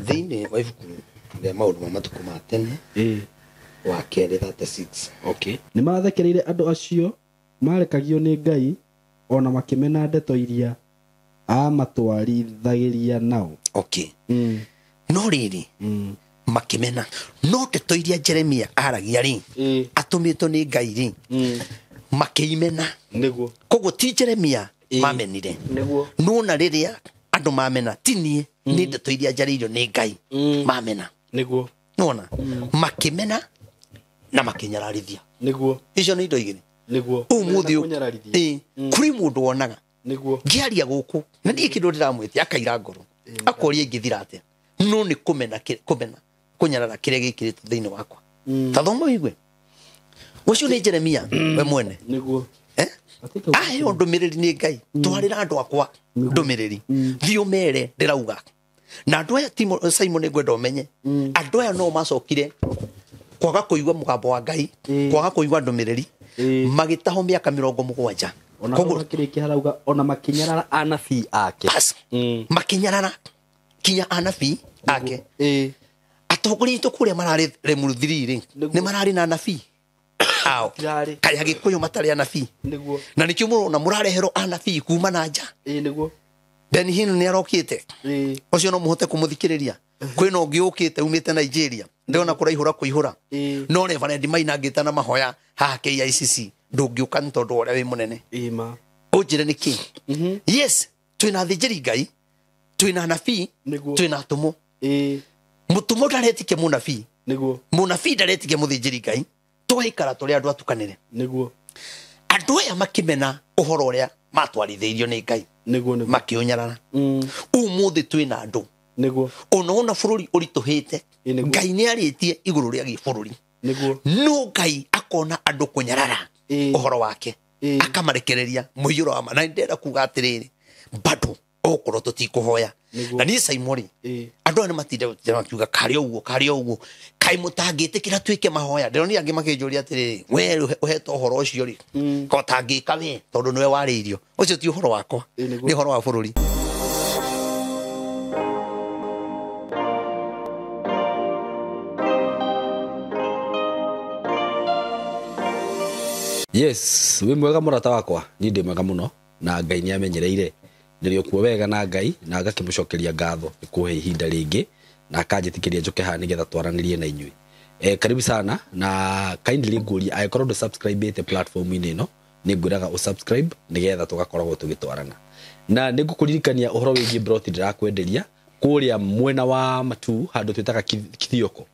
Thĩinĩ wa ibuku rĩa maũndũ ma matukũ ma tene wa kerĩ 36. Okay. Nĩ mathekereire andũ acio maarekagio nĩ Ngai, o na makĩmena ndeto iria aamatwarithagĩria nao. Okay. No rĩrĩ, makĩmena no ndeto iria Jeremia aragia rĩ, atũmĩtwo nĩ Ngai rĩ, makĩimena. Nĩguo. Koguo ti Jeremia mamenire. Nĩguo. Nona rĩrĩa andũ mamena ti niĩ, nĩ ndeto iria njarĩirio nĩ Ngai mamena. Nĩguo. Nona makĩmena na makĩnyararithia. Nĩguo. Icio nĩ indo igĩrĩ. Nĩguo. Ũmũthĩ Kũnyararithia. Kũrĩ mũndũ wonaga Nĩguo. ngĩaria gũkũ na ndiĩ kĩndũ ndĩramwĩtia akaira ngoro akoria ingĩthira atĩa, no nĩ kũmena kũmena kũnyarara kĩrĩa gĩkĩrĩtwo thĩinĩ wakwa. Ta thoma ũigue ũcio nĩ Jeremia we mwene. Nĩguo. Aheo ndũmĩrĩri nĩ Ngai, twarĩra andũ akwa ndũmĩrĩri, thiĩ ũmere ndĩrauga. Na andũ aya Simon nĩngwenda ũmenye, andũ aya no macokire kwaga kũigua mũgambo wa Ngai, kwaga kũigua ndũmĩrĩri, magĩtahwo mĩaka 70. Ona hau hakĩrĩkia harauga ona makĩnyarara anabii ake. Bas, makĩnyarara kinya anabii ake. Atongoria aitũ kũrĩa mararĩ Limuru 3 rĩ, nĩ mararĩ na anabii ao. Matirarĩ. Kaĩ Agĩkũyũ matarĩ anabii? Nĩguo. Na nĩkĩo mũrona mũrareherwo anabii kuma na nja. Nĩguo. Ben Hinn nĩ arokĩte. Ũcio no mũhote kũmũthikĩrĩria. Kwĩna ũngĩ ũkĩte umĩte Nigeria, ndĩrona kũraihũra kũihũra. No Reverend Maina angĩtana mahoya haha KICC, ndũngĩũka nĩ tondũ wa ũrĩa wĩ mũnene. Ma. Ũnjĩre nĩkĩ? Yes, twĩna athĩnjĩri Ngai, twĩna anabii, Nĩguo. twĩna atũmwo. Mũtũmwo ndaretĩkia mũnabii. Nĩguo. Mũnabii ndaretĩkia mũthĩnjĩri Ngai. Tũgaikara tũrĩ andũ atukanĩre. Nĩguo. Andũ aya makĩmena ũhoro ũrĩa matwarithĩirio nĩ Ngai. Nĩguo, nĩguo. Makĩũnyarara. Ũmũthĩ twĩna andũ. Nĩguo. Ona wona bũrũri ũritũhĩte, Nĩguo. Ngai nĩ arĩtie igũrũ rĩa gĩbũrũri. Nĩguo. No Ngai akona andũ kũnyarara ũhoro wake. Akamarekereria mũiyũro wa ma. Na ndĩrenda kuga atĩrĩrĩ, bado okorwo tũtikũhoya. Nĩguo. Na niĩ Simon rĩ, andũ aya nĩ matinda makiuga karĩ ũguo, karĩ ũguo, kaĩ mũtangĩtĩkĩra twĩke mahoya. Ndĩronire angĩ makĩnjũria atĩrĩrĩ, we ũhetwo ũhoro ũcio rĩ, ko ũtangĩka we tondũ nĩwe warĩirio. Ũcio ti ũhoro wakwa, Nĩguo. nĩ ũhoro wa bũrũri. Yes, wĩ mwega mũrata wakwa, niĩ ndĩ mwega mũno na Ngai nĩ amenyereire. Ndĩrĩ okuo wega na Ngai na ngakĩmũcokeria ngatho nĩ kũhe ihinda rĩngĩ na akanjĩtĩkĩria njũke haha nĩgetha twaranĩrie na inyuĩ. Karibu sana na kindly ngũria angĩkorwo ndũ subscribe-ĩte platform-inĩ ĩno, nĩ ngwĩraga ũ subscribe nĩgetha tũgakoragwo tũgĩtwarana. Na nĩ ngũkũririkania ũhoro wĩgiĩ broti ndĩrakwenderia kũrĩa mwena wa Matuu handũ twĩtaga Kithioko.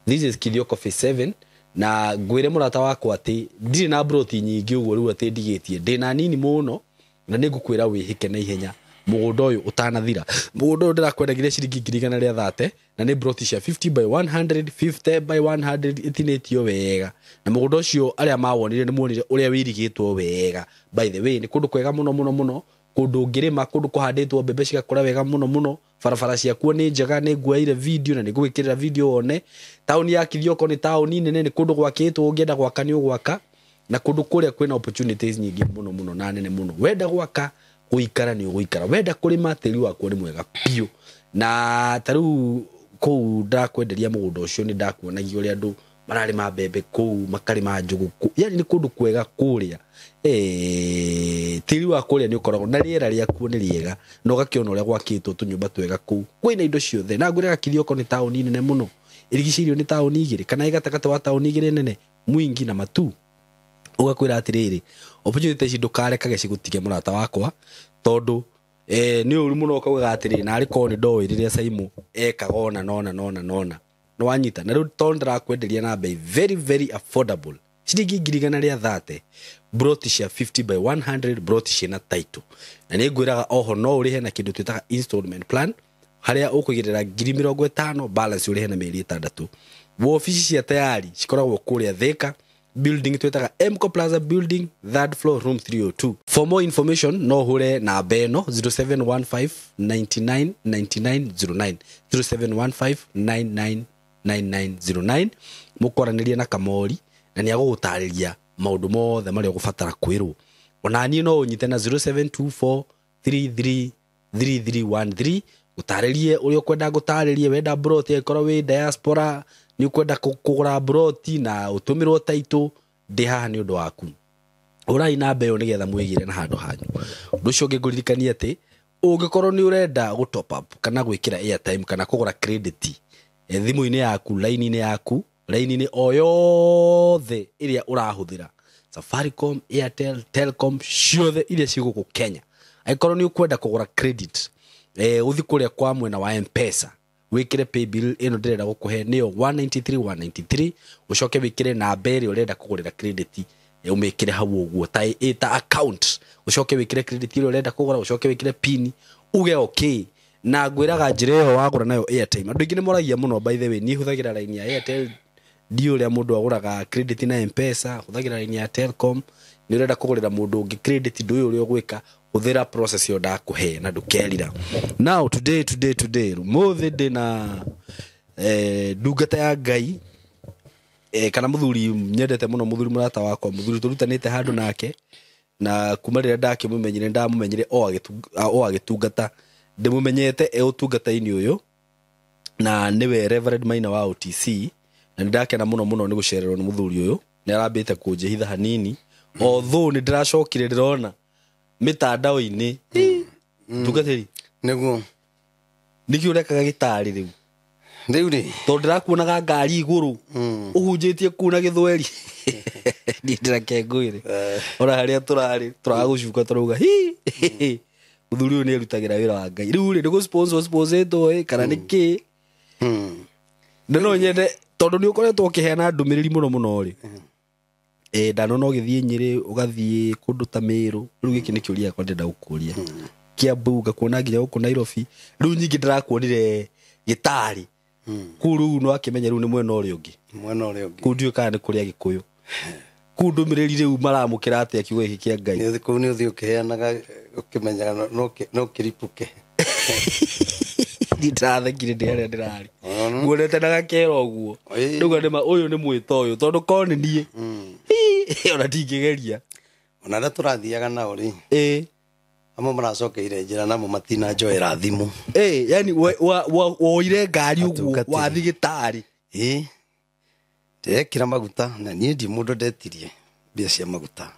This is Kithioko phase 7. Na ngwĩre mũrata wakwa atĩ ndirĩ na broti nyingĩ ũguo rĩu atĩ ndigĩtie, ndĩna nini mũno na nĩ ngũkwĩra wĩhĩke na ihenya mũgũnda ũyũ ũtanathira. Mũgũnda ũyũ ndĩrakwendagĩria ciringi ngiri igana rĩa thate na nĩ broti cia 50 by 100, 50 by 100 ĩtinĩtio wega. Na mũgũnda ũcio arĩa mawonire nĩ muonire ũrĩa wĩirigĩtwo wega. By the way, nĩ kũndũ kwega mũno mũno mũno, kũndũ ũngĩrĩma, kũndũ kũhandĩtwo mbembe cigakũra wega mũno mũno. Barabara ciakuo nĩ njega, nĩ nguoire video na nĩ ngũgĩkĩrĩra video wone. Taũni ya Kithioko nĩ taũni nene, nĩ kũndũ gwakĩtwo, ũngĩenda gwaka nĩ ũgwaka. Na kũndũ kũrĩa kwĩna opportunities nyingĩ mũno mũno na nene mũno. Wenda gwaka, gũikara nĩ ũgũikara. Wenda kũrĩma, tĩri wakuo nĩ mwega biũ. Na ta rĩu kũu ndakwenderia mũgũnda ũcio nĩ ndakuonagia ũrĩa andũ mararĩma mbembe kũu, makarĩma njũgũ kũu. Yaani nĩ kũndũ kwega kũrĩa. Tĩri wa kũrĩa nĩ ũkoragwo na rĩera rĩakuo nĩ rĩega, na ũgakĩona ũrĩa gwakĩtwo tũnyũmba twega kũu. Kwĩna indo ciothe. Na ngwĩraga Kithioko nĩ taũni nene mũno, ĩrigicĩirio nĩ taũni igĩrĩ, kana ĩ gatagatĩ wa taũni igĩrĩ nene, Mwingi na Matuu. Ũgakwĩra atĩrĩrĩ, opportunity ici ndũkarekage cigũtige mũrata wakwa, tondũ nĩ ũru mũno ũkaugaga atĩrĩrĩ, narĩ korwo nĩ ndoĩ rĩrĩa Saimu ekaga ona nona nona nona. Nĩ wanyita. Na rĩu tondũ ndĩrakwenderia na bei very very affordable, ciringi ngiri igana rĩa thate, broti cia 50 by 100, broti ciĩna title. Na nĩ ngwĩraga oho no ũrĩhe na kĩndũ twĩtaga installment plan, harĩa ũkũigĩrĩra ngiri mĩrongo ĩtano, balance ũrĩhe na mĩeri ĩtandatũ. Wobici cia tayari cikoragwo kũrĩa Thika, building twĩtaga Emco Plaza building, third floor, room 302. For more information no ũhũre namba ĩno 0715 99 99 09, 0715 99 99 09. Mũkwaranĩrie na Kamori na nĩ agũgũtarĩria maũndũ mothe marĩa ũgũbatara kwĩrwo. Ona niĩ no ũnyite na 0724 33 3313, Gũtarĩrie ũrĩa ũkwenda gũtarĩrie, wenda broti angĩkorwo wĩ diaspora nĩ ũkwenda kũgũra broti na ũtũmĩrwo taitũ, ndĩ haha nĩ ũndũ waku. Ũrai namba ĩyo nĩgetha mwĩgĩre na handũ hanyu. Ũndũ ũcio ũngĩ ngũririkanie atĩ ũngĩkorwo nĩ ũrenda gũ top up kana gwĩkĩra airtime kana kũgũra credit thimũ-inĩ yaku, line-inĩ yaku, line-inĩ o yothe ĩrĩa ũrahũthĩra, Safaricom, Airtel, Telcom, ciothe iria ciĩ gũkũ Kenya, angĩkorwo nĩ ũkwenda kũgũra credit, ũthiĩ kũrĩa kwa mwena wa M-Pesa wĩkĩre paybill ĩno ndĩrenda gũkũhe nĩyo 193 193, ũcoke wĩkĩre namba ĩrĩa ũrenda kũgũrĩra credit, ũmĩkĩre hau ũguo ta ta account, ũcoke wĩkĩre credit ĩrĩa ũrenda kũgũra, ũcoke wĩkĩre pin, uge okay. Na ngwĩraga njĩra ĩyo wagũra nayo airtime, andũ aingĩ nĩ moragia mũno, by the way, niĩ hũthagĩra line ya Airtel, ndiũ ũrĩa mũndũ agũraga credit na M-Pesa, hũthagĩra line ya Telcom, nĩ ũrenda kũgũrĩra mũndũ ũngĩ credit, ndũĩ ũrĩa ũgwĩka, hũthĩra process ĩyo ndakũhe na ndũkerira. Now today today today mũthĩ ndĩna ndungata ya Ngai, kana mũthuri nyendete mũno, mũthuri mũrata wakwa, mũthuri tũrutanĩte handũ nake, na kuma rĩrĩa ndakĩmũmenyire ndamũmenyire o agĩtungata, ndĩmũmenyete e ũtungata-inĩ ũyũ, na nĩwe Reverend Maina wa OTC, na nĩ ndakena mũno mũno nĩ gũcererwo nĩ mũthuri ũyũ. Nĩ arambĩte kũnjĩhitha hanini, although nĩ ndĩracokire ndĩrona mĩtandao-inĩ. Tungatĩri nĩguo nĩkĩ ũrekaga gĩtarĩ rĩu? Rĩu rĩ, tondũ ndĩrakuonaga ngari igũrũ ũhunjĩtie kuu na gĩthweri. Niĩ ndĩreke ngwĩre, ona harĩa tũrarĩ tũragũcuka tũrauga hi mũthuri ũyũ nĩ arutagĩra wĩra wa Ngai. Rĩu rĩ, nĩ gũ sponsor sponsorĩtwo ĩ kana nĩ kĩ? Na no nyende tondũ nĩ ũkoretwo ũkĩheana ndũmĩrĩri mũno mũno rĩ, ndanona ũgĩthiĩ Nyĩrĩ, ũgathiĩ kũndũ ta Mĩrũ. Rĩu gĩkĩ nĩ kĩũria gĩakwa ndĩrenda gũkũria. Kiambu ngakuona nginya gũkũ Nairobi. Rĩu nyingĩ ndĩrakuonire gĩtarĩ kũu, rĩu no akĩmenya rĩu nĩ mwena ũrĩa ũngĩ, mwena ũrĩa ũngĩ kũu ndiũĩ kana nĩ kũrĩa Gĩkũyũ. Kũu ndũmĩrĩri rĩu maramũkĩra atĩa kiugo gĩkĩ kĩa Ngai? Kũu nĩ ũthiĩ ũkĩheanaga ũkĩmenyaga no kĩripũke. Niĩ ndĩrathekire ndĩ harĩa ndĩrarĩ nguonete na gakero ũguo, ndauga nĩma ũyũ nĩ mwĩto ũyũ, tondũ korwo nĩ niĩ ona ndingĩgeria. Ona arĩa tũrathiaga nao rĩ, amwe maracokeire njĩra namo matinanjoera thimũ. Yani woire ngari ũguo wathiĩ gĩtarĩ? Ndekĩra maguta, na niĩ ndi mũndũ ndetirie mbia cia maguta,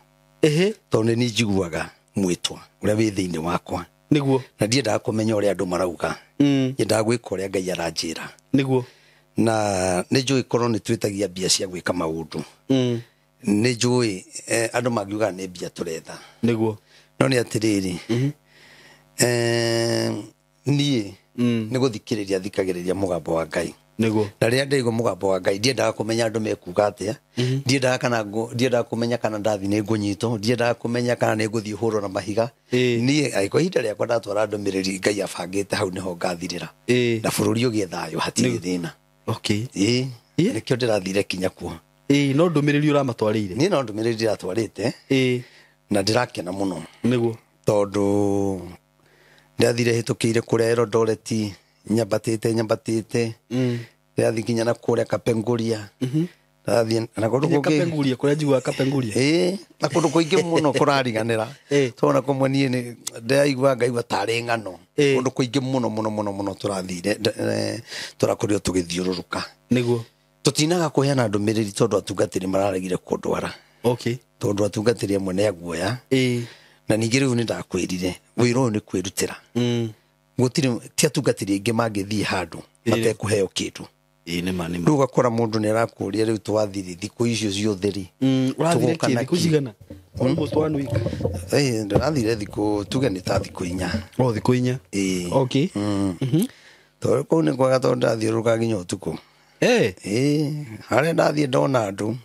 tondũ nĩ niĩ njiguaga mwĩtwa ũrĩa wĩ thĩinĩ wakwa. Nĩguo. Na ndiendaga kũmenya ũrĩa andũ marauga, nyendaga gwĩka ũrĩa Ngai aranjĩra. Nĩguo. Na nĩ njũĩ korwo nĩ twĩtagia mbia cia gwĩka maũndũ, nĩ njũĩ andũ mangiuga nĩ mbia tũretha. Nĩguo. No nĩ atĩrĩrĩ, niĩ nĩ gũthikĩrĩria thikagĩrĩria mũgambo wa Ngai. Nĩguo. Na rĩrĩa ndaigua mũgambo wa Ngai, ndiendaga kũmenya andũ mekuga atĩa, ndiendaga kana ndiendaga kũmenya kana ndathiĩ nĩ ngũnyitwo, ndiendaga kũmenya kana nĩ ngũthiĩ hũrwo na mahiga. Niĩ angĩkorwo ihinda rĩakwa ndatwara ndũmĩrĩri Ngai abangĩte hau nĩho ngathirĩra, na bũrũri ũgĩe thayũ hatirĩ thĩna. Okay. Nĩkĩo ndĩrathire kinya kuo. No ndũmĩrĩri ũramatwarĩire? Niĩ no ndũmĩrĩri ndĩratwarĩte. Na ndĩrakena mũno. Nĩguo. Tondũ ndĩrathire hĩtũkĩire kũrĩa Eldoret, nyambatĩte nyambatĩte, ndĩrathiĩ nginya na kũrĩa Kapenguria, ndathiĩ na kũndũ kũngĩ. Kapenguria, kũrĩa njiguaga Kapenguria. Na kũndũ kũingĩ mũno kũrariganĩra. Tondũ kũmwe niĩ nĩ ndĩraigua ngaigua tarĩ ng'ano. Kũndũ kũingĩ mũno mũno mũno mũno tũrathire, tũrakorirwo tũgĩthiũrũrũka. Nĩguo. Tũtinaga kũheana ndũmĩrĩri tondũ atungatĩri mararegire kũndwara. Okay. Tondũ atungatĩri amwe nĩ aguoya. Na ningĩ rĩu nĩ ndakwĩrire wĩra ũyũ nĩ kwĩrutĩra. Gũtirĩ ti atungatĩri aingĩ mangĩthiĩ handũ matekũheo kĩndũ. Nĩ ma, nĩ ma. Rĩu ũgakora mũndũ nĩ arakũria rĩu twathire thikũ icio ciothe rĩ. Ũrathire kĩ thikũ cigana? Almost 1 week. Ndĩrathire thikũ tuge nĩ ta thikũ 4. Oh, thikũ 4. Okay. Tondũ kũu nĩ kwega tondũ ndathiũrũrũka nginya ũtukũ. Harĩa ndathiĩ ndona andũ.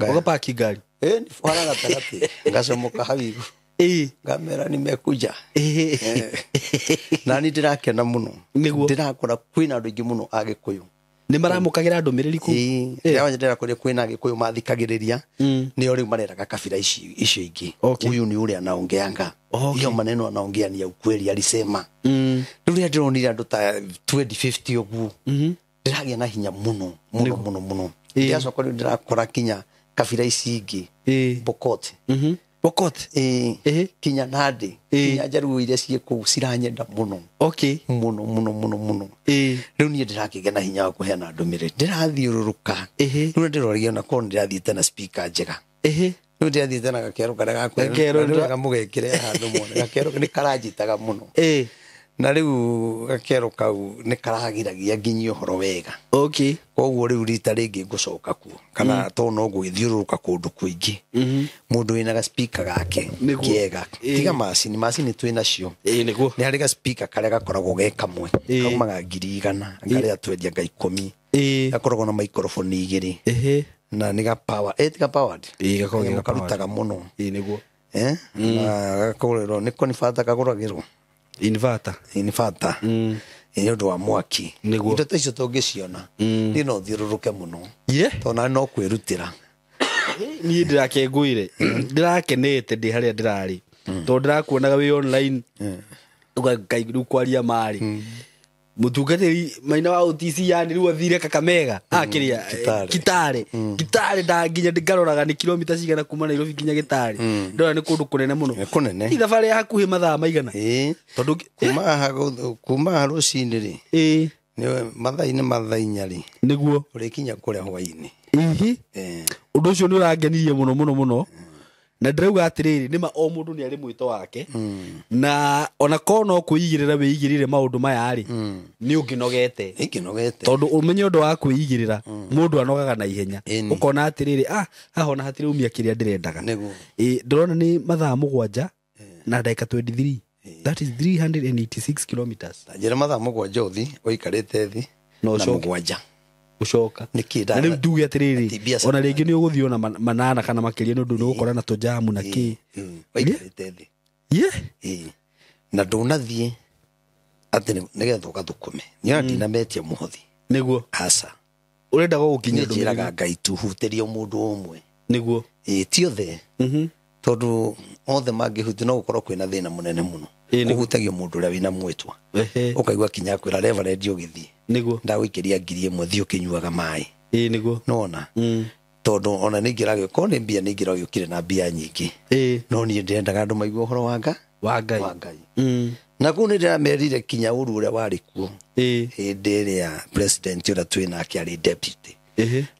Ũgapaki ngari? Nĩ bara gatagatĩ. Ngacomoka hau igũrũ. Ngamera nimekuja. Na niĩ ndĩrakena mũno. Nĩguo. Ndĩrakora kwĩna andũ aingĩ mũno a Gĩkũyũ. Nĩ maramũkagĩra ndũmĩrĩri kũu? Ndĩramenya ndĩrakorire kwĩna Agĩkũyũ mathikagĩrĩria, nĩo rĩu mareraga kabira icio ingĩ. Huyu ni ule anaongeanga. Hiyo maneno anaongea ni ya ukweli alisema. Rĩu rĩrĩa ndĩronire andũ ta 2050 ũguo, ndĩragĩa na hinya mũno mũno mũno mũno. Ndĩracoka rĩu ndĩrakora kinya kabira ici ingĩ, Pokot. Pokot. Kinya Nandi, kinya Njaruo iria ciĩ kũu ciranyenda mũno. Okay. Mũno mũno mũno mũno. Rĩu niĩ ndĩrakĩgĩa na hinya wa kũheana ndũmĩrĩri, ndĩrathiũrũrũka. Rĩu ndĩroria ona korwo ndĩrathiĩte na speaker njega. Rĩu ndĩrathiĩte na gakero karĩa gakwĩra mũgekĩre handũ mone. Gakero nĩ karanjitaga mũno. Na rĩu gakero kau nĩ karagiragia nginyie ũhoro wega. Okay. Koguo rĩu rita rĩngĩ ngũcoka kuo kana tondũ no ngũgĩthiũrũrũka kũndũ kũingĩ. Mũndũ wĩna ga speaker gake kĩega. Tiga macini, macini twĩ nacio. Nĩguo. Nĩ harĩ ga speaker karĩa gakoragwo ge kamwe. Kaumaga 100,000 karĩa twendia nga 10. Gakoragwo na microphone 2. Na nĩ ga power. Tiga powered. Gakoragwo karutaga mũno. Nĩguo. Na gakagũrĩrwo nĩ converter kagũragĩrwo. Inverter. Inverter. Nĩ ũndũ wa mwaki. Indo ta icio tũngĩciona niĩ no thiũrũrũke mũno. Tondũ no kwĩrutĩra. Niĩ ndĩrakengũire, ndĩrakenete ndĩ harĩa ndĩrarĩ, tondũ ndĩrakuonaga wĩ online rĩu kwaria marĩ mũtungatĩri Maina wa OTC yani rĩu athire Kakamega akĩrĩa Kitale Kitale nginya ngaroraga nĩ kilomita cigana kuma Nairobi nginya Kitale, ndona nĩ kũndũ kũnene mũno. Kũnene. Ti thabarĩ ya hakuhĩ mathaa maigana. Tondũ kuma haha rũcinĩ rĩ nĩ mathaa-inĩ mathaa inya rĩ nĩguo ũrĩkinya kũrĩa hwaĩ-inĩ. Ũndũ ũcio nĩ ũrangenirie mũno mũno mũno. Na ndĩrauga atĩrĩrĩ, nĩma o mũndũ nĩ arĩ mwĩto wake, na ona korwo no kwĩigĩrĩra wĩigĩrĩre maũndũ maya rĩ, nĩ ũngĩnogete. Tondũ ũmenye ũndũ wa kwĩigĩrĩra, mũndũ anogaga na ihenya. Ũkona atĩrĩrĩ, haha ona hatirĩ umia kĩrĩa ndĩrendaga. Ndĩrona nĩ mathaa 7 na ndagĩka 23. That is 386 kilometers. Njĩra mathaa 7 ũthi ũikarĩte thĩ na 7 ucoka. Na rĩu nduge atĩrĩrĩ, ona rĩngĩ nĩ ũgũthiĩ ona 8 kana makĩria nĩ ũndũ nĩ ũgũkora na tũjamu na kĩ. Waikarĩte thĩ. Na ndũnathiĩ atĩ nĩgetha ũgathũkũme. Nĩ ndinametia mũhothi. Nĩguo. Aca. Ũrenda gũgũkinyia ndũmĩrĩri. Njĩraga Ngai tu hutĩrie mũndũ ũmwe. Nĩguo. Ti othe. Tondũ othe mangĩhutia no gũkorwo kwĩna thĩna mũnene mũno. Kũhutagio mũndũ ũrĩa wĩna mwĩtwa. Ũkaigua kinya kwĩra reverend ũgĩthiĩ. Nĩguo. Ndagũikĩria 1,000 thiĩ ũkĩnyuaga maĩ. Nĩguo. Nĩwona? Tondũ ona nĩ ingĩragio korwo nĩ mbia nĩ ingĩragĩũkire na mbia nyingĩ. No niĩ ndĩrendaga andũ maigue ũhoro wa Ngai. Wa Ngai. Na kũu nĩ ndĩramerire kinya ũru ũrĩa warĩ kuo. Hĩndĩ ĩrĩa president ũrĩa twĩ nake arĩ deputy.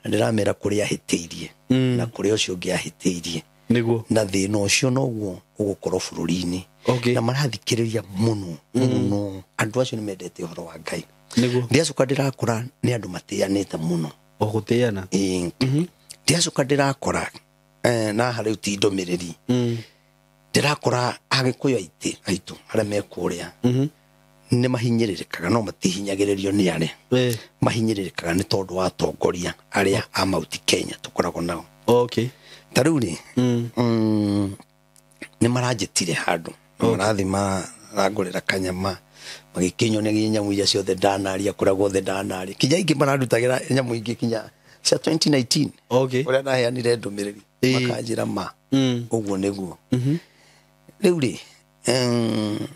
Na ndĩramera kũrĩa ahĩtĩirie. Na kũrĩa ũcio ũngĩ ahĩtĩirie. Nĩguo. Na thĩna ũcio noguo ũgũkorwo bũrũri-inĩ. Na marathikĩrĩria mũno mũno. Andũ acio nĩ mendete ũhoro wa Ngai. Nĩguo. Ndiacoka ndĩrakora nĩ andũ matĩanĩte mũno. O gũtĩana. Ndiacoka ndĩrakora na haha rĩu ti ndũmĩrĩri. Ndĩrakora Agĩkũyũ aitũ arĩa me kũrĩa nĩ mahinyĩrĩrĩkaga, no matihinyagĩrĩrio nĩ arĩa. Mahinyĩrĩrĩkaga nĩ tondũ wa atongoria arĩa a Mount Kenya tũkoragwo nao. Okay. Ta rĩu rĩ, nĩ maranjĩtire handũ. Marathiĩ marangũrĩra kanyama, magĩkĩnyonia nyamũ iria ciothe ndanaria, kũrĩa guothe ndanaria. Kinya ingĩ marandutagĩra nyamũ ingĩ kinya cia 2019. Ũrĩa ndaheanire ndũmĩrĩri, makanjĩra ma ũguo nĩguo. Rĩu rĩ,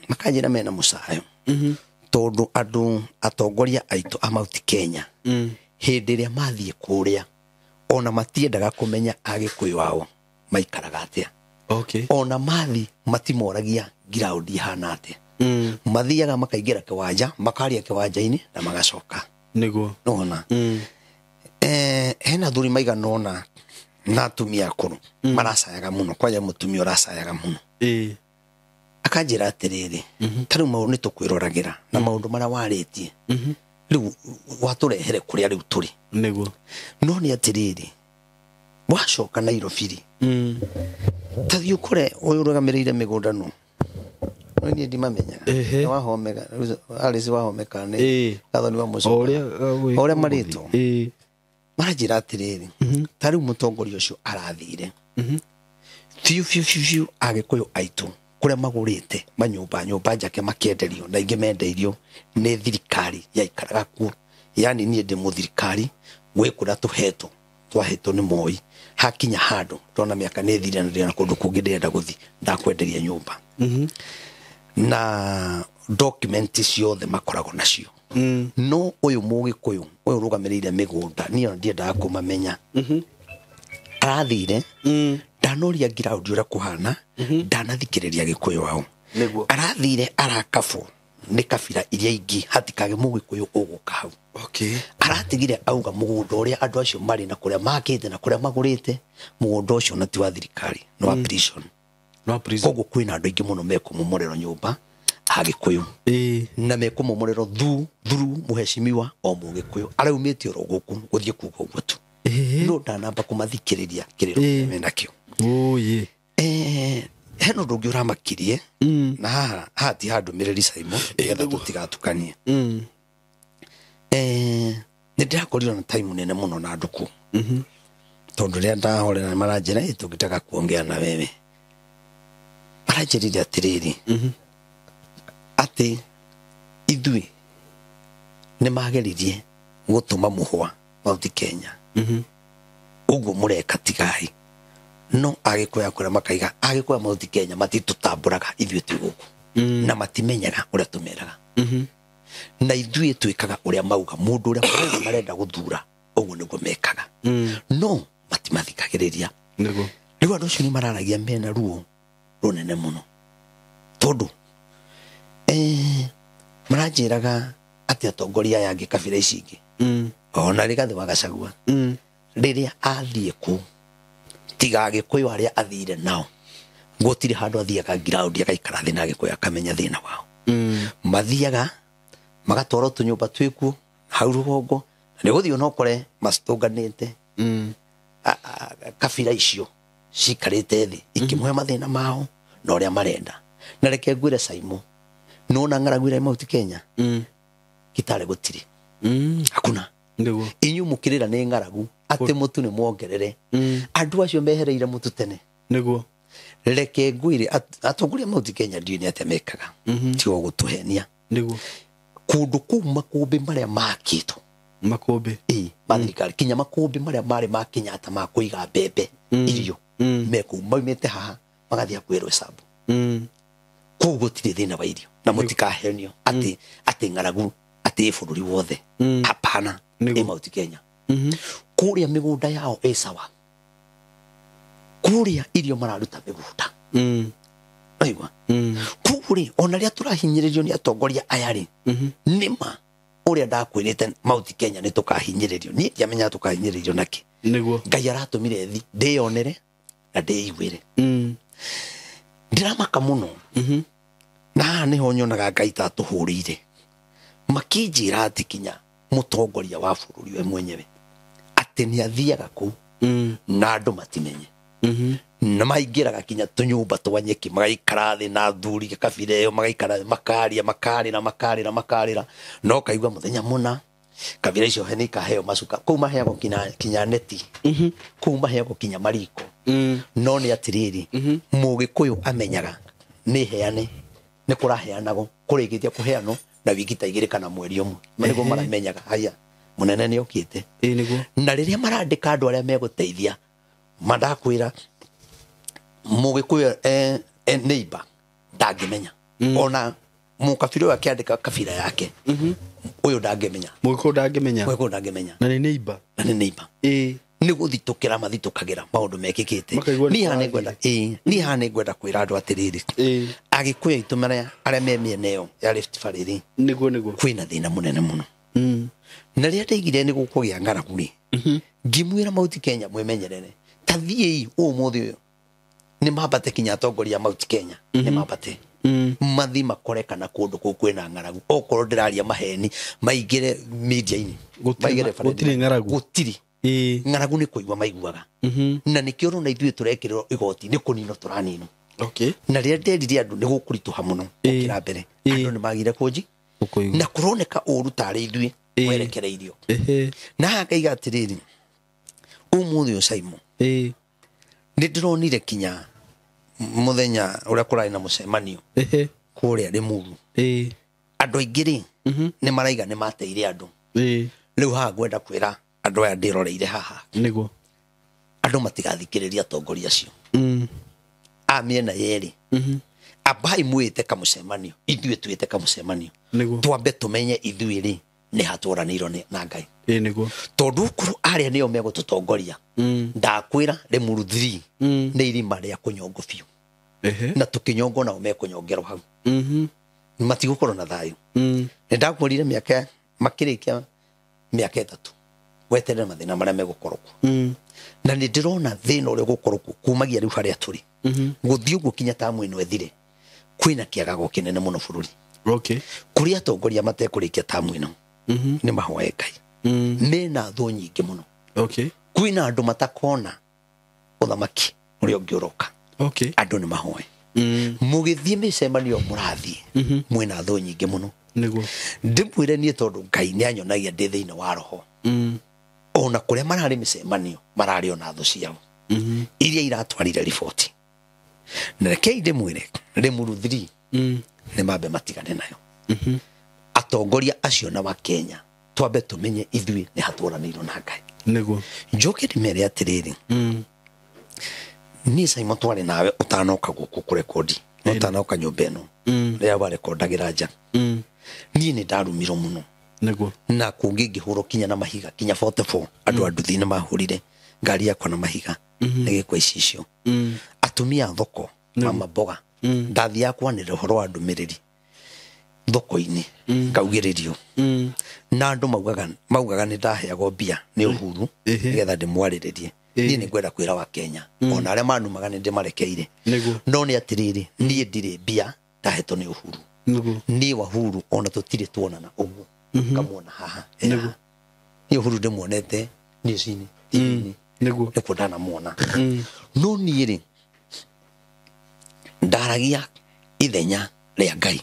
makanjĩra mena mũcayo. Tondũ andũ atongoria aitũ a Mount Kenya, hĩndĩ ĩrĩa mathiĩ kũrĩa, ona matiendaga kũmenya Agĩkũyũ ao maikaraga atĩa. Ona mathi matimoragia ground ihana atĩa. Mathiaga makaingĩra kĩwanja, makaria kĩwanja-inĩ na magacoka. Nĩguo. Nĩwona? Hena athuri maigana ũna na atumia akũrũ maracayaga mũno, kwanja mũtumia ũracayaga mũno. Akanjĩra atĩrĩrĩ, ta rĩu maũndũ nĩ tũkwĩroragĩra na maũndũ marĩa warĩtie. Rĩu watũrehere kũrĩa rĩu tũrĩ. Nĩguo. No nĩ atĩrĩrĩ, wacoka Nairobi rĩ, ta thiĩ ũkore ũyũ ũrũgamĩrĩire mĩgũnda nũ. No niĩ ndimamenyaga. Nĩ wahomeka, Alice wahomeka nĩ Gathoni wa Mũcũka. O ũrĩa marĩtwo. Maranjĩra atĩrĩrĩ, ta rĩu mũtongoria ũcio arathire. Biũ biũ biũ biũ Agĩkũyũ aitũ kũrĩa magũrĩte manyũmba, nyũmba njake makĩenderio na ingĩ mendeirio nĩ thirikari yaikaraga kuo. Yani niĩ ndĩ mũthirikari, gwĩ kũrĩa tũhetwo, twahetwo nĩ Moi. Hakinya handũ ndona mĩaka nĩ ĩthire na ndĩrona kũndũ kũngĩ ndĩrenda gũthiĩ, ndakwenderia nyũmba. Na document ciothe makoragwo nacio. No ũyũ Mũgĩkũyũ ũyũ ũrũgamĩrĩire mĩgũnda, niĩ ona ndiendaga kũmamenya. Arathire, Ndanoria ground ũrĩa kũhana, ndanathikĩrĩria Gĩkũyũ ao. Arathire arakabwo nĩ kabira iria ingĩ hatikage mũgĩkũyũ ũgũka hau. Okay. Aratigire auga mũgũnda ũrĩa andũ acio marĩ na kũrĩa makĩte na kũrĩa magũrĩte, mũgũnda ũcio na ti wa thirikari, nĩ wa prison. No prison. Koguo kwĩna andũ aingĩ mũno mekũmomorerwo nyũmba Agĩkũyũ. Na mekũmomorerwo thuru mũheshimiwa o mũgĩkũyũ araumĩte oro gũkũ gũthiĩ kuga ũguo tu. No ndanamba kũmathikĩrĩria kĩrĩro menakĩo. Oye. Hena ũndũ ũngĩ ũramakirie na haha ti handũ mĩrĩri Simon nĩgetha tũtigatukanie. Nĩ ndĩrakorirwo na time nene mũno na andũ kũu. Tondũ rĩrĩa ndahorera nĩ maranjĩra tũngĩtaka kuongea na wewe. Maranjĩrire atĩrĩrĩ atĩ ithuĩ nĩ mageririe gũtũma mũhwa Mount Kenya. Ũguo mũreka tigai. No Agĩkũyũ kũrĩa makaiga Agĩkũyũ Mount Kenya matitũtambũraga ithuĩ twĩ gũkũ. Na matimenyaga ũrĩa tũmeraga. Na ithuĩ twĩkaga ũrĩa mauga, mũndũ ũrĩa mauga marenda gũthura ũguo nĩguo mekaga. No matimathikagĩrĩria. Nĩguo. Rĩu andũ acio nĩ mararagia mena ruo rũnene mũno. Tondũ maranjĩraga atĩ atongoria aya angĩ kabira ici ingĩ ona Rigathĩ wa Gachagua rĩrĩa athiĩ kũu tiga Agĩkũyũ arĩa athire nao gũtirĩ handũ athiaga ground agaikara thĩ na Agĩkũyũ akamenya thĩna wao. Mathiaga magatwarwo tũnyũmba twĩkuo hau rũgongo na nĩ gũthiĩ ona ũkore macitũnganĩte kabira icio cikarĩte thĩ ikĩmũhe mathĩna mao na ũrĩa marenda. Na reke ngwĩre Simon, nĩwona ng'aragu ĩrĩa Mount Kenya Kitale gũtirĩ. Hakuna. Nĩguo. Inyuĩ mũkĩrĩra nĩ ng'aragu atĩ mũtu nĩ mwongerere. Andũ acio mehereire mũtu tene. Nĩguo. Reke ngwĩre atongoria Mount Kenya ndiũĩ nĩ atĩa mekaga. Tiga gũtũhenia. Nĩguo. Kũndũ kũu makũmbĩ marĩa makĩtwo. Makũmbĩ. Ma thirikari kinya makũmbĩ marĩa marĩ ma Kenyatta ma kũiga mbembe irio mekũu maumĩte haha magathiĩ hakuhĩ Roysambu. Kũu gũtirĩ thĩna wa irio na mũtikahenio atĩ atĩ ng'aragu atĩ bũrũri wothe. Hapana, ĩ Mount Kenya. Kũrĩa mĩgũnda yao ĩ sawa. Kũrĩa irio mararuta mĩgũnda. Aigua. Koguo rĩ ona rĩrĩa tũrahinyĩrĩrio nĩ atongoria aya rĩ nĩma ũrĩa ndakwĩrĩte Mount Kenya nĩ tũkahinyĩrĩrio. Niĩ ndiamenyaga tũkahinyĩrĩrio nakĩ. Nĩguo. Ngai aratũmire thi ndĩyonere na ndĩiguĩre. Ndĩramaka mũno. Na haha nĩho nyonaga Ngai ta atũhũrĩire. Makĩnjĩra atĩ kinya mũtongoria wa bũrũri we mwenyewe atĩ nĩ athiaga kũu na andũ matimenye. Na maingĩraga kinya tũnyũmba twa nyeki magaikara thĩ na athuri kabira ĩyo magaikara makaria makarĩra makarĩra makarĩra no kaigua mũthenya mũna kabira icio nĩ ikaheo macuka kũu maheagwo kinya neti kũu maheagwo kinya mariko. No nĩ atĩrĩrĩ mũgĩkũyũ amenyaga nĩ heane nĩ kũraheanagwo kũrĩkĩtie kũheanwo na wiki ta igĩrĩ kana mweri ũmwe nĩguo maramenyaga haya mũnene nĩ okĩte. Na rĩrĩa marandĩka andũ arĩa megũteithia mandakwĩra mũgĩkũyũ neighbor ndangĩmenya. Ona mũkabira ũyũ akĩandĩka kabira yake ũyũ ndangĩmenya. Mũgĩkũyũ ndangĩmenya. Mũgĩkũyũ ndangĩmenya. Na nĩ neighbor. Na nĩ neighbor. Nĩ gũthitũkĩra mathitũkagĩra maũndũ mekĩkĩte. Niĩ haha nĩ ngwenda kwĩra andũ atĩrĩrĩ Agĩkũyũ aitũ arĩa me mĩena ĩyo ya Rift Valley rĩ nĩguo nĩguo kwĩna thĩna mũnene mũno. Na rĩrĩa ndaigire nĩ gũkũgĩa ng'aragu rĩ ngĩmwĩra Mount Kenya mwĩmenyerere ta thiĩi ũmũthĩ ũyũ nĩ mambate kinya atongoria Mount Kenya nĩ mambate mathi makore kana kũndũ kũu kwĩna ng'aragu okorwo ndĩraria maheni maingĩre media-inĩ gũtirĩ ng'aragu gũtirĩ ng'aragu nĩ kũigua maiguaga. Na nĩkĩo ũrona ithuĩ tũrekĩrĩrwo igoti nĩ kũninwo tũraninwo. Okay. Na rĩrĩa nderire andũ nĩ gũkũritũha mũno gũkĩra mbere andũ nĩ magire kũnji na kũroneka ũru tarĩ ithuĩ werekereirio. Na haha ngaiga atĩrĩrĩ ũmũthĩ ũyũ Simon nĩ ndĩronire kinya mũthenya ũrĩa kũrarĩ na mũcemanio kũrĩa Limuru andũ aingĩ rĩ nĩ maraiga nĩ mateire andũ. Rĩu haha ngwenda kwĩra andũ aya ndĩroreire haha nĩguo andũ matigathikĩrĩria atongoria acio a mĩena yerĩ. Ambai mwĩte kamũcemanio ithuĩ twĩte kamũcemanio twambe tũmenye ithuĩ rĩ Nĩ hatũranĩirwo na Ngai. Ĩĩ nĩguo. Tondũ okorwo arĩa nĩo megũtũtongoria, ndakwĩra Limuru 3 nĩ irima rĩa kũnyongwo biũ. Na tũkĩnyongwo nao mekũnyongerwo hau. Matigũkorwo na thayũ. Nĩ ndakwĩrire mĩaka makĩrĩkia mĩaka 3 weterere mathĩna marĩa megũkorwo kuo. Na nĩ ndĩrona thĩna ũrĩa ũgũkorwo kuo kumagia rĩu harĩa tũrĩ. Gũthiĩ ũguo kinya tamu ĩno ĩthire, kwĩna kĩagago kĩnene mũno bũrũri. Okay. Kũrĩa atongoria matekũrĩkia tamu ĩno, nĩ mahoe Ngai. Mena thũ nyingĩ mũno. Okay. Kwĩna andũ matakona ũthamaki ũrĩa ũngĩ ũroka. Okay. Andũ nĩ mahoe. Mũgĩthiĩ mĩcemanio mũrathiĩ, mwĩna thũ nyingĩ mũno. Nĩguo. Ndĩmwĩre niĩ tondũ Ngai nĩ anyonagia ndĩ thĩinĩ wa roho. Ona kũrĩa mararĩ mĩcemanio, mararĩ ona thũ ciao. Iria iratwarire riboti. Na rekei ndĩmwĩre, Limuru 3 nĩ mambe matigane nayo. Atongoria acio na wa Kenya twambe tũmenye ithuĩ nĩ hatũranĩirwo na Ngai. Nĩguo. Njoke ndĩmere atĩrĩrĩ, niĩ Simon twarĩ nawe ũtanoka gũkũ kũrekondi, ũtanoka nyũmba ĩno rĩrĩa warekondagĩra nja. Niĩ nĩ ndarumirwo mũno. Nĩguo. Na kũngĩ ngĩhũrwo kinya na mahiga, kinya 44 andũ a nduthi nĩ mahũrire ngari yakwa na mahiga nĩ gĩkwa icicio. Atumia a thoko, mama mboga, ndathiaga kwanĩrĩra ũhoro wa ndũmĩrĩri thoko-inĩ, ngaugĩrĩrio. Na andũ maugaga nĩ ndaheagwo mbia nĩ Uhuru nĩgetha ndĩmwarĩrĩrie. Niĩ nĩ ngwenda kwĩra wa Kenya, ona arĩa manumaga nĩ ndĩmarekeire. Nĩguo. No nĩ atĩrĩrĩ, niĩ ndirĩ mbia ndahetwo nĩ Uhuru. Nĩguo. Niĩ Wahuru ona tũtirĩ tuonana ũguo. Ngamuona haha. Nĩguo. Niĩ Uhuru ndĩmuonete news-inĩ, TV-inĩ. Nĩguo. Nĩkuo ndanamuona. No niĩ rĩ, ndaragia ithenya rĩa Ngai.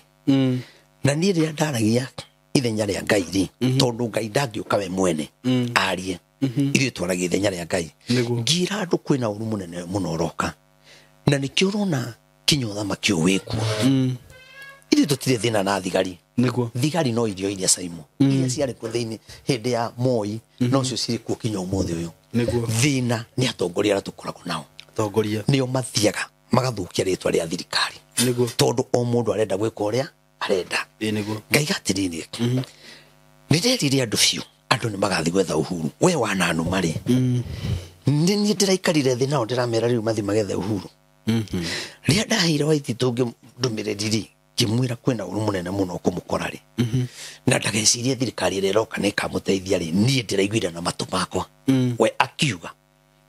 Na niĩ rĩrĩa ndaragia ithenya rĩa Ngai rĩ, tondũ Ngai ndangĩũka we mwene arie, ithuĩ twaragia ithenya rĩa Ngai. Nĩguo. Ngĩra andũ kwĩna ũru mũnene mũno ũroka. Na nĩkĩo ũrona kinya ũthamaki ũyũ wĩkuo. Ithuĩ tũtirĩ thĩna na thigari. Nĩguo. Thigari no irio iria Simon. Iria ciarĩ kuo thĩinĩ hĩndĩ ya Moi, nocio cirĩ kuo kinya ũmũthĩ ũyũ. Nĩguo. Thĩna nĩ atongoria arĩa tũkoragwo nao. Atongoria. Nĩo mathiaga magathũkia rĩtwa rĩa thirikari. Nĩguo. Tondũ o mũndũ arenda gwĩka ũrĩa arenda. Ĩĩ nĩguo. Ngaiga atĩrĩrĩ, nĩ nderire andũ biũ, andũ nĩ magathiĩ gwetha Uhuru. We wananuma rĩ, nĩ niĩ ndĩraikarire thĩ nao ndĩramera rĩu mathiĩ magethe Uhuru. Rĩrĩa ndaheire Waititũ ndũmĩrĩri rĩ, ngĩmwĩra kwĩna ũru mũnene mũno ũkũmũkora rĩ. Na ndagecirie thirikari ĩrĩa ĩroka nĩ ĩkamũteithia rĩ, niĩ ndĩraiguire na matũ makwa. We akiuga,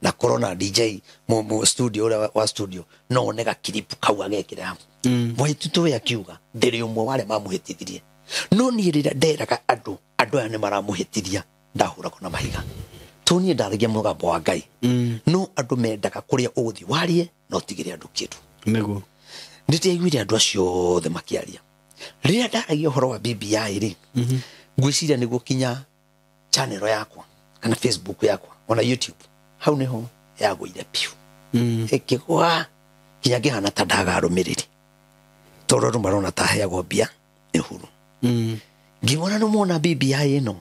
na korona DJ mu studio ũrĩa wa studio, no one gakiripu kau agekĩra hau. Waititũ we akiuga, ndĩrĩ ũmwe wa arĩa mamũhĩtithirie. No niĩ rĩrĩa nderaga andũ, andũ aya nĩ maramũhĩtithia, ndahũragwo na mahiga. To niĩ ndaragia mũgambo wa Ngai. No andũ mendaga kũrĩa ũgũthiĩ warie, no tigĩre andũ kĩndũ. Nĩguo. Nĩ ndĩraiguire andũ acio othe makĩaria. Rĩrĩa ndaragia ũhoro wa BBI rĩ, ngwĩciria nĩguo kinya channel yakwa, kana Facebook yakwa, ona YouTube, hau nĩho yagũire biũ. Ĩkĩgũa kinya ngĩhana ta ndagarũmĩrĩri. Tondũ andũ marona ta heagwo mbia nĩ Uhuru. Ngĩmwona nĩ muona BBI ĩno,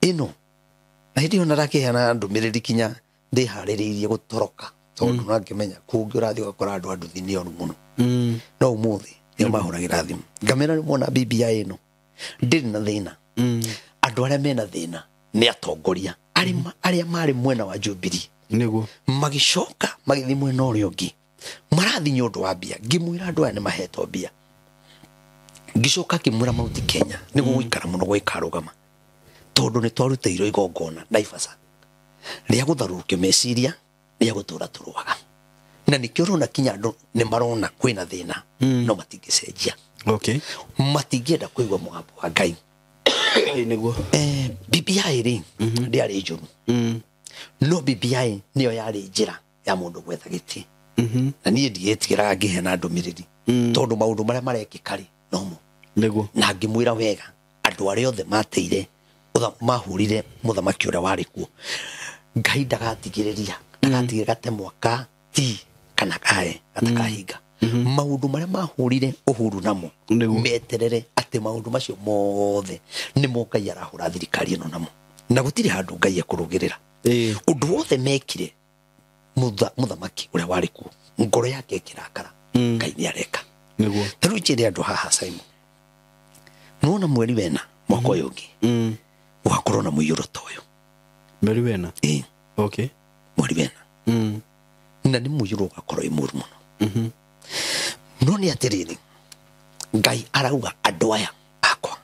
ĩno. Na hĩndĩ ĩyo na ndakĩheana ndũmĩrĩri kinya ndĩharĩrĩirie gũtoroka. Tondũ no ngĩmenya kũngĩ ũrathiĩ ũgakora andũ a nduthi nĩ oru mũno. No ũmũthĩ nĩo mahũragĩra thimũ. Ngamera nĩ muona BBI ĩno, ndĩrĩ na thĩna. Andũ arĩa mena thĩna nĩ atongoria arĩa marĩ mwena wa Jubilee. Nĩguo. Magĩcoka magĩthiĩ mwena ũrĩa ũngĩ. Marathiĩ nĩ ũndũ wa mbia. Ngĩmwĩra andũ aya nĩ mahetwo mbia. Ngĩcoka ngĩmwĩra Mount Kenya nĩ gũgũikara mũno gũgĩkarũgama. Tondũ nĩ twarutĩirwo igongona Naivasha rĩa gũtharũrũkio meciria, rĩa gũtũra tũrũaga. Na nĩkĩo ũrona kinya andũ nĩ marona kwĩna thĩna, no matingĩcenjia. Okay. Matingĩenda kũigua mũgambo wa Ngai. Ĩĩ nĩguo. BBI rĩ, ndĩarĩ njũru. No BBI nĩyo yarĩ njĩra ya mũndũ gwetha gĩtĩ. Na niĩ ndiĩtigĩraga ngĩheana ndũmĩrĩri. Tondũ maũndũ marĩa marekĩka rĩ, nomo. Nĩguo. Na ngĩmwĩra wega, andũ arĩa othe mateire, mahũrire mũthamaki ũrĩa warĩ kuo. Ngai ndagatigĩrĩria, ndagatigĩrĩria gate mwaka ti kana kae gatakahinga. Maũndũ marĩa mahũrire Uhuru namo, Nĩguo. meterere atĩ maũndũ macio mothe nĩmo Ngai arahũra thirikari ĩno namo. Na gũtirĩ handũ Ngai ekũrũgĩrĩra. Ũndũ wothe mekire mũthamaki ũrĩa warĩ kuo, ngoro yake ĩkĩrakara, Ngai nĩ areka. Nĩguo. Ta rĩu njĩre andũ haha Simon, nĩwona mweri wena Mwaka ũyũ ũngĩ gũgakorwo na mũiyũro ta ũyũ. Mweri wena? Ĩĩ. Okay. Mweri wena. Na nĩ mũiyũro ũgakorwo wĩ mũru mũno. No nĩ atĩrĩrĩ, Ngai arauga andũ aya akwa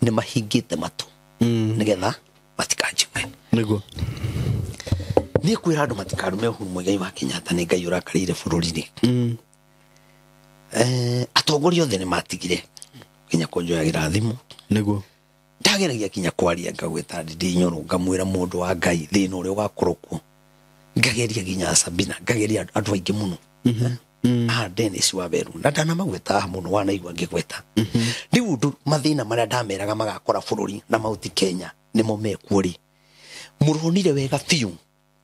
nĩ mahingĩte matũ nĩgetha matikanjigue. Nĩguo. Niĩ kwĩra andũ matikarume Uhuru Muigai wa Kenyatta nĩ Ngai ũrakarĩire bũrũri-rĩ. Atongoria othe nĩ matigire nginya kũnjoyagĩra thimũ. Nĩguo. Ndageragia kinya kwaria ngagwĩta Ndindi Nyoro ngamwĩra mũndũ wa Ngai thĩna ũrĩa ũgakorwo kuo. Ngageria nginya Sabina, ngageria andũ aingĩ mũno. Dennis Waweru na ndanamagweta haha mũno wanaigua ngĩgweta. Rĩu ũndũ mathĩna marĩa ndameraga magakora bũrũri na Mount Kenya nĩmo mekuo rĩ. Mũronire wega biũ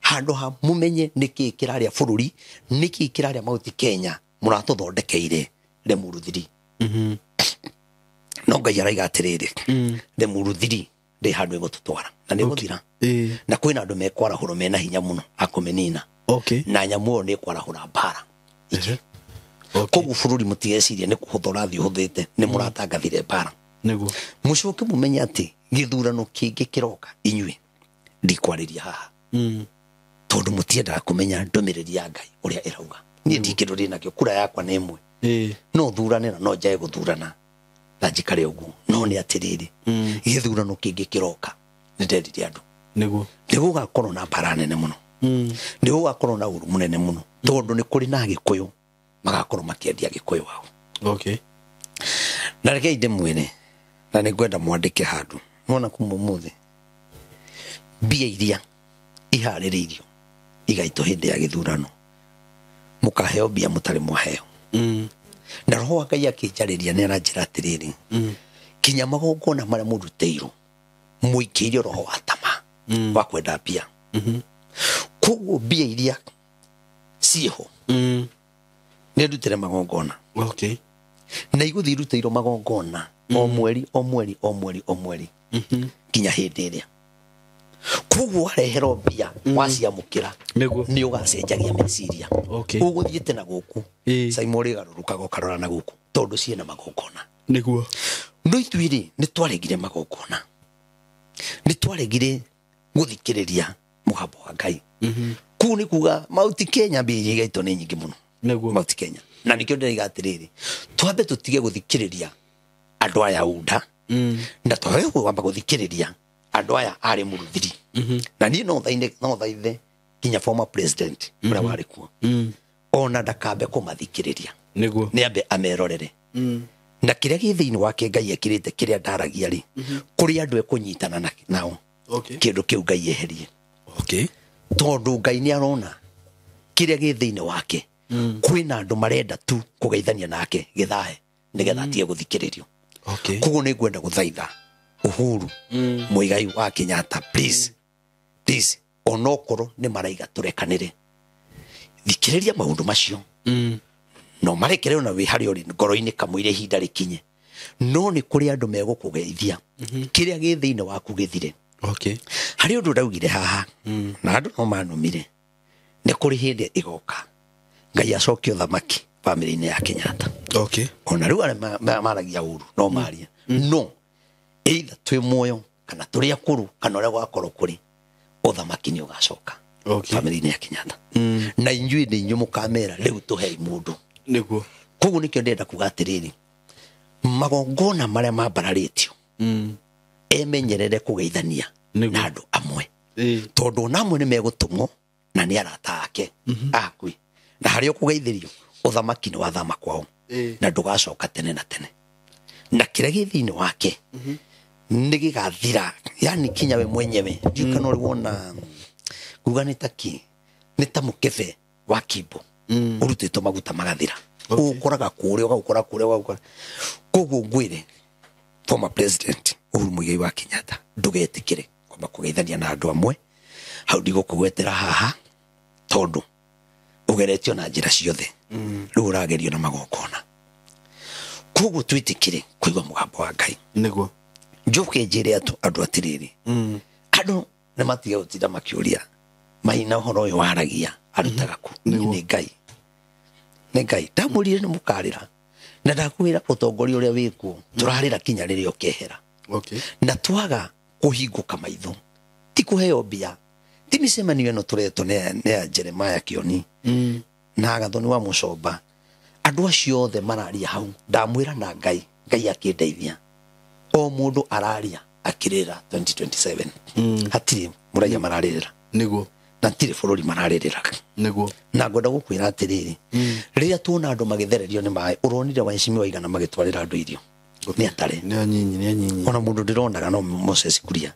handũ ha mũmenye nĩkĩĩ kĩrarĩa bũrũri, nĩkĩĩ kĩrarĩa Mount Kenya mũratũthondekeire Limuru 3. No Ngai araiga atĩrĩrĩ, Limuru 3 ndĩ handũ ĩgũtũtwara na nĩ ĩgũthira. Na kwĩna andũ mekwarahũrwo mena hinya mũno akũmĩnina. Okay. Na nyamũ ĩyo nĩ ĩkwarahũra mbara. Koguo bũrũri mũtigecirie nĩ kũhũtha ũrathiĩ ũhũthĩte, nĩ mũratangathire mbara. Nĩguo. Mũcoke mũmenye atĩ gĩthurano kĩngĩ kĩroka inyuĩ ndikwarĩria haha. Tondũ mũtiendaga kũmenya ndũmĩrĩri ya Ngai ũrĩa ĩrauga. Niĩ ndi kĩndũ ndĩ nakĩo, kura yakwa nĩ ĩmwe. No thurane na no njae gũthurana na njikare ũguo. No nĩ atĩrĩrĩ, gĩthurano kĩngĩ kĩroka nĩ nderire andũ. Nĩguo. Nĩ gũgakorwo na mbara nene mũno. Nĩ gũgakorwo na ũru mũnene mũno. Tondũ nĩ kũrĩ na Agĩkũyũ magakorwo makĩendia Agĩkũyũ ao. Okay. Na rekei ndĩmwĩre, na nĩ ngwenda mwandĩke handũ. Nĩwona kuma ũmũthĩ mbia iria iharĩrĩirio igaitwo hĩndĩ ya gĩthurano mũkaheo mbia mũtarĩ mwaheo. Na roho wa Ngai akĩnjarĩria nĩ aranjĩra atĩrĩrĩ, kinya magongona marĩa mũrutĩirwo mũikĩirio roho wa tama wa kwenda mbia. Koguo mbia iria ciĩho nĩ ndutĩre magongona. Okay. Na igũthiĩ irutĩirwo magongona o mweri o mweri o mweri o mweri nginya hĩndĩ ĩrĩa. Koguo wareherwo mbia waciamũkĩra nĩ ũgacenjagia meciria. Okay. Ũgũthiĩte na gũkũ Simon ũrĩgarũrũkaga ũkarora na gũkũ tondũ ciĩna magongona. Nĩguo. No ithuĩ rĩ nĩ twaregire magongona, nĩ twaregire gũthikĩrĩria mũgambo wa Ngai. Kũu nĩ kuga Mount Kenya mbia iria igaitwo nĩ nyingĩ mũno. Nĩguo. Mount Kenya. Na nĩkĩo ndĩraiga atĩrĩrĩ, twambe tũtige gũthikĩrĩria andũ aya UNDA, na twage kwamba gũthikĩrĩria andũ aya a Limuru 3. Na niĩ no thaithe nginya former president ũrĩa warĩ kuo, ona ndakambe kũmathikĩrĩria. Nĩguo. Nĩ ambe amerorere. Na kĩrĩa gĩ thĩinĩ wake Ngai ekĩrĩte kĩrĩa ndaragia rĩ, kũrĩ andũ ekũnyitana nao. Okay. Kĩndũ kĩu Ngai eherie. Okay. Tondũ Ngai nĩ arona kĩrĩa gĩ thĩinĩ wake. Kwĩna andũ marenda tu kũgeithania nake gĩthae nĩgetha atige gũthikĩrĩrio. Okay. Koguo nĩ ngwenda gũthaitha Uhuru Muigai wa Kenyatta, please, please, onokorwo nĩ maraiga tũrekanĩre, thikĩrĩria maũndũ macio. No marekere ona wĩ harĩa ũrĩ ngoro-inĩ kamũira ihinda rĩkinye. No nĩ kũrĩ andũ megũkũgeithia kĩrĩa gĩ thĩinĩ waku gĩthire. Okay. Harĩ ũndũ ndaugire haha na andũ no manumire, nĩ kũrĩ hĩndĩ ĩgoka Ngai acokie ũthamaki bamĩrĩ-inĩ ya Kenyatta. Okay. Ona rĩu arĩa maragia ũru no maria. No either twĩ muoyo kana tũrĩ akũrũ kana ũrĩa gwakorwo kũrĩ, ũthamaki nĩ ũgacoka Okay. bamĩrĩ-inĩ ya Kenyatta. Na inyuĩ nĩ inyuĩ mũkamera rĩu tũhei mũndũ. Nĩguo. Koguo nĩkĩo ndĩrenda kuga atĩrĩrĩ, magongona marĩa mambararĩtio emenyerere kũgeithania na andũ amwe. Tondũ ona amwe nĩ megũtũmwo na nĩ arata ake akui. Na harĩa ũkũgeithĩrio ũthamaki nĩ wathama kwao na ndũgacoka tene na tene. Na kĩrĩa gĩ thĩinĩ wake nĩ gĩgathira, yani kinya we mwenyewe. Ndiũĩ kana ũrĩ wona kuga nĩ ta kĩ, nĩ ta mũkebe wa kimbo ũrutĩtwo maguta magathira. Ũkoraga kũrĩa ũgaũkora kũrĩa ũgaũkora. Koguo ngwĩre former president Uhuru Muigai wa Kenyatta, ndũgetĩkĩre kwamba kũgeithania na andũ amwe. Hau ndigũkũgwetera haha tondũ ũgeretio na njĩra ciothe. Rĩu ũragerio na magongona. Koguo twĩtĩkĩre kũigua mũgambo wa Ngai. Nĩguo. Njoke njĩre andũ atĩrĩrĩ, andũ nĩ matige gũtinda makĩũria Maina ũhoro ũyũ waragia arutaga kũ. Nĩ Ngai. Nĩ Ngai. Ndamwĩrire nĩ mũkarĩra. Na ndakwĩra ũtongoria ũrĩa wĩkuo, tũrarĩra kinya rĩrĩa ũkehera. Okay. Na twaga kũhingũka maitho ti kũheo mbia ti mĩcemanio ĩno tũretwo nĩ ya Jeremiah Kioni na Gathoni wa Mũcomba. Andũ acio othe mararia hau ndamwĩra na Ngai, Ngai akĩndeithia, o mũndũ araria akĩrĩra 2027. Hatirĩ mũraiya mararĩrĩra. Nĩguo. Na hatirĩ bũrũri mararĩrĩra. Nĩguo. Na ngwenda gũkwĩra atĩrĩrĩ, rĩrĩa tuona andũ magĩthererio nĩ maĩ, ũronire waheshimiwa aigana magĩtwarĩra andũ irio? Nĩ atare. Nĩ anyinyi, nĩ anyinyi. Ona mũndũ ndĩronaga no Moses Kuria.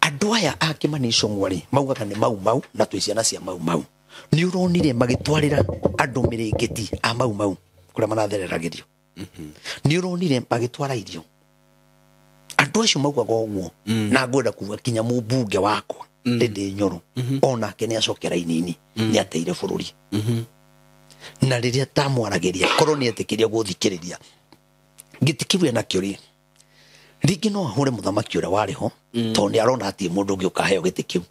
Andũ aya a Kĩmani Ichung'wa rĩ maugaga nĩ Mau Mau na twĩ ciana cia Mau Mau. Nĩ ũronire magĩtwarĩra andũ mĩrĩngĩti a Mau Mau kũrĩa marathereragĩrio? Nĩ ũronire magĩtwara irio? Andũ acio maugaga ũguo. Na ngwenda kuga kinya mũmbunge wakwa Ndĩndĩ Nyoro onake nĩ acokera inini, nĩ ateire bũrũri. Na rĩrĩa ndamwaragĩria korwo nĩ etĩkĩria gũthikĩrĩria gĩtĩ kĩu enakĩo rĩ, rĩngĩ no ahũre mũthamaki ũrĩa warĩ ho, tondũ nĩ arona hatirĩ mũndũ ũngĩ ũkaheo gĩtĩ kĩu.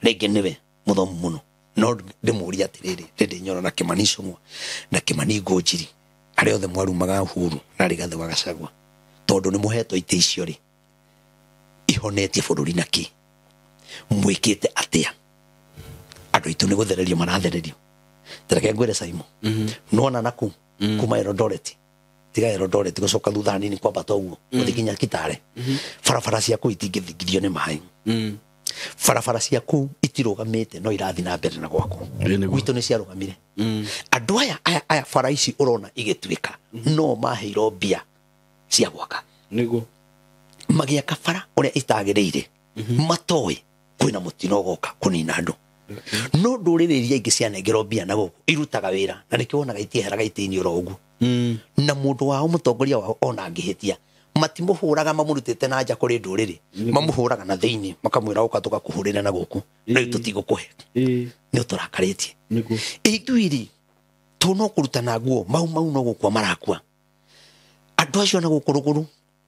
Rĩngĩ nĩwe mũthomu mũno. No ndĩmũrie atĩrĩrĩ, Ndĩndĩ Nyoro na Kĩmani Ichung'wa na Kĩmani Ngũnjiri, arĩa othe mwarumaga Uhuru na Rigathĩ wa Gachagua, tondũ nĩ mũhetwo itĩ icio rĩ, ihonetie bũrũri na kĩ? Mwĩkĩte atĩa? Andũ aitũ nĩ gũthererio marathererio. Tareke ngwĩre Simon, nĩwona naku kuma Eldoret, tiga Eldoret gũcoka thutha hanini kwambata ũguo gũthiĩ nginya Kitale, barabara cia kũu itingĩthingithio nĩ maĩ. Barabara cia kũu itirũgamĩte no irathiĩ na mbere na gwakwo. Gwitũ nĩ ciarũgamire. Andũ aya aya aya bara ici ũrona igĩtuĩka no maheirwo mbia cia gwaka. Nĩguo. Magĩaka bara ũrĩa itagĩrĩire, matoĩ kwĩna mũtino ũgoka kũnina andũ. No ndũrĩrĩ iria ingĩ cianengerwo mbia na gũkũ irutaga wĩra, na nĩkĩo wonaga itieheraga itĩ-inĩ oro ũguo. Na mũndũ wao mũtongoria wao ona angĩhĩtia matimũhũraga mamũrutĩte na nja kũrĩ ndũrĩrĩ, mamũhũraga na thĩinĩ makamwĩra ũka tũgakũhũrĩra na gũkũ, rĩu tũtigũkũhe, nĩ ũtũrakarĩtie. Ithuĩ rĩ to no kũrutana nguo Mau Mau no gũkua marakua. Andũ acio na gũkũ rũgũrũ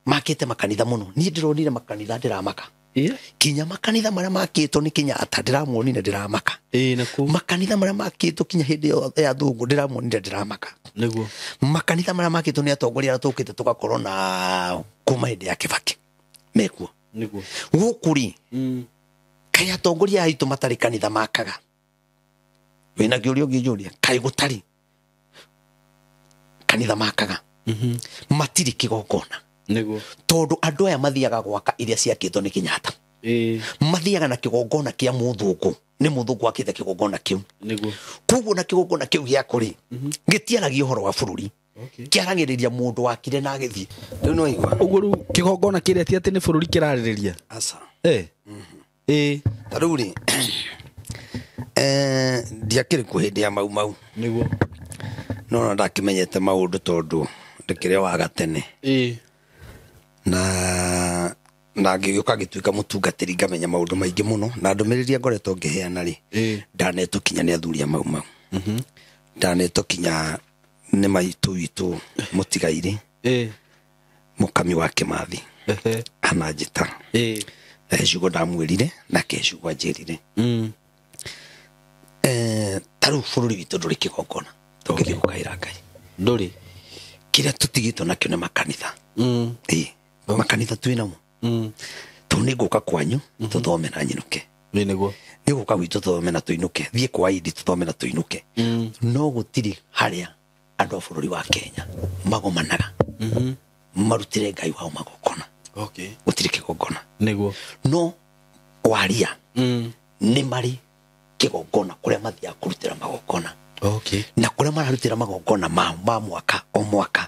makĩte makanitha mũno. Niĩ ndĩronire makanitha ndĩramaka. Kinya makanitha marĩa makĩtwo nĩ Kenyatta ndĩramuonire ndĩramaka. Makanitha marĩa makĩtwo kinya hĩndĩ ya thũngũ ndĩramuonire ndĩramaka. Nĩguo. Makanitha marĩa makĩtwo nĩ atongoria arĩa tũkĩte tũgakorwo na kuma hĩndĩ ya Kibaki mekuo. Nĩguo. Gũkũ rĩ, kaĩ atongoria aitũ matarĩ kanitha makaga? Wĩna kĩũria ũngĩnjũria, kaĩ gũtarĩ kanitha makaga? Matirĩ kĩgongona. Nĩguo. Tondũ andũ aya mathiaga gwaka iria ciakĩtwo nĩ Kenyatta. Mathiaga na kĩgongona kĩa mũthũngũ, nĩ mũthũngũ akĩte kĩgongona kĩu. Nĩguo. Koguo na kĩgongona kĩu gĩako rĩ, gĩtiaragia ũhoro wa bũrũri. Kĩaragĩrĩria mũndũ wakire na agĩthiĩ. Rĩu no igua. Ũguo rĩu kĩgongona kĩrĩa ti atĩ nĩ bũrũri kĩrarĩrĩria. Aca. Ta rĩu rĩ, ndiakĩrĩ kuo hĩndĩ ya Mau Mau. Nĩguo. No na ndakĩmenyete maũndũ tondũ ndĩkĩrĩ wa gatene. Na ngĩgĩũka ngĩtuĩka mũtungatĩri ngamenya maũndũ maingĩ mũno, na ndũmĩrĩri ĩrĩa ngoretwo ngĩheana rĩ, ndanetwo kinya nĩ athuri a Mau Mau. Ndanetwo kinya nĩ maitũ witũ mũtigairĩ, mũkami wa Kĩmathi, ananjĩta. Na he ciugo ndamwĩrire na ke ciugo anjĩrire. Ta rĩu bũrũri witũ ndũrĩ kĩgongona tũngĩthiĩ gũkaĩra Ngai. Ndũrĩ. Kĩrĩa tũtigĩtwo nakĩo nĩ makanitha. Makanitha twĩ namo. Tondũ nĩ ngũka kwanyu tũthome na nyinũke. Nĩguo. Nĩ ngũka gwitũ tũthome na tũinũke, thiĩ kwa Idi tũthome na tũinũke. No gũtirĩ harĩa andũ a bũrũri wa Kenya magomanaga marutĩre Ngai wao magongona. Gũtirĩ kĩgongona. Nĩguo. No waria nĩ marĩ kĩgongona kũrĩa mathiaga kũrutĩra magongona. Na kũrĩa mararutĩra magongona mao ma mwaka o mwaka,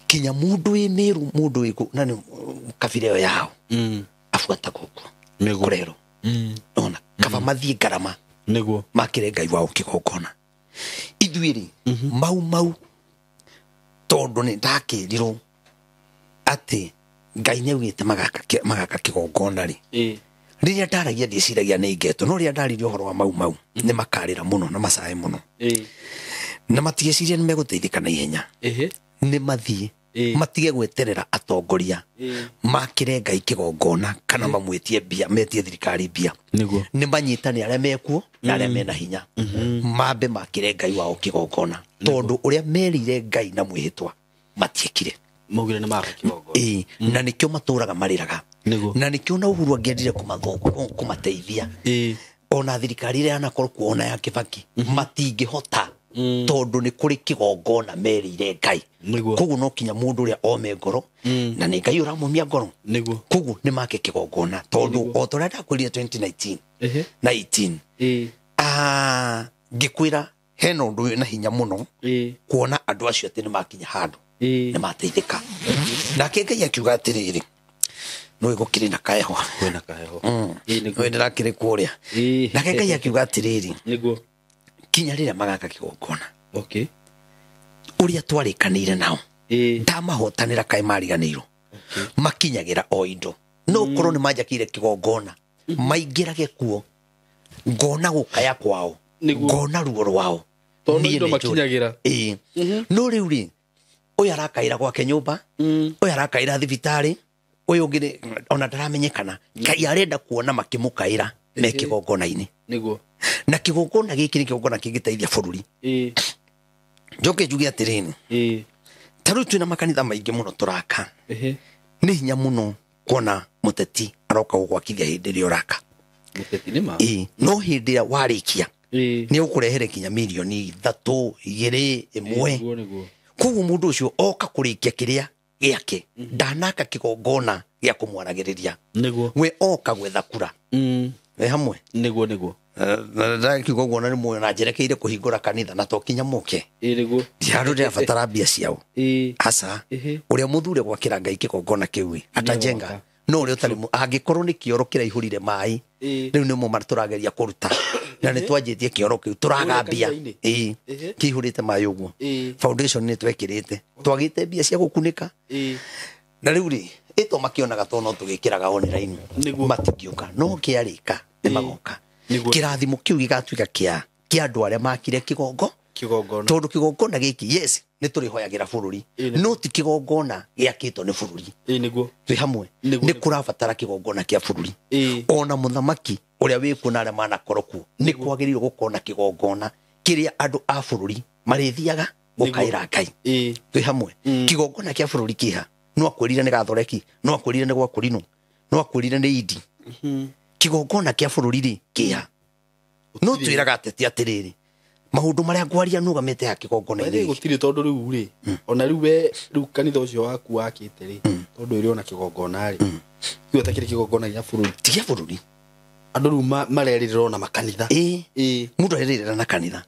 kinya mũndũ wĩ Meru, mũndũ wĩ na nĩ kabira ĩyo yao abuataga ũguo kũrerwo. Nona kaba mathiĩ ngarama. Nĩguo. Makĩre Ngai wao kĩgongona. Ithuĩ rĩ, Mau Mau tondũ nĩ ndakĩrirwo atĩ Ngai nĩ augĩte magaka kĩgongona rĩ, rĩrĩa ndaragia ndĩciragia nĩ ngetwo, no rĩrĩa ndaririe ũhoro wa Mau Mau nĩ makarĩra mũno na macae mũno. Na matigeciria nĩ megũteithĩka na ihenya. Nĩ mathiĩ matige gweterera atongoria makĩre Ngai kĩgongona kana mamwĩtie mbia, metie thirikari mbia. Nĩguo. Nĩ manyitane arĩa mekuo na arĩa mena hinya, mambe makĩre Ngai wao kĩgongona, tondũ ũrĩa merire Ngai na mwĩhĩtwa matiekire. Maugire nĩ maka kĩgongona. Ĩĩ, na nĩkĩo matũraga marĩraga. Nĩguo. Na nĩkĩo na Uhuru angĩendire kũmateithia. Ĩĩ. Ona thirikari ĩrĩa yanakorwo kuo ona ya Kibaki matingĩhota tondũ nĩ kũrĩ kĩgongona merĩire Ngai. Nĩguo. Koguo no kinya mũndũ ũrĩa ome ngoro na nĩ Ngai ũramũmia ngoro. Nĩguo. Koguo nĩ make kĩgongona tondũ o ta ũrĩa ndakwĩrire 2019 Ehe. na 18 Ĩĩ. Ngĩkwĩra hena ũndũ wĩna hinya mũno Ĩĩ. kuona andũ acio atĩ nĩ makinya handũ Ĩĩ. nĩ mateithĩka. Nake Ngai akiuga atĩrĩrĩ, nĩ gũkĩrĩ na kaheho. Kwĩna kaheho. Ĩĩ nĩguo. Nĩ ndĩrakĩrĩ kũrĩa. Ĩĩ. Nake Ngai akiuga atĩrĩrĩ, Nĩguo. kinya rĩrĩa magaka kĩgongona Okay. ũrĩa twarĩkanĩire nao Ĩĩ. ndamahotanĩra kaĩ mariganĩirwo makinyagĩra o indo no korwo nĩ manjakĩire kĩgongona maingĩrage kuo ngona gũkaya kwao Nĩguo. ngona ruo rwao Tondũ Niĩ indo nĩ njũĩ. makinyagĩra. Ĩĩ. No rĩu rĩ, ũyũ arakaĩra gwake nyũmba, ũyũ arakaĩra thibitarĩ, ũyũ ũngĩ ona ndaramenyekana. Ngai arenda kuona makĩmũkaĩra me kĩgongona-inĩ. Nĩguo. Na kĩgongona gĩkĩ nĩ kĩgongona kĩngĩteithia bũrũri. Ĩĩ. Njoke njuge atĩrĩrĩ, Ĩĩ. ta rĩu twĩna makanitha maingĩ mũno tũraka. Ehe. Nĩ hinya mũno kuona mũteti aroka gũgwakithia hĩndĩ ĩrĩa ũraka. Mũteti nĩ ma. Ĩĩ. No hĩndĩ ĩrĩa warĩkia Ĩĩ. nĩ ũkũrehere kinya mirioni 3, 2, 1. Nĩguo nĩguo. Koguo mũndũ ũcio oka kũrĩkia kĩrĩa gĩake ndanaka kĩgongona gĩa kũmwaragĩrĩria. Nĩguo. We oka gwetha kura. We hamwe. Nĩguo nĩguo. Ndakiuga ũguo na rĩmwe na njerekeire kũhingũra kanitha na to kinya mũke. Ĩĩ nĩguo. Handũ ndĩrabatara mbia ciao. Ĩĩ. Aca. Ehe. Ũrĩa mũthure gwakĩra Ngai kĩgongona kĩu ĩ, atajenga. No ũrĩa ũtarĩ angĩkorwo nĩ kĩoro kĩraihũrire maĩ, Ĩĩ. rĩu nĩmo tũrageria kũruta. Na nĩ twanjĩtie kĩoro kĩu tũragambia. Kũrĩa kanitha-inĩ? Ĩĩ. Ehe. Kĩihũrĩte maĩ ũguo. Ĩĩ. Foundation nĩ twekĩrĩte. Twagĩte mbia cia gũkunĩka. Ĩĩ. Na rĩu rĩ, ĩto makĩonaga to no tũgĩkĩraga online. Nĩguo. Matingĩũka. No kĩarĩka nĩ magoka. Nĩguo. Kĩrathimo kĩu gĩgatuĩka kĩa andũ arĩa makire kĩgongo. Kĩgongona. Tondũ kĩgongona gĩkĩ, yes, nĩ tũrĩhoyagĩra bũrũri. Ĩĩ, nĩguo. No ti kĩgongona gĩakĩtwo nĩ bũrũri. Ĩĩ nĩguo. Twĩ hamwe. Nĩguo. Nĩ kũrabatara kĩgongona kĩa bũrũri. Ĩĩ. Ona mũthamaki ũrĩa wĩkuo na arĩa manakorwo kuo nĩ kwagĩrĩirwo gũkorwo na kĩgongona kĩrĩa andũ a bũrũri marĩthiaga gũkaĩra Ngai. Ĩĩ. Twĩ hamwe. Kĩgongona kĩa bũrũri kĩha no akwĩrire nĩ gathoreki, no akwĩrire nĩ gwakũrinũ, no akwĩrire nĩ indi. Kĩgongona kĩa bũrũri rĩ kĩha no twĩraga ateti atĩrĩrĩ, maũndũ marĩa ngwaria nũgamĩte ha kĩgongona-inĩ Rĩ gĩkĩ. gũtirĩ tondũ rĩu rĩ, ona rĩu we rĩu kanitha ũcio waku wakĩte rĩ, tondũ ĩrĩ ona kĩgongona rĩ, kĩu atakĩrĩ kĩgongona gĩa bũrũri. Ti gĩa bũrũri. Andũ rĩu marerĩrĩra ona makanitha. Ĩĩ. Ĩĩ. Mũndũ arerĩrĩra na kanitha.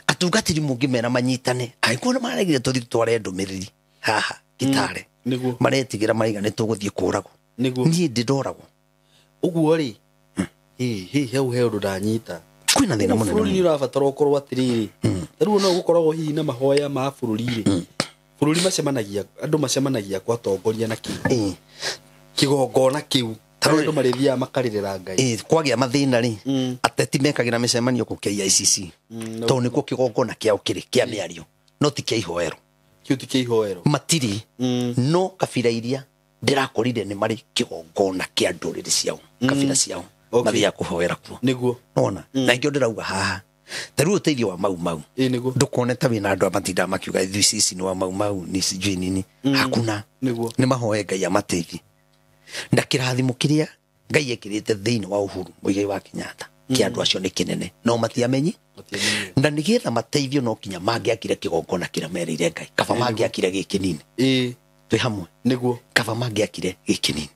Atungatĩri mũngĩmera manyitane, angĩkorwo nĩ maregire tũthiĩ tware ndũmĩrĩri haha gĩtare. Nĩguo. Maretigĩra maraiga nĩ tũgũthiĩ kũragwo. Nĩguo. Niĩ ndĩ ndoragwo. Ũguo rĩ, hĩ hau he ũndũ ndanyita. Kwĩna thĩna mũnene Bũrũri nĩ mũno. ũrabatara ũkorwo atĩrĩrĩ, ta rĩu no gũkoragwo hihi na mahoya ma bũrũri rĩ, bũrũri macemanagia, andũ macemanagia kwa atongoria na kĩ. Ĩĩ. Kĩgongona kĩu. Ta rĩu- Andũ marĩthiaga makarĩrĩra Ngai. Ĩĩ, kwagĩa mathĩna rĩ, ateti mekagĩra mĩcemanio kũ KICC. Tondũ nĩkuo kĩgongona kĩao kĩrĩ kĩa mĩario, no ti kĩa ihoero. Kĩu ti kĩa ihoero. Matirĩ. No kabira iria ndĩrakorire nĩ marĩ kĩgongona kĩa ndũrĩrĩ ciao, kabira ciao, Okay. mathiaga kũhoera kuo. Nĩguo. Nona, na ingĩ ndĩrauga haha ta rĩu ũteithio wa Mau Mau. Ĩĩ nĩguo. Ndũkone ta wĩna andũ a matindaga makiuga ithuĩ sisi nĩ wa Mau Mau ni sijui nini. Hakuna. Nĩguo. Nĩ mahoe Ngai amateithie. Na kĩrathimo kĩrĩa Ngai ekĩrĩte thĩinĩ wa Uhuru Muigai wa Kenyatta kĩa andũ acio nĩ kĩnene no matiamenyi. Matiamenyire. Na nĩgetha mateithio no kinya mangĩakire kĩgongona kĩrĩa merĩire Ngai, kaba mangĩakire gĩkĩ nini. Ĩĩ. Twĩ hamwe. Nĩguo. Kaba mangĩakire gĩkĩ nini.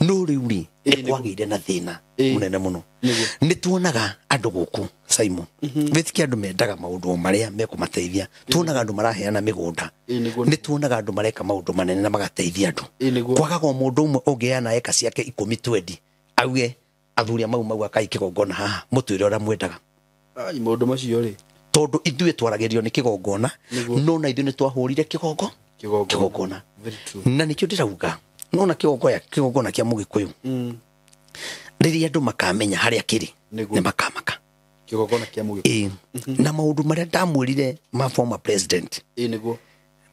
No rĩu rĩ, Ĩĩ, nĩ nĩguo. kwagĩire na thĩna Ĩĩ. mũnene mũno. Nĩguo. Nĩ tuonaga andũ gũkũ Simon, wĩtĩkie andũ mendaga maũndũ o marĩa mekũmateithia. Tuonaga andũ maraheana mĩgũnda. Ĩĩ, nĩguo. Nĩ tuonaga andũ mareka maũndũ manene na magateithia andũ. Ĩĩ, nĩguo. Kwagaga o mũndũ ũmwe ũngĩheana eka ciake 10 20 auge athuri a Mau Mau akai kĩgongona haha mũtwĩre ũrĩa mwendaga. Ai maũndũ macio rĩ. Tondũ ithuĩ twaragĩrio nĩ kĩgongona, Nĩguo. no na ithuĩ nĩ twahũrire kĩgongo Kĩgongona. kĩgongona. Very true. Na nĩkĩo ndĩrauga nona kĩgongona kĩa Mũgĩkũyũ rĩrĩa andũ makamenya harĩa kĩrĩ Nĩguo. nĩ makamaka. Kĩgongona kĩa Mũgĩkũyũ. Ĩĩ. Na maũndũ marĩa ndamwĩrire ma former president, Ĩĩ nĩguo.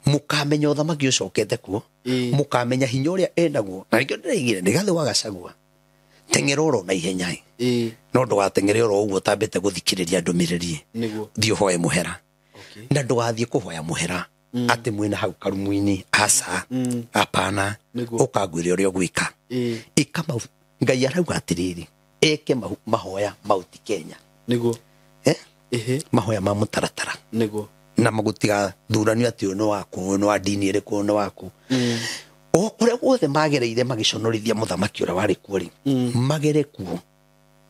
mũkamenya ũthamaki ũcokete kuo, Ĩĩ. mũkamenya hinya ũrĩa enaguo. Na nĩkĩo ndĩraigire Rigathĩ wa Gachagua, teng'era oro na ihenya ĩ. Ĩĩ. No ndũgateng'ere oro ũguo ũtambĩte gũthikĩrĩria ndũmĩrĩri. Nĩguo. Thiĩ ũhoe mũhera. Okay. Na ndũgathiĩ kũhoya mũhera Atä mwä na hau karumu-inä aca apana ũkangwĩre ũrĩa ũgwĩka ĩka Ngai arauga atĩrĩrĩ eke mahoya Mount Kenya nĩguo mahoya ma mũtaratara nĩguo na magũtigathuranio atĩ ũyũ nĩ waku ũyũ nĩ wa ndini ĩrĩkũ ũyũ nĩ waku o kũrĩa guothe magereire magĩconorithia mũthamaki ũrĩa warĩ kuo rĩ magere kuo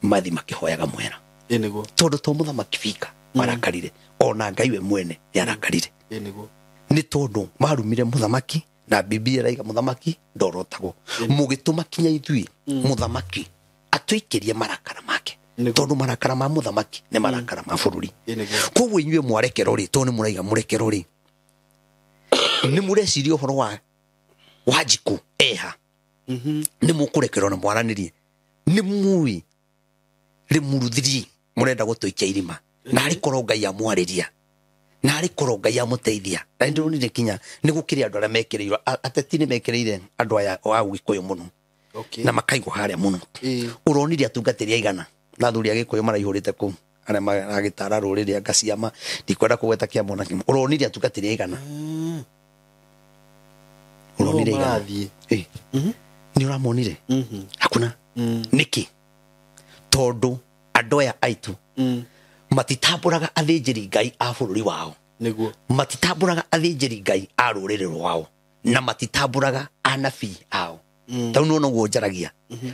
mathi makĩhoyaga mwera nĩguo tondũ to mũthamaki bika marakarire ona Ngai we mwene nĩarakarire nĩguo nĩ tondũ marumire mũthamaki na Biblia ĩraiga mũthamaki ndorotagwo mũgĩtũma kinya ithuĩ mũthamaki atũikĩrie marakara make tondũ marakara ma mũthamaki nĩ marakara ma bũrũri koguo inyuĩ mwarekerwo rĩ tondũ nĩ mũraiga mũrekerwo rĩ nĩ mũreciria ũhoro wa Wanjikũ eha nĩ mũkũrekerwo na mwaranĩrie nĩ mũĩ rĩmuruthirie mũrenda gũtũikia irima na arĩ korwo Ngai amwarĩria na arĩ korwo Ngai amũteithia na nĩndĩronire kinya nĩ gũkĩrĩ andũ arĩa mekĩrĩirwo ateti nĩ mekĩrĩire andũ aya a Gĩkũyũ mũno na makaigwo harĩa mũno ũronire atungatĩri aigana na athuri a Gĩkũyũ maraihũrĩte kũu arĩa maragĩtara rũrĩrĩ anga ciama ndikwenda kũgweta kĩama ona kĩmwe ũronire atungatĩri aigana ũronire aigana nĩ ũramonire hakuna nĩkĩ tondũ andũ aya aitũ matitambũraga athĩnjĩri Ngai a bũrũri wao nĩguo matitambũraga athĩnjĩri Ngai a rũrĩrĩ rwao na matitambũraga anabii ao tau nĩwona ũguo njaragia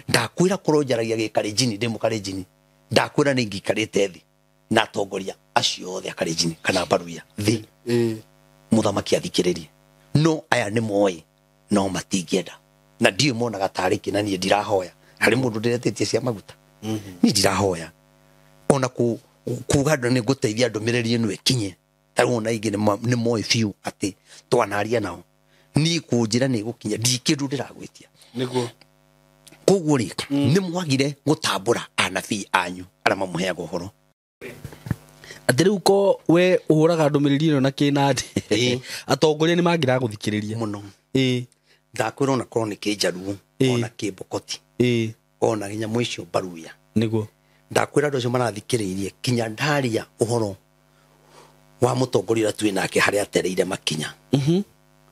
ndakwĩra korwo njaragia gĩkarenjini ndĩ mũkarenjini ndakwĩra nĩ ingĩikarĩte thĩ na atongoria acio othe akarenjini kana mbaruya thĩ mũthamaki athikĩrĩrie no aya nĩ moĩ no matingĩenda na ndiũĩ monaga tarĩ kĩ na niĩ ndirahoya harĩ mũndũ ndĩretĩtie cia maguta niĩ ndirahoya ona kuga andũ nĩ ngũteithia ndũmĩrĩri ĩno ĩkinye ta rĩu ona aingĩ nĩ moĩ biũ atĩ twanaria nao niĩ kũnjĩra nĩ ĩgũkinya ndi kĩndũ ndĩragwĩtia nĩguo koguo rĩ nĩ mwagire gũtambũra anabii anyu arĩa mamũheaga ũhoro atĩ rĩu ko we ũhũraga ndũmĩrĩri ĩno na kĩnandĩ atongoria nĩ mangĩragũthikĩrĩria mũno ndakwĩra ona korwo nĩ kĩnjaruo ona kĩmbokoti ona nyamũ icio mbaruya nĩguo ndakwĩra andũ acio marathikĩrĩirie kinya ndaria ũhoro wa mũtongoria ũrĩa twĩ nake harĩa atereire makinya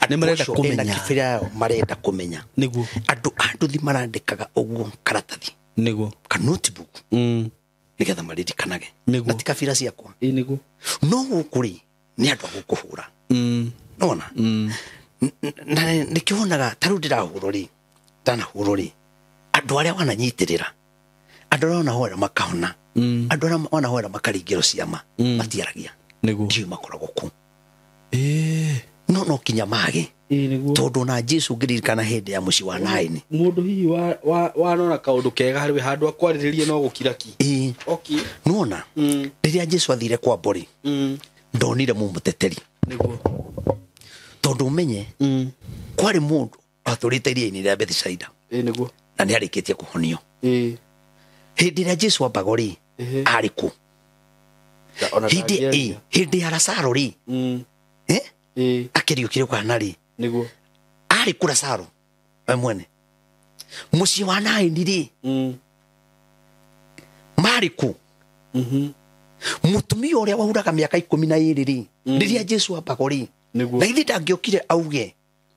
nĩ marenda kũmenya kĩbĩra yao marenda kũmenya nĩguo andũ a nduthi marandĩkaga ũguo karatathi nĩguo ka notebook nĩgetha maririkanage na ti kabira ciakwa nĩguo no gũkũ rĩ nĩ andũ a gũkũhũra nona na nĩkĩo wonaga ta rĩu ndĩrahũrwo rĩ ndanahũrwo rĩ andũ arĩa wananyitĩrĩra andũ arĩa wanahoera makahona andũ arĩa wanahoera makaringĩrwo ciama matiaragia nĩguo ndiũĩ makoragwo kũ no kinya mage tondũ ona Jesu ngĩririkana hĩndĩ ya mũciĩ wa Naini mũndũ hihi wanona kaũndũ kega harĩ we handũ akwarĩrĩrie no gũkira ki nĩwona rĩrĩa Jesu athire kwambo rĩ ndonire mũmũteteri nĩguo tondũ ũmenye kwarĩ mũndũ atũrĩte iria-inĩ rĩa Bethisaida nĩguo na nĩ arĩkĩtie kũhonio hĩndĩ ĩrĩa Jesu ambago rĩ arĩ kũ hĩndĩ ya Lazaro rĩ akĩriũkire kana rĩ nĩguo arĩ kũ Lazaro we mwene mũciĩ wa Naini rĩ marĩ kũ mũtumia ũrĩa wauraga mĩaka 12 rĩ rĩrĩa Jesu ambago rĩ na githĩ ndangĩokire auge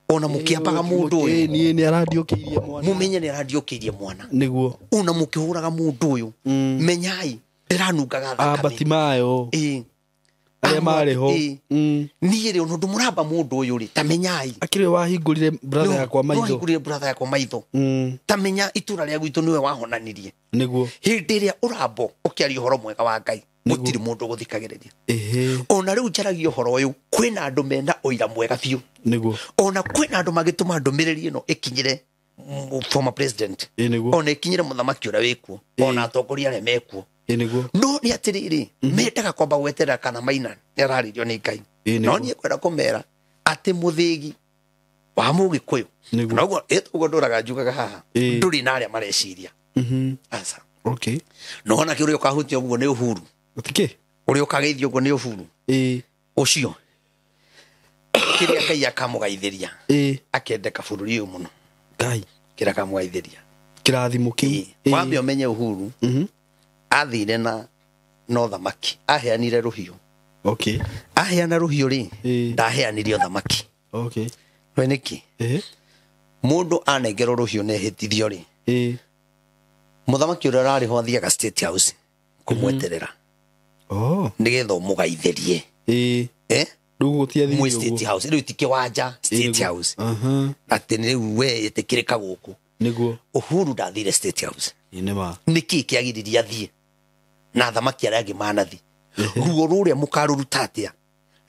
ona mũkĩambaga mũndũ ũyũ niĩ nĩ arandiũkĩirie mwana mũmenye nĩ arandiũkĩirie mwana nĩguo ona mũkĩhũraga mũndũ ũyũ menyai ndĩranungaga thakame Abatimayo arĩa marĩ ho niĩ rĩ ona ũndũ mũramba mũndũ ũyũ rĩ ta menyai akĩrĩ wahingũrire brother yakwa maitho wahingũrire brother yakwa maitho ta menya itũra rĩa gwitũ nĩwe wahonanirie nĩguo hĩndĩ ĩrĩa ũrambo ũkĩaria ũhoro mwega wa Ngai gũtirĩ mũndũ ũgũthikagĩrĩria ona rĩu njaragia ũhoro ũyũ kwĩna andũ mena ũira mwega biũ nĩguo ona kwĩna andũ mangĩtũma ndũmĩrĩri ĩno ĩkinyĩre former president ona ĩkinyĩre mũthamaki ũrĩa wĩkuo ona atongoria arĩa mekuo nĩguo no nĩ atĩrĩrĩ mendaga kwamba gweterera kana maina nĩ ararĩrio nĩ Ngai no niĩ kwenda kũmera atĩ mũthĩgi wa mũgĩkũyũ noguo ũguo ndũraga njugaga haha ndũrĩ na arĩa mareciria aca okay no ona kĩ ũrĩa ũkahutia ũguo nĩ Uhuru Tikĩ ũrĩa ũkageithio ũguo nĩ Uhuru ũcio kĩrĩa Ngai akamũgaithĩria akendeka bũrũri ũyũ mũno Ngai kĩrĩa akamũgaithĩria kĩrathimo kĩu wambe ũmenye Uhuru athire na no thamaki aheanire rũhiũ Okay. Aheana rũhiũ rĩ, Ĩĩ. ndaheanire ũthamaki. Okay. We nĩkĩ? Mũndũ anengerwo rũhiũ na ehĩtithio rĩ, mũthamaki ũrĩa ũrarĩ ho athiaga State House kũmweterera nĩgetha ũmũgaithĩrie. Eh? Rĩu gũtiathire Mwĩ ũguo. State House rĩu ti kĩwanja, State House. Atĩ rĩu we ĩtĩkĩrĩka gũkũ. Nĩguo. Uhuru ndathire State House. Ĩĩ nĩ ma. Nĩkĩ kĩagiririe athiĩ na athamaki arĩa angĩ manathi? Ruo rũrĩa mũkarũruta atĩa?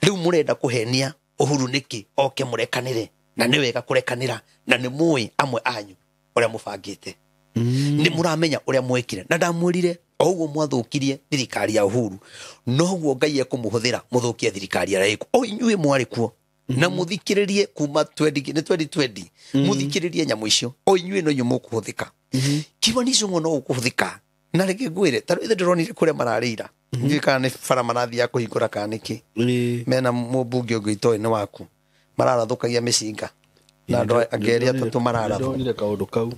Rĩu mũrenda kũhenia Uhuru nĩkĩ oke mũrekanĩre? Na nĩ wega kũrekanĩra, na nĩ mũĩ amwe anyu ũrĩa mũbangĩte. Nĩ mũramenya ũrĩa mwekire, na ndamwĩrire o ũguo mwathũkirie thirikari ya Uhuru noguo Ngai ekũmũhũthĩra mũthũkie thirikari ĩrĩa ĩkuo. O inyuĩ mwarĩ kuo na mũthikĩrĩrie kuma 20 nĩ 2020, mũthikĩrĩrie nyamũ icio, o inyuĩ no inyuĩ mũkũhũthĩka. Kimani Ichung'wa no ũkũhũthĩka. Na reke ngwĩre, ta rĩu ithe ndĩronire kũrĩa mararĩira, ndiũĩ kana nĩ bara marathiaga kũhingũra kana nĩkĩ. Mena mũmbunge ũngĩ itoĩ nĩ waku, mararathũkagia mĩcinga na andũ angĩ erĩ atatũ mararathwo. Ndĩronire kaũndũ kau.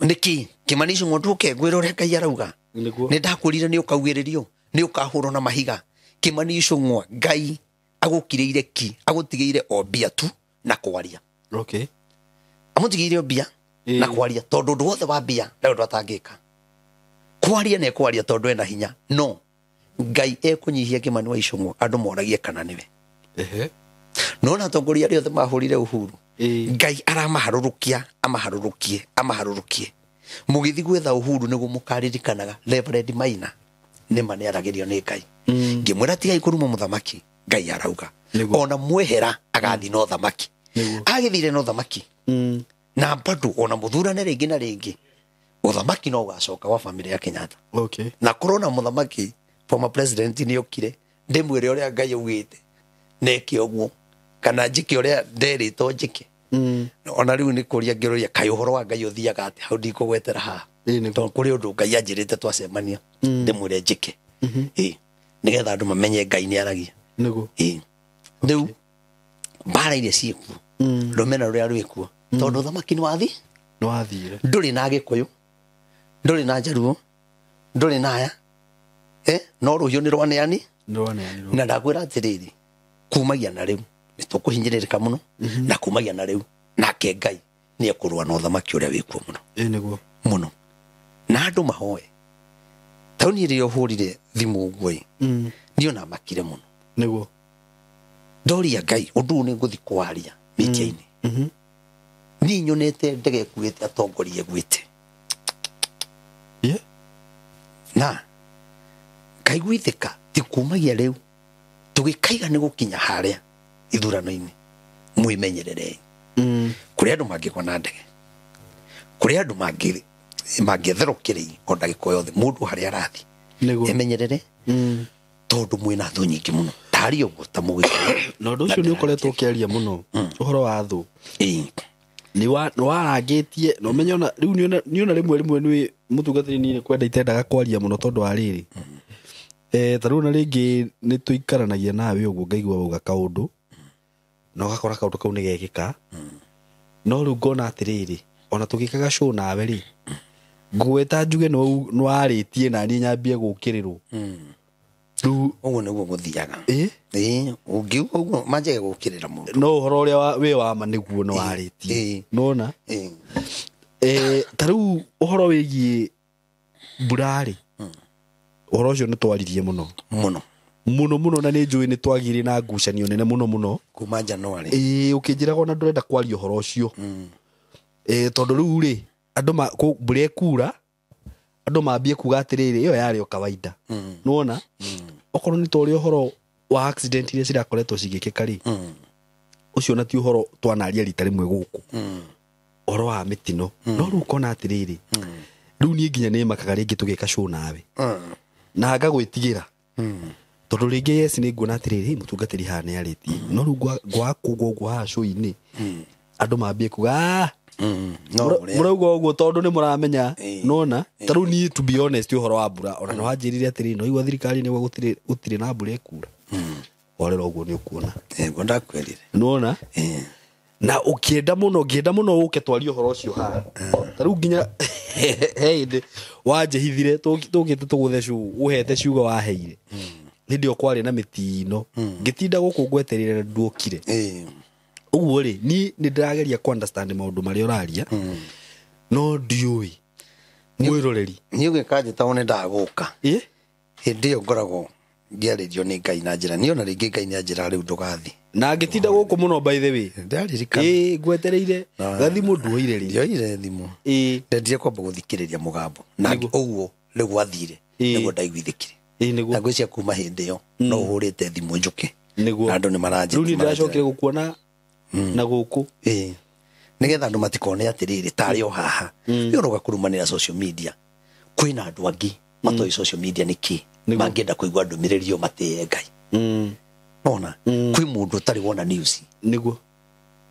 Nĩkĩ Kimani Ichung'wa ndũke ngwĩre ũrĩa Ngai arauga? Nĩguo. Nĩ ndakwĩrire nĩ ũkaugĩrĩrio, nĩ ũkahũrwo na mahiga. Kimani Ichung'wa Ngai agũkirĩire ki, agũtigĩire o mbia tu na kwaria. Okay. Amũtigĩire o mbia na kwaria, tondũ ũndũ wothe wa mbia ndarĩ ũndũ atangĩka. Kwaria nĩ ekwaria tondũ ena hinya, no Ngai ekũnyihia Kimani wa Ichung'wa andũ moragie kana nĩwe. Nona atongoria arĩa othe mahũrire Uhuru, Ngai aramaharũrũkia, amaharũrũkie, amaharũrũkie. Mũgĩthiĩ gwetha Uhuru nĩguo mũkaririkanaga Reverend Maina nĩma nĩaragĩrio nĩ Ngai. Ngĩmwĩra tigai kũruma mũthamaki, Ngai arauga. Ona mwehera agathiĩ na ũthamaki. Agĩthire na ũthamaki. Na bado ona mũthurane rĩngĩ na rĩngĩ, ũthamaki no ũgacoka wa bamĩrĩ ya Kenyatta. Okay. Na korwo na mũthamaki former president nĩ okire ndĩmwĩre ũrĩa Ngai augĩte neke ũguo, kana njĩke ũrĩa nderĩtwo njĩke. Ona rĩu nĩ kũria ngĩrũria kaĩ ũhoro wa Ngai ũthiaga atĩa, hau ndikũgwetera haha. Tondũ kũrĩ ũndũ Ngai anjĩrĩte twacemania ndĩmwĩre njĩke. Ĩĩ, nĩgetha andũ mamenye Ngai nĩ aragia. Nĩguo. Ĩĩ. Rĩu mbara iria ciĩkuo, rũmena rũrĩa rwĩkuo, tondũ ũthamaki nĩ wathi, Nĩ wathire. ndũrĩ na Gĩkũyũ, ndũrĩ na Njaruo, ndũrĩ na aya, no rũhiũ nĩ rwaneani. Nĩ rwaneanirwo. Na ndakwĩra atĩrĩrĩ, kumagia na rĩu nĩ tũkũhinyĩrĩrĩka mũno, na kumagia na rĩu nake Ngai nĩ ekũrũa na ũthamaki ũrĩa wĩkuo mũno. Ĩĩ nĩguo. Mũno. Na andũ mahoe. Taũni ĩrĩa ũhũrire thimũ ũguo ĩ, niĩ ona makire mũno. Nĩguo. Ndoria Ngai ũndũ ũyũ nĩ ngũthiĩ kwaria mĩtia-inĩ. Niĩ nyonete ndege ĩkuĩte atongoria ĩgwĩte. Na kaiguithĩka ti kumagia rĩu tũgĩkaiga nĩ gũkinya harĩa ithurano-inĩ, mwĩmenyererei. Kũrĩ andũ mangĩgwa na ndege, kũrĩ andũ mangĩtherũkĩrĩi o ndagĩka o yothe mũndũ harĩa arathiĩ. Emenyerere, tondũ mwĩna thũ nyingĩ mũno. Tarĩ ũguo ta mũgĩkũyũ. Na ũndũ ũcio nĩ ũkoretwo ũkĩaria mũno ũhoro wa thũ. Nĩ warangĩtie, na ũmenye ona rĩu nĩ ona rĩmwe rĩmwe nĩ mũtungatĩri niĩ nĩ kwenda itendaga kwaria mũno tondũ wa rĩrĩ. Ta rĩu ona rĩngĩ nĩ tũikaranagia nawe ũguo ngaigua wauga kaũndũ, na ũgakora kaũndũ kau nĩ gekĩka. No rĩu ngona atĩrĩrĩ, ona tũgĩkaga show nawe rĩ, ngũgwĩta njuge nĩ warĩtie na niĩ nyambie gũkĩrĩrwo. Rĩu Ũguo nĩguo gũthiaga. Ĩĩ, ũngiuga ũguo manjage gũkĩrĩra mũndũ. No ũhoro ũrĩa wĩ wa ma nĩguo nĩ warĩtie. Nĩwona? Ta rĩu ũhoro wĩgiĩ mbura rĩ, ũhoro ũcio nĩ twaririe mũno. Mũno. Mũno mũno, na nĩ njũĩ nĩ twagire na ngucanio nene mũno mũno. Kuma January. Ĩĩ, ũkĩnjĩraga ona ndũrenda kwaria ũhoro ũcio. Tondũ rĩu rĩ, andũ mbura ĩkura, andũ mambie kuga atĩrĩrĩ, ĩyo yarĩ o kawaida. Nĩwona? Okorwo nĩ ta ũrĩa ũhoro wa accident iria cirakoretwo cigĩkĩka rĩ, ũcio na ti ũhoro twanaria rita rĩmwe gũkũ. Ũhoro wa mĩtino. No rĩu ũkona atĩrĩrĩ, rĩu niĩ nginya nĩ makaga rĩngĩ tũgĩka show nawe. Na ngagwĩtigĩra. Tondũ rĩngĩ yes nĩ nguona atĩrĩrĩ, hey, mũtungatĩri haha nĩ arĩtie. No rĩu ngwaga kũgwa ũguo haha show-inĩ, andũ mambie kuga, No ũrĩa. Mũrauga ũguo tondũ nĩ mũramenya. Nĩwona? Ta rĩu niĩ to be honest ũhoro wa mbura, ona no wanjĩrire atĩrĩrĩ, no igua thirikari nĩguo gũtirĩ na mbura ĩkura. Horera ũguo nĩ ũkuona. Nĩguo ndakwĩrire. Nĩwona? Na ũkĩenda mũno, ngĩenda mũno ũke twarie ũhoro ũcio haha. Ta rĩu nginya he hĩndĩ wanjĩhithire, tũkĩte tũgũthe ũhete ciugo waheire. Hĩndĩ ĩyo kwarĩ na mĩtino. Ngĩtinda gũkũ ngweterire na nduokire. Ũguo rĩ, niĩ nĩ ndĩrageria ku understand maũndũ marĩa ũraria. No ndiũĩ. Mwĩroreri. Niĩ ũgĩkanjĩta nĩ ndagũka. Hĩndĩ ĩyo ngoragwo ngĩarĩrio nĩ Ngai na njĩra. Niĩ ona rĩngĩ Ngai nĩ anjĩra rĩu ndũgathiĩ. Na ngĩtinda gũkũ mũno by the way. Ndaririkana. Ngwetereire. Gathimũ nduoire rĩ. Ndioire thimũ. Ndendire kwamba gũthikĩrĩria mũgambo. Na ũguo rĩu gwathire. Nĩguo ndaiguithĩkire. Nĩguo. Na ngwĩciria kuma hĩndĩ ĩyo no ũhũrĩte thimũ njũke. Nĩguo. Na andũ nĩ maranjĩta. Rĩu niĩ ndĩracokire gũkuona na gũkũ. Nĩgetha andũ matikone atĩrĩrĩ tarĩ o haha. Nĩ ũroga kũrumanĩra social media. Kwĩna andũ angĩ matoĩ social media nĩ kĩ. Mangĩenda kũigua ndũmĩrĩri ĩyo matĩye Ngai. Ona kwĩ mũndũ ũtarĩ wona news. Nĩguo.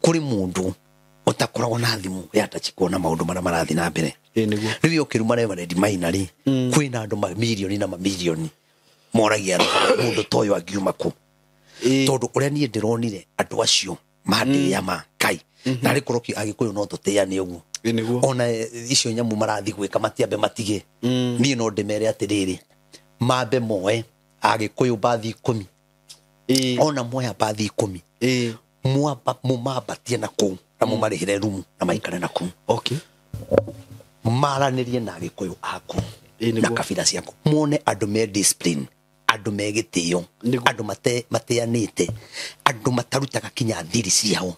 Kũrĩ mũndũ ũtakoragwo na thimũ ya touch kuona maũndũ marĩa marathiĩ na mbere. Nĩguo. Rĩu ũkĩruma Reverend Maina rĩ, kwĩna andũ mamirioni na mamirioni moragia mũndũ ta ũyũ angiuma kũ. Tondũ ũrĩa niĩ ndĩronire andũ acio mandĩĩa ma Ngai. Narĩ korwo Agĩkũyũ no tũtĩane ũguo. Nĩguo. Ona icio nyamũ marathiĩ gwĩka matiambe matige. Niĩ no ndĩmere atĩrĩrĩ, mambe moe Agĩkũyũ bathi 10. Ona moya bathi 10. Mũmambatie na kũu na mũmarĩhĩre rumu na maikare na kũu. Okay. Maranĩrie na Agĩkũyũ aku na kabira ciaku. Muone andũ me discipline, andũ me gĩtĩo, andũ mateanĩte, andũ matarutaga kinya thiri ciao.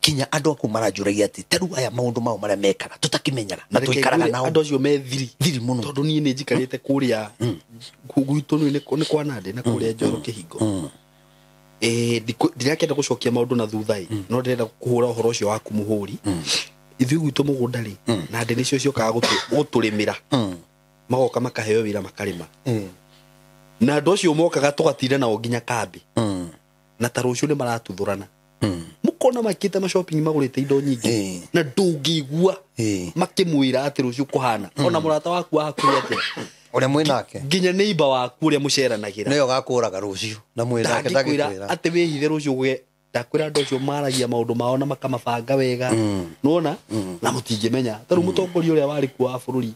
Kinya andũ aku maranjũragia atĩ ta rĩu aya maũndũ mao marĩa mekaga tũtakĩmenyaga na tũikaraga nao. Andũ acio me thiri. Thiri mũno. Tondũ niĩ nĩ njikarĩte kũrĩa gwitũ nĩ kwa Nandi na kũrĩa Njoro Kĩhingo. Ndirakĩenda gũcokia maũndũ na thutha ĩ, no ndĩrenda kũhũra ũhoro ũcio waku mũhũri. Ithuĩ gwitũ mũgũnda rĩ, Nandi nĩcio ciũkaga gũtũrĩmĩra. Magoka makaheo wĩra makarĩma. Na andũ acio mokaga tũgatinda nao nginya kambĩ. Na ta rũciũ nĩ maratuthũrana. Mũkona makĩte ma shopping magũrĩte indo nyingĩ. Na ndũngĩigua makĩmwĩra atĩ rũciũ kũhana. Ona mũrata waku wa hakuhĩ atĩa. Ũrĩa mwĩ nake. Nginya neighbor waku ũrĩa mũceranagĩra. Nĩwe ũgakũraga rũciũ na mwĩ nake ndangĩkwĩra. Atĩ wĩhithe rũciũ gwe. Ndakwĩra andũ acio maragia maũndũ mao na makamabanga wega. Nĩwona? Na mũtingĩmenya. Ta rĩu mũtongoria ũrĩa warĩ kuo wa bũrũri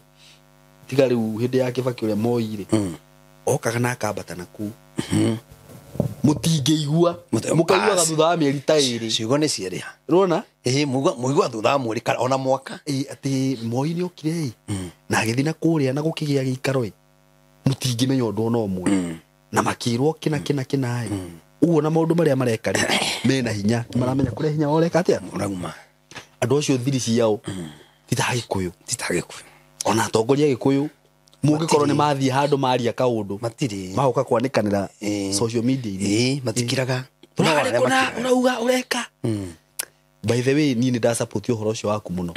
tiga rĩu hĩndĩ ya Kibaki ũrĩa Moi rĩ, okaga na akambata na kũu. Mũtingĩigua. Mũkaiguaga thutha wa mĩeri ta ĩrĩ. Ciugo nĩ cierĩha. Nĩwona? Mũigua thutha wa mweri kana ona mwaka. Atĩ Moi nĩ okire ĩ, na agĩthiĩ na kũrĩa na gũkĩgĩa gĩikaro ĩ, mũtingĩmenya ũndũ ona ũmwe. Na makĩrwo kĩna kĩna kĩna ĩ. Ũguo na maũndũ marĩa mareka rĩ, mena hinya. Maramenya kũrĩa hinya ũreka atĩa? Ũrauma. Andũ acio thiri ciao ti ta Gĩkũyũ. Ti ta Gĩkũyũ. Ona atongoria Gĩkũyũ mũngĩkorwo nĩ mathiĩ handũ maria kaũndũ. Matirĩ. Magoka kwanĩkanĩra social media-inĩ. Matikiraga. Ũrauga ũreka. By the way, niĩ nĩ ndasupport ũhoro ũcio waku mũno.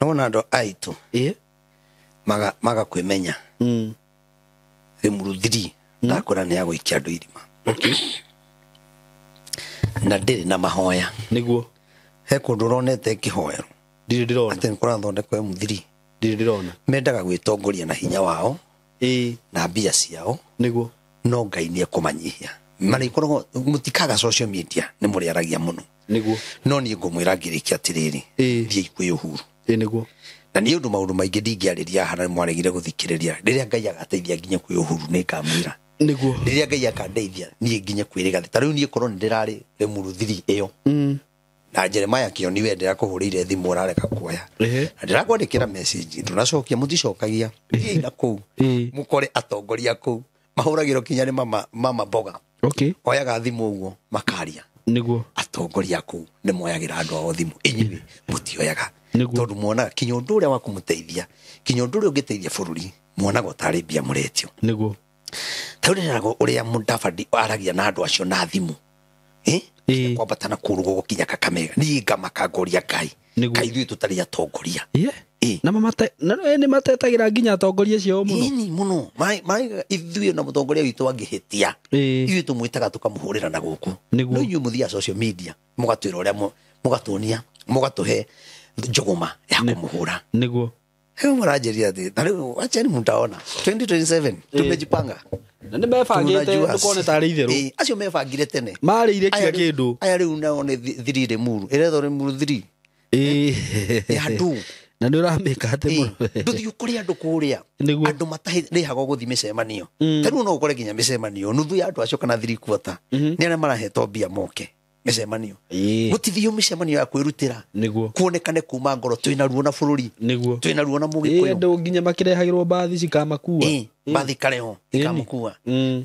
Nĩwona andũ aitũ maga kwĩmenya. Rĩmuru 3 ndakwĩra nĩ ya gũikia andũ irima. Na ndĩrĩ na mahoya. Nĩguo. He kũndũ ũronete kĩhoero. Ndirĩ ndĩrona. Atĩ nĩ kũrathondekwo M3. Ndirĩ ndĩrona. Mendaga gwĩtongoria na hinya wao. Na mbia ciao. Nĩguo. No Ngai nĩ ekũmanyihia. Marĩkoragwo mũtikaga social media nĩ mũrĩaragia mũno. Nĩguo. No niĩ ngũmwĩra ngĩrĩkia atĩrĩrĩ, thiĩi kwĩ Uhuru. Nĩguo. Na nĩ ũndũ maũndũ maingĩ ndingĩarĩria haha na mwaregire gũthikĩrĩria. Rĩrĩa Ngai agateithia nginya kwĩ Uhuru nĩ ngamwĩra. Nĩguo. Rĩrĩa Ngai akandeithia niĩ nginya kwĩ Rigathĩ. Ta rĩu niĩ korwo nĩ ndĩrarĩ Limuru 3 ĩyo. Na Jeremiah Kĩoni we ndĩrakũhũrĩire thimũ ũrarega kuoya. Na ndĩrakwandĩkĩra message ndũnacokia mũticokagia. Thiĩi na kũu. Mũkore atongoria kũu. Mahũragĩrwo kinya nĩ mama mboga. Okay. Oyaga thimũ ũguo makaria. Nĩguo. Atongoria kũu nĩ moyagĩra andũ ao thimũ. Inyuĩ mũtioyaga. Nĩguo. Tondũ muonaga kinya ũndũ ũrĩa wa kũmũteithia, kinya ũndũ ũrĩa ũngĩteithia bũrũri, muonaga ũtarĩ mbia mũretio. Nĩguo. Ta rĩu ndĩreragwo ũrĩa Mudavadi aragia na andũ acio na thimũ. Kwambata na kũu rũgongo kinya Kakamega. Niĩ ngamaka ngoria Ngai. Ngai ithuĩ tũtarĩ atongoria. Na nĩ matetagĩra nginya atongoria acio mũno. Ĩni mũno. Ithuĩ na mũtongoria witũ angĩhĩtia. Ithuĩ tũmwĩtaga tũkamũhũrĩra na gũkũ. No inyuĩ mũthiaga social media, mũgatwĩra ũrĩa mũgatuonia, mũgatũhe njũgũma ya kũmũhũra. Nĩguo. Hebu mwanajeri ati, na rĩu acheni mtaona 2027 tumejipanga. Na nĩ mebangĩte ndũkone tarĩ itherũ. Acio mebangire tene. Marĩire kila kĩndũ. Aya rĩu nao nĩ 3 Limuru. Ĩretwo Limuru 3. Ya andũ. Na nĩ ũramĩka atĩ mũno. Ndũthiĩ kũrĩ andũ kũrĩa andũ matarĩhagwo gũthiĩ mĩcemanio. Ta rĩu no ũkore nginya mĩcemanio nuthu ya andũ acio kana 3/4 nĩ arĩa marahetwo mbia moke mĩcemanio. Gũtithio mĩcemanio ya kwĩrutĩra kuonekane kuma ngoro twĩna ruo na bũrũri, twĩna ruo na mũgĩkũyũ. Andũ nginya makĩrehagĩrwo mbathi cikamakua. Mbathi ikarehwo ikamakua.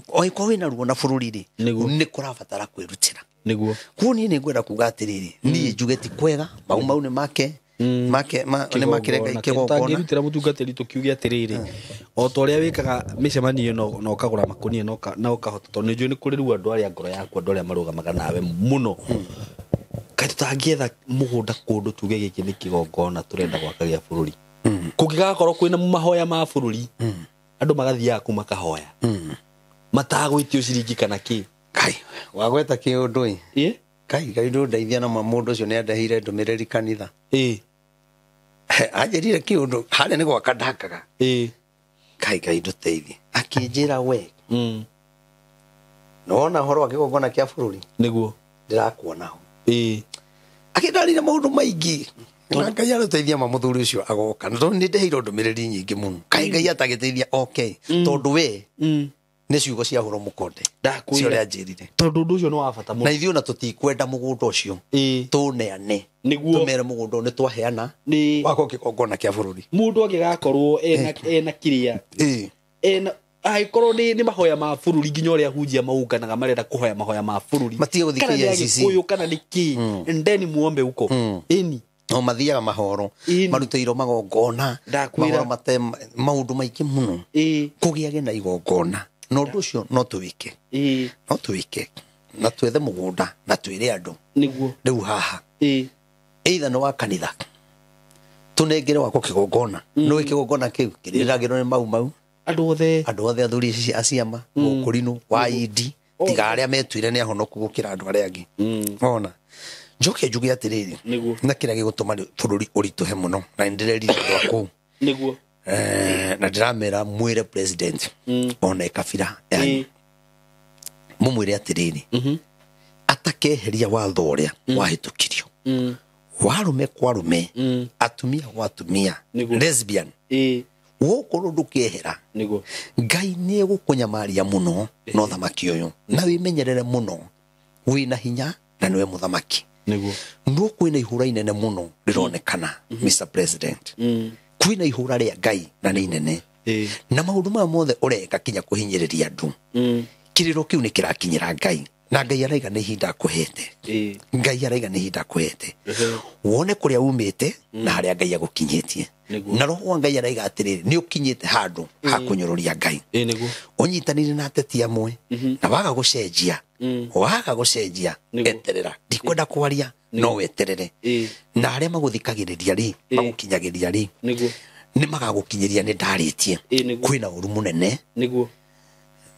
Oĩkorwo wĩna ruo na bũrũri rĩ, nĩ kũrabatara kwĩrutĩra. Kuo niĩ nĩ ngwenda kuga atĩrĩrĩ, niĩ njuge ti kwega, mau mau nĩ make make nĩ makĩrenga ikĩgongona. Tangĩrutĩra mũtungatĩri tũkiuge atĩrĩrĩ, o ta ũrĩa wĩkaga mĩcemanio ĩno na ũkagũra makũnia na ũkahota, tondũ nĩ njũĩ nĩ kũrĩ rĩu andũ arĩa ngoro yaku, andũ arĩa marũgamaga nawe mũno. Kaĩ tũtangĩetha mũgũnda kũndũ tuge gĩkĩ nĩ kĩgongona tũrenda gwaka gĩa bũrũri. Kũngĩgakorwo kwĩna mahoya ma bũrũri, andũ magathiaga kũu makahoya. Matagwĩtio ciringi kana kĩ. Kai, wagweta kĩũndũ ĩ. Kai, Ngai ndũndeithia na mũndũ ũcio nĩandeheire ndũmĩrĩri kanitha. Anjĩrire kĩũndũ harĩa nĩ gwaka ndakaga. Kai, Ngai ndũteithie. Akĩnjĩra we. Nĩwona ũhoro wa kĩgongona kĩa bũrũri? Nĩguo. Ndĩrakuona ho. Akĩndarĩria maũndũ maingĩ. Na Ngai arũteithia ma mũthuri ũcio agoka. Na tondũ nĩndeheirwo ndũmĩrĩri nyingĩ mũno. Kai Ngai atagĩteithia oke. Tondũ we nĩ ciugo cia hũrwo mũkonde. Ndakwĩra. Cio ũrĩa anjĩrire. Tondũ ũndũ ũcio nĩ wa bata mũno. Na ithuĩ ona tũtikwenda mũgũnda ũcio. Tũneane. Tũmere mũgũnda nĩ twaheana. Wako kĩgongona kĩa bũrũri. Mũndũ angĩgakorwo ena kĩrĩa. Ena angĩkorwo nĩ mahoya ma bũrũri nginya ũrĩa hunjia maunganaga marenda kũhoya mahoya ma bũrũri. Matige gũthiĩ Kana nĩ KICC. Agĩkũyũ kana nĩ kĩ. Endeni muombe huko. Ĩni. No mathiaga mahoro. Marutĩirwo magongona. Ndakwĩra. Mahoro mate maũndũ maingĩ mũno. Kũgĩage na igongona. Na ũndũ ũcio no tũwĩke. No tũwĩke. Na twethe mũgũnda na twĩre andũ. Nĩguo. Rĩu haha. Either nĩ wa kanitha. Tũnengere wako kĩgongona. Nĩ kĩgongona kĩu kĩrĩragĩrwo nĩ mau mau. Andũ othe. Andũ othe athuri a ciama, gũkũrinũ, wa indi, tiga arĩa metuire nĩ ahonoku gũkĩra andũ arĩa angĩ. Ona. Njoke njuge atĩrĩrĩ. Nĩguo. Na kĩrĩa gĩgũtũma bũrũri ũritũhe mũno na nĩndĩrerire andũ a kũu. Nĩguo. Na ndĩramera mwĩre president ona kabira yanyu. Mũmwĩre atĩrĩrĩ. Atakeheria watho ũrĩa wahĩtũkirio. Warume kwa rume, atumia kwa atumia, lesbian. Gũkorwo ndũkehera. Nĩguo. Ngai nĩ egũkũnyamaria mũno na ũthamaki ũyũ. Na wĩmenyerere mũno. Wĩna hinya na nĩwe mũthamaki. Nĩguo. No kwĩna ihũra inene mũno rĩronekana, Mr. President. Kwĩna ihũra rĩa Ngai na nĩ inene. Na maũndũ maya mothe ũreka kinya kũhinyĩrĩria andũ. Kĩrĩro kĩu nĩ kĩrakinyĩra Ngai. Na Ngai araiga nĩ ihinda akũhete. Ngai araiga nĩ ihinda akũhete. Wone kũrĩa umĩte na harĩa Ngai agũkinyĩtie. Na roho wa Ngai araiga atĩrĩrĩ, nĩ ũkinyĩte handũ ha kũnyũrũria Ngai. Nĩguo. Ũnyitanĩire na ateti amwe na waga gũcenjia. Waga gũcenjia, eterera. Ndikwenda kwaria, no weterere. Na arĩa magũthikagĩrĩria rĩ, magũkinyagĩria rĩ, Nĩguo. nĩ magagũkinyĩria nĩ ndarĩtie. Nĩguo. Kwĩna ũru mũnene. Nĩguo.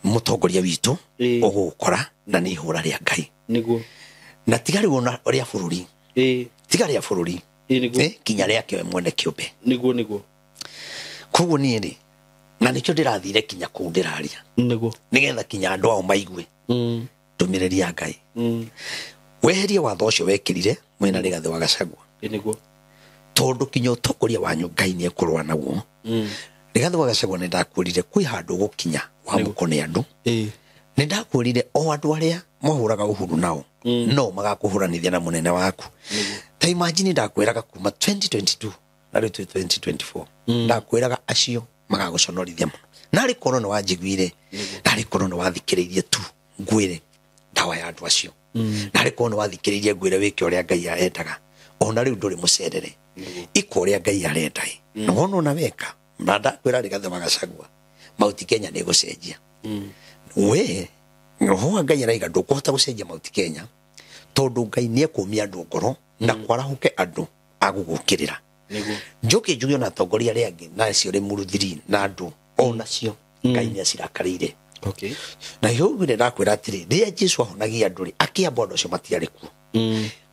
Mũtongoria witũ ũgũkora na nĩ ihũra rĩa Ngai. Nĩguo. Na tiga rĩu ona rĩa bũrũri. Tiga rĩa bũrũri. Nĩguo. Kinya rĩake we mwene kĩũmbe. Nĩguo, nĩguo. Koguo niĩ rĩ, na nĩkĩo ndĩrathire kinya kũu ndĩraria. Nĩguo. Nĩgetha kinya andũ ao maigue. Ndũmĩrĩri ya Ngai. Weherie watho ũcio wekĩrire mwena Rigathĩ wa Gachagua. Nĩguo. Tondũ kinya ũtongoria wanyu Ngai nĩ ekũrũa naguo. Rigathĩ wa Gachagua nĩ ndakwĩrire kwĩ handũ gũkinya wamũkwo nĩ andũ. Nĩ ndakwĩrire o andũ arĩa mahũraga ũhuru nao no magakũhũranithia na mũnene waku. Ta imagine ndakwĩraga kuma 2022 na rĩu twĩ 2024. Ndakwĩraga acio magagũconorithia mũno. Narĩ korwo nĩ wanjiguire, narĩ korwo nĩ wathikĩrĩirie tu ngwĩre ndawa ya andũ acio. Narĩ korwo nĩ wathikĩrĩirie ngwĩre wĩke ũrĩa Ngai arendaga. Ona rĩu ndũrĩ mũcerere. Ika ũrĩa Ngai arenda. Na wona ona weka, na ndakwĩra Rigathĩ wa Gachagua, Mount Kenya nĩ ĩgũcenjia. We, roho wa Ngai araiga ndũkũhota gũcenjia Mount Kenya, tondũ Ngai nĩ ekũmia andũ ngoro na kwarahũke andũ a gũgũkĩrĩra. Nĩguo. Njoke njuge ona atongoria arĩa angĩ, na acio rĩ mũruthiri na andũ ona cio, Ngai nĩ acirakarĩire. Na iyo ugire ndakwĩra atĩrĩ, rĩrĩa Jesũ ahonagia andũ rĩ, akĩamba andũ acio matiarĩ kuo.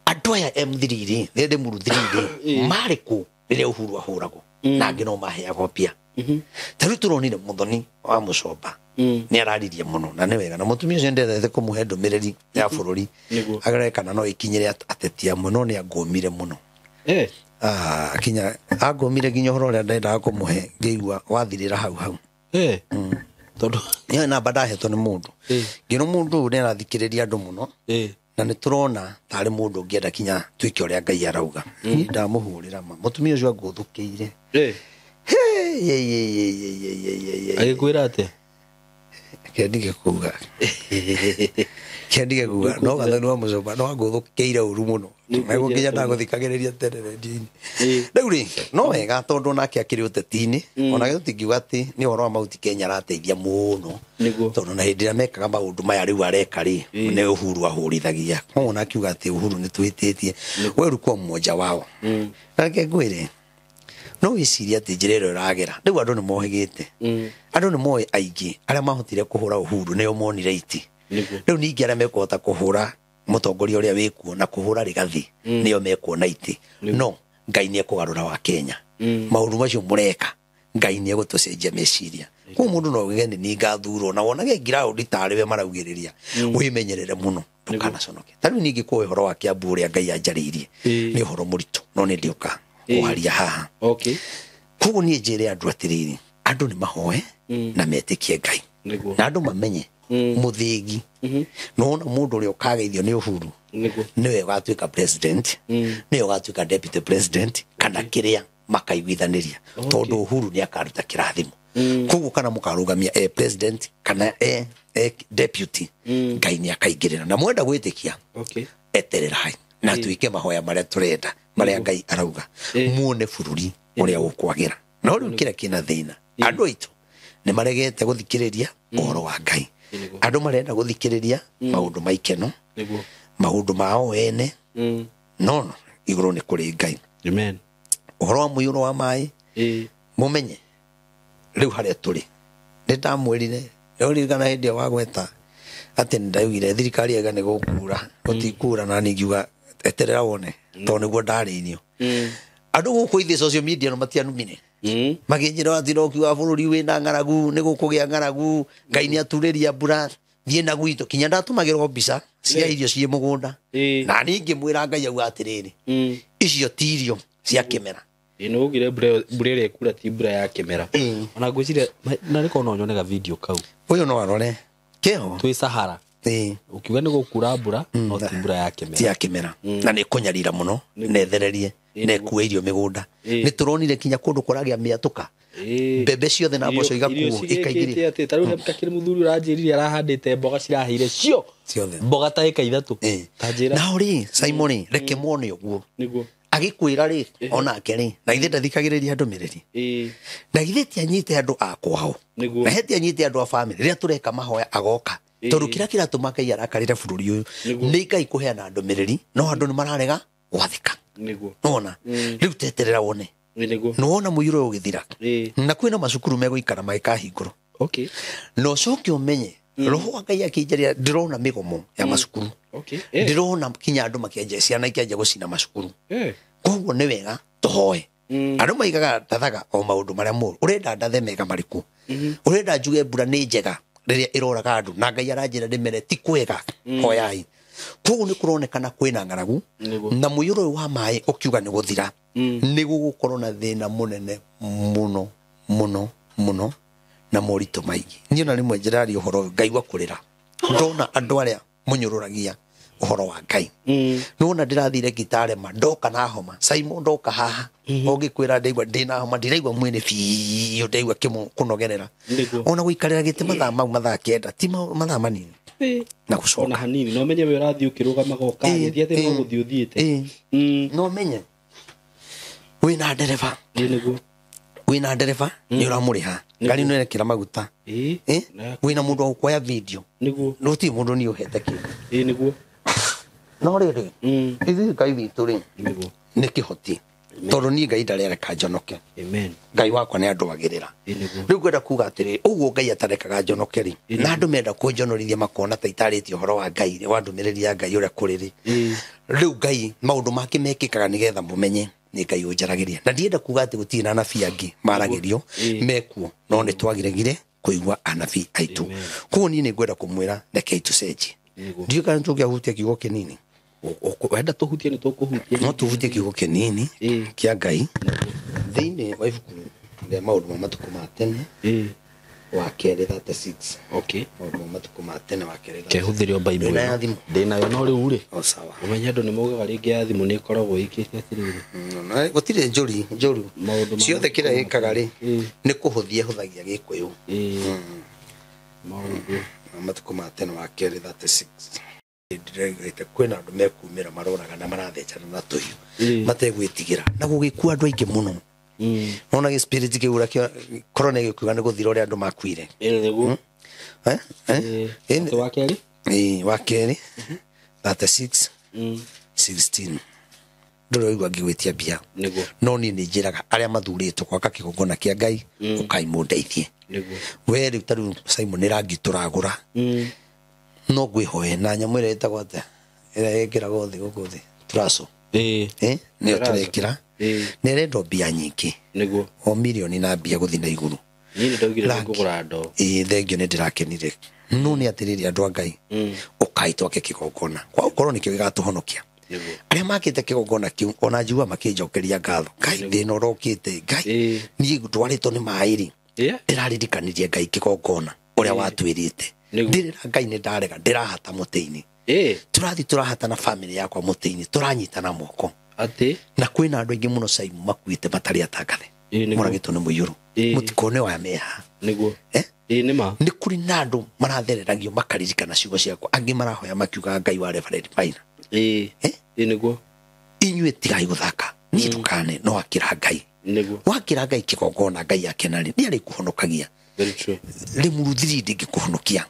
Andũ aya M3 rĩ, rĩrĩa ndĩ mũruthiri rĩ, marĩ kũ rĩrĩa Uhuru ahũragwo? Na angĩ no maheagwo mbia. Ta rĩu tũronire Mũthoni wa Mũcomba nĩ araririe mũno na nĩ wega, na mũtumia ũcio ndendete kũmũhe ndũmĩrĩri ya bũrũri. Nĩguo. Agere kana no ĩkinyĩre ateti amwe, no nĩ angũmire mũno. Kinya angomire nginya ũhoro ũrĩa ndendaga kũmũhe ngĩigua wathirĩra hau hau. Tondũ ĩyo namba ndahetwo nĩ mũndũ. Ngĩrwo mũndũ ũyũ nĩarathikĩrĩria andũ mũno. Na nĩ tũrona tarĩ mũndũ ũngĩenda kinya tuĩke ũrĩa Ngai arauga. Ndamũhũrĩra ma. Mũtumia ũcio angũthũkĩire. Agĩkwĩra atĩa? Kĩandige kuga. Kĩandige kuga. No gathani wa mũcomba no angũthũkĩire ũru mũno. Megũkinya ndagũthikagĩrĩria tene redio-inĩ. Rĩu rĩ, no wega tondũ nake akĩrĩ ũteti-inĩ, onake tũtingiuga atĩ nĩ ũhoro wa Mount Kenya arateithia mũno. Tondũ na hĩndĩ ĩrĩa mekaga maũndũ maya rĩu areka rĩ, nĩ Uhuru ahũrithagia. Koguo ona akiuga atĩ Uhuru nĩ twĩtĩtie, we ulikuwa mmoja wao. Na reke ngwĩre, no wĩcirie atĩ njĩra ĩrĩa ĩragera rĩu andũ nĩ mohĩgĩte. Andũ nĩ moĩ aingĩ arĩa mahotire kũhũra Uhuru nĩo monire iti. Rĩu ningĩ arĩa mekũhota kũhũra mũtongoria ũrĩa wĩkuo na kũhũra Rigathi nĩo mekuona iti. No Ngai nĩ ekũgarũra wa Kenya. Maũndũ macio mũreka Ngai nĩ egũtũcenjia meciria. Koguo mũndũ no auge nĩ niĩ ngathurwo na wonage ngiraũndi tarĩ we maraugĩrĩria, wĩmenyerere mũno ndũkanaconoke. Ta rĩu ningĩ kũĩ ũhoro wa Kiambu ũrĩa Ngai anjarĩirie nĩ ũhoro mũritũ no nĩ ndĩũka kũharia haha. Koguo niĩ njĩre andũ atĩrĩrĩ, andũ nĩ mahoe na metĩkie Ngai. Na andũ mamenye mũthĩgi. Nĩwona mũndũ ũrĩa ũkageithio nĩ Uhuru nĩwe ũgatuĩka president, nĩwe ũgatuĩka deputy president kana kĩrĩa makaiguithanĩria, tondũ Uhuru nĩ akaruta kĩrathimo. Koguo kana mũkarũgamia president kana deputy, Ngai nĩ akaingĩrĩra. Na mwenda gwĩtĩkia, etererai na tuike mahoya marĩa tũrenda, marĩa Ngai arauga, muone bũrũri ũrĩa ũkwagĩra. No rĩu kĩrĩa kĩna thĩna, andũ aitũ nĩ maregete gũthikĩrĩria ũhoro wa Ngai. Andũ marenda gũthikĩrĩria maũndũ ma ikeno, maũndũ mao ene, no igũrũ nĩ kũrĩ Ngai. Amen. Ũhoro wa mũiyũro wa maĩ, mũmenye rĩu harĩa tũrĩ. Nĩ ndamwĩrire, ũririkana hĩndĩ ĩyo wagweta atĩ nĩ ndaugire thirikari yauga nĩ gũkura, gũtikura, na niĩ ngiuga eterera wone, tondũ nĩguo ndarĩirio. Andũ gũkũ ithe social media no matianumire. Makĩnjĩra atĩ no kiuga bũrũri wĩna ng'aragu, nĩ gũkũgĩa ng'aragu, Ngai nĩ aturĩria mbura, thiĩ na gwitũ. Kinya ndatũmagĩrwo mbica cia irio ciĩ mũgũnda. Na niĩ ngĩmwĩra Ngai auga atĩrĩrĩ, icio ti irio cia kĩmera. Nĩ ugire mbura ĩrĩa ĩkura ti mbura ya kĩmera. Ona ngwĩciria na rĩkorwo no nyone ga video kau. Ũyũ no arore. Kĩho? Twĩ Sahara. Ũkiuga nĩ gũkura mbura, no ti mbura ya kĩmera. Ti ya kĩmera. Na nĩ ĩkũnyarira mũno, na ĩthererie, na ĩkue irio mĩgũnda. Nĩ tũronire kinya kũndũ kũragĩa mĩatũka. Mbembe ciothe na mboco igakuo, ikaingĩria. Atĩ ta rĩu kakĩrĩ mũthuri ũranjĩrire arahandĩte mboga cirahĩire cio. Ciothe. Mboga ta ĩka ithatũ. Ta njĩra. Nao rĩ, Simon, reke muone ũguo. Nĩguo. Agĩkwĩra rĩ, onake rĩ, na ithe ndathikagĩrĩria ndũmĩrĩri. Na ithe ti anyite andũ a kwao. Na he ti anyite andũ a family. Rĩrĩa tũreka mahoya agoka. Tondũ kĩrĩa kĩratũma Ngai arakarĩre bũrũri ũyũ nĩ Ngai kũheana ndũmĩrĩri, no andũ nĩ mararega gwathĩka. Nĩwona? Rĩu teterera wone. Nĩwona mũiyũro ũyũ ũgĩthira. Na kwĩna macukuru megũikara magĩkahingũrwo. Na ũcoke ũmenye, roho wa Ngai akĩnjarĩria, ndĩrona mĩgomo ya macukuru. Ndĩrona kinya andũ makĩanjia, ciana ikĩanjia gũcina macukuru. Koguo nĩ wega tũhoe. Andũ maigaga ndathaga o maũndũ marĩa moru. Ũrenda ndathe mega marĩkũ? Ũrenda njuge mbura nĩ njega rĩrĩa ĩroraga andũ, na Ngai aranjĩra ndĩmere ti kwega, hoyai. Koguo nĩ kũronekana kwĩna ng'aragu, na mũiyũro ũyũ wa maĩ ũkiuga nĩ gũthira, nĩ gũgũkorwo na thĩna mũnene mũno mũno mũno na moritũ maingĩ. Niĩ ona rĩmwe njĩraria ũhoro ũyũ ngaigua kũrĩra ndona andũ arĩa mũnyũrũragia ũhoro wa Ngai. Nĩwona ndĩrathire ngitarema, ndoka na homa. Simon ndoka haha, ũngĩkwĩra ndaigua ndĩna homa, ndiraigua mwĩrĩ biũ, ndaigua kũnogerera. Ona gũikarĩra gĩtĩ mathaa mau mathaa 9, ti mathaa manini. Na gũcoka. Ona hanini, no menye we ũrathiĩ ũkĩrũgamaga ũkagĩthiĩ atĩ no gũthiĩ ũthiĩte. No menye wĩna ndereba. Wĩna ndereba, nĩ ũramũrĩha. Ngari nĩ ũrekĩra maguta. Wĩna mũndũ wa gũkuoya video. No ti mũndũ nĩ ũhete kĩndũ. No rĩrĩ, ithuĩ Ngai witũ rĩ, nĩ kĩhoti. Tondũ niĩ Ngai ndarereka njonoke. Ngai wakwa nĩ andũagĩrĩra. Rĩu ngwenda kuga atĩrĩ, ũguo Ngai atarekaga njonoke rĩ, na andũ menda kũnjonorithia makona ta itarĩtie ũhoro wa Ngai rĩ, wa ndũmĩrĩri ya Ngai ũrĩa kũrĩ rĩ. Rĩu Ngai maũndũ make mekĩkaga nĩgetha mũmenye nĩ Ngai ũnjaragĩria. Na ndienda kuga atĩ gũtirĩ na anabii angĩ maragĩrio mekuo, no nĩ twagiregire kũigua anabii aitũ. Koguo niĩ nĩ ngwenda kũmwĩra rekei tũcenjie. Ndiũĩ kana tũngĩahutia kiugo kĩnini. Wenda tũhutie nĩ tũkũhutia. No tũhutie kiugo kĩnini kĩa Ngai thĩinĩ wa ibuku rĩa maũndũ ma matukũ ma tene wa kerĩ 36. Okay. Maũndũ ma matukũ ma tene wa kerĩ. Kehũthĩre o Bible. Ndĩna ya thimũ. Ndĩnayo no rĩu rĩ. O sawa. Ũmenye andũ nĩ maugaga rĩngĩ ya thimũ nĩ ĩkoragwo ĩkĩte atĩrĩrĩ. Gũtirĩ njũri njũru. Ciothe kĩrĩa gĩkaga rĩ nĩ kũhũthia hũthagia Gĩkũyũ. Maũndũ ma matukũ ma tene wa kerĩ 36. Ndĩraiguĩte kwĩna andũ mekumĩra maroraga na marathecana na tũhiũ mategwĩtigĩra na gũgĩkua andũ aingĩ mũno. Nona gĩ spirit kĩu ũrĩa corona gĩkiuga nĩ gũthira ũrĩa andũ makuire. Nĩguo. Wa kerĩ? Wa kerĩ 36 16. Ndũraigua ngĩgwĩtia mbia. Nĩguo. No niĩ nĩ njĩraga arĩa mathurĩtwo gwaka kĩgongona kĩa Ngai ũkai mũndeithie. Nĩguo. We rĩu ta rĩu Simon nĩ rangi tũragũra. No ngwĩhoe na nyamũ ĩrĩa ĩtagwo atĩa ĩrĩa ĩkĩragwo thĩ gũkũ thĩ turaco. Nĩyo tũrekĩra. Nĩ ĩrendwo mbia nyingĩ. Nĩguo. O mirioni na mbia gũthiĩ na igũrũ. Niĩ nĩ ndaugire nĩngũgũra ndoo. Thengio nĩ ndĩrakenire. No nĩ atĩrĩrĩ andũ a Ngai ũkai twake kĩgongona kwa gũkorwo nĩkĩo gĩgatũhonokia. Arĩa makĩte kĩgongona kĩu ona njigua makĩnjokeria ngatho. Ngai thĩna ũrokĩte Ngai niĩ ndwarĩtwo nĩ maĩ rĩ ndĩraririkanirie Ngai kĩgongona ũrĩa watwĩrĩte. Ndĩrĩra Ngai nĩ ndarega ndĩrahata mũtĩ-inĩ. Tũrathiĩ tũrahata na famĩlĩ yakwa mũtĩ-inĩ tũranyitana moko. Atĩ na kwĩna andũ aingĩ mũno Saimu makuĩte matarĩ atangathe. Moragĩtwo nĩ mũiyũro. Mũtikone wa meha. Nĩguo. Nĩ ma. Nĩ kũrĩ na andũ marathereragio makaririkana ciugo ciakwa angĩ marahoya makiugaga Ngai wa Reverend Maina. Nĩguo. Inyuĩ tigai gũthaka. Niĩ ndũkane no akĩra Ngai. Nĩguo. Wakĩra Ngai kĩgongona Ngai akena rĩ nĩ arĩkũhonokagia. Very true. Rĩmuruthiri ndĩngĩkũhonokia.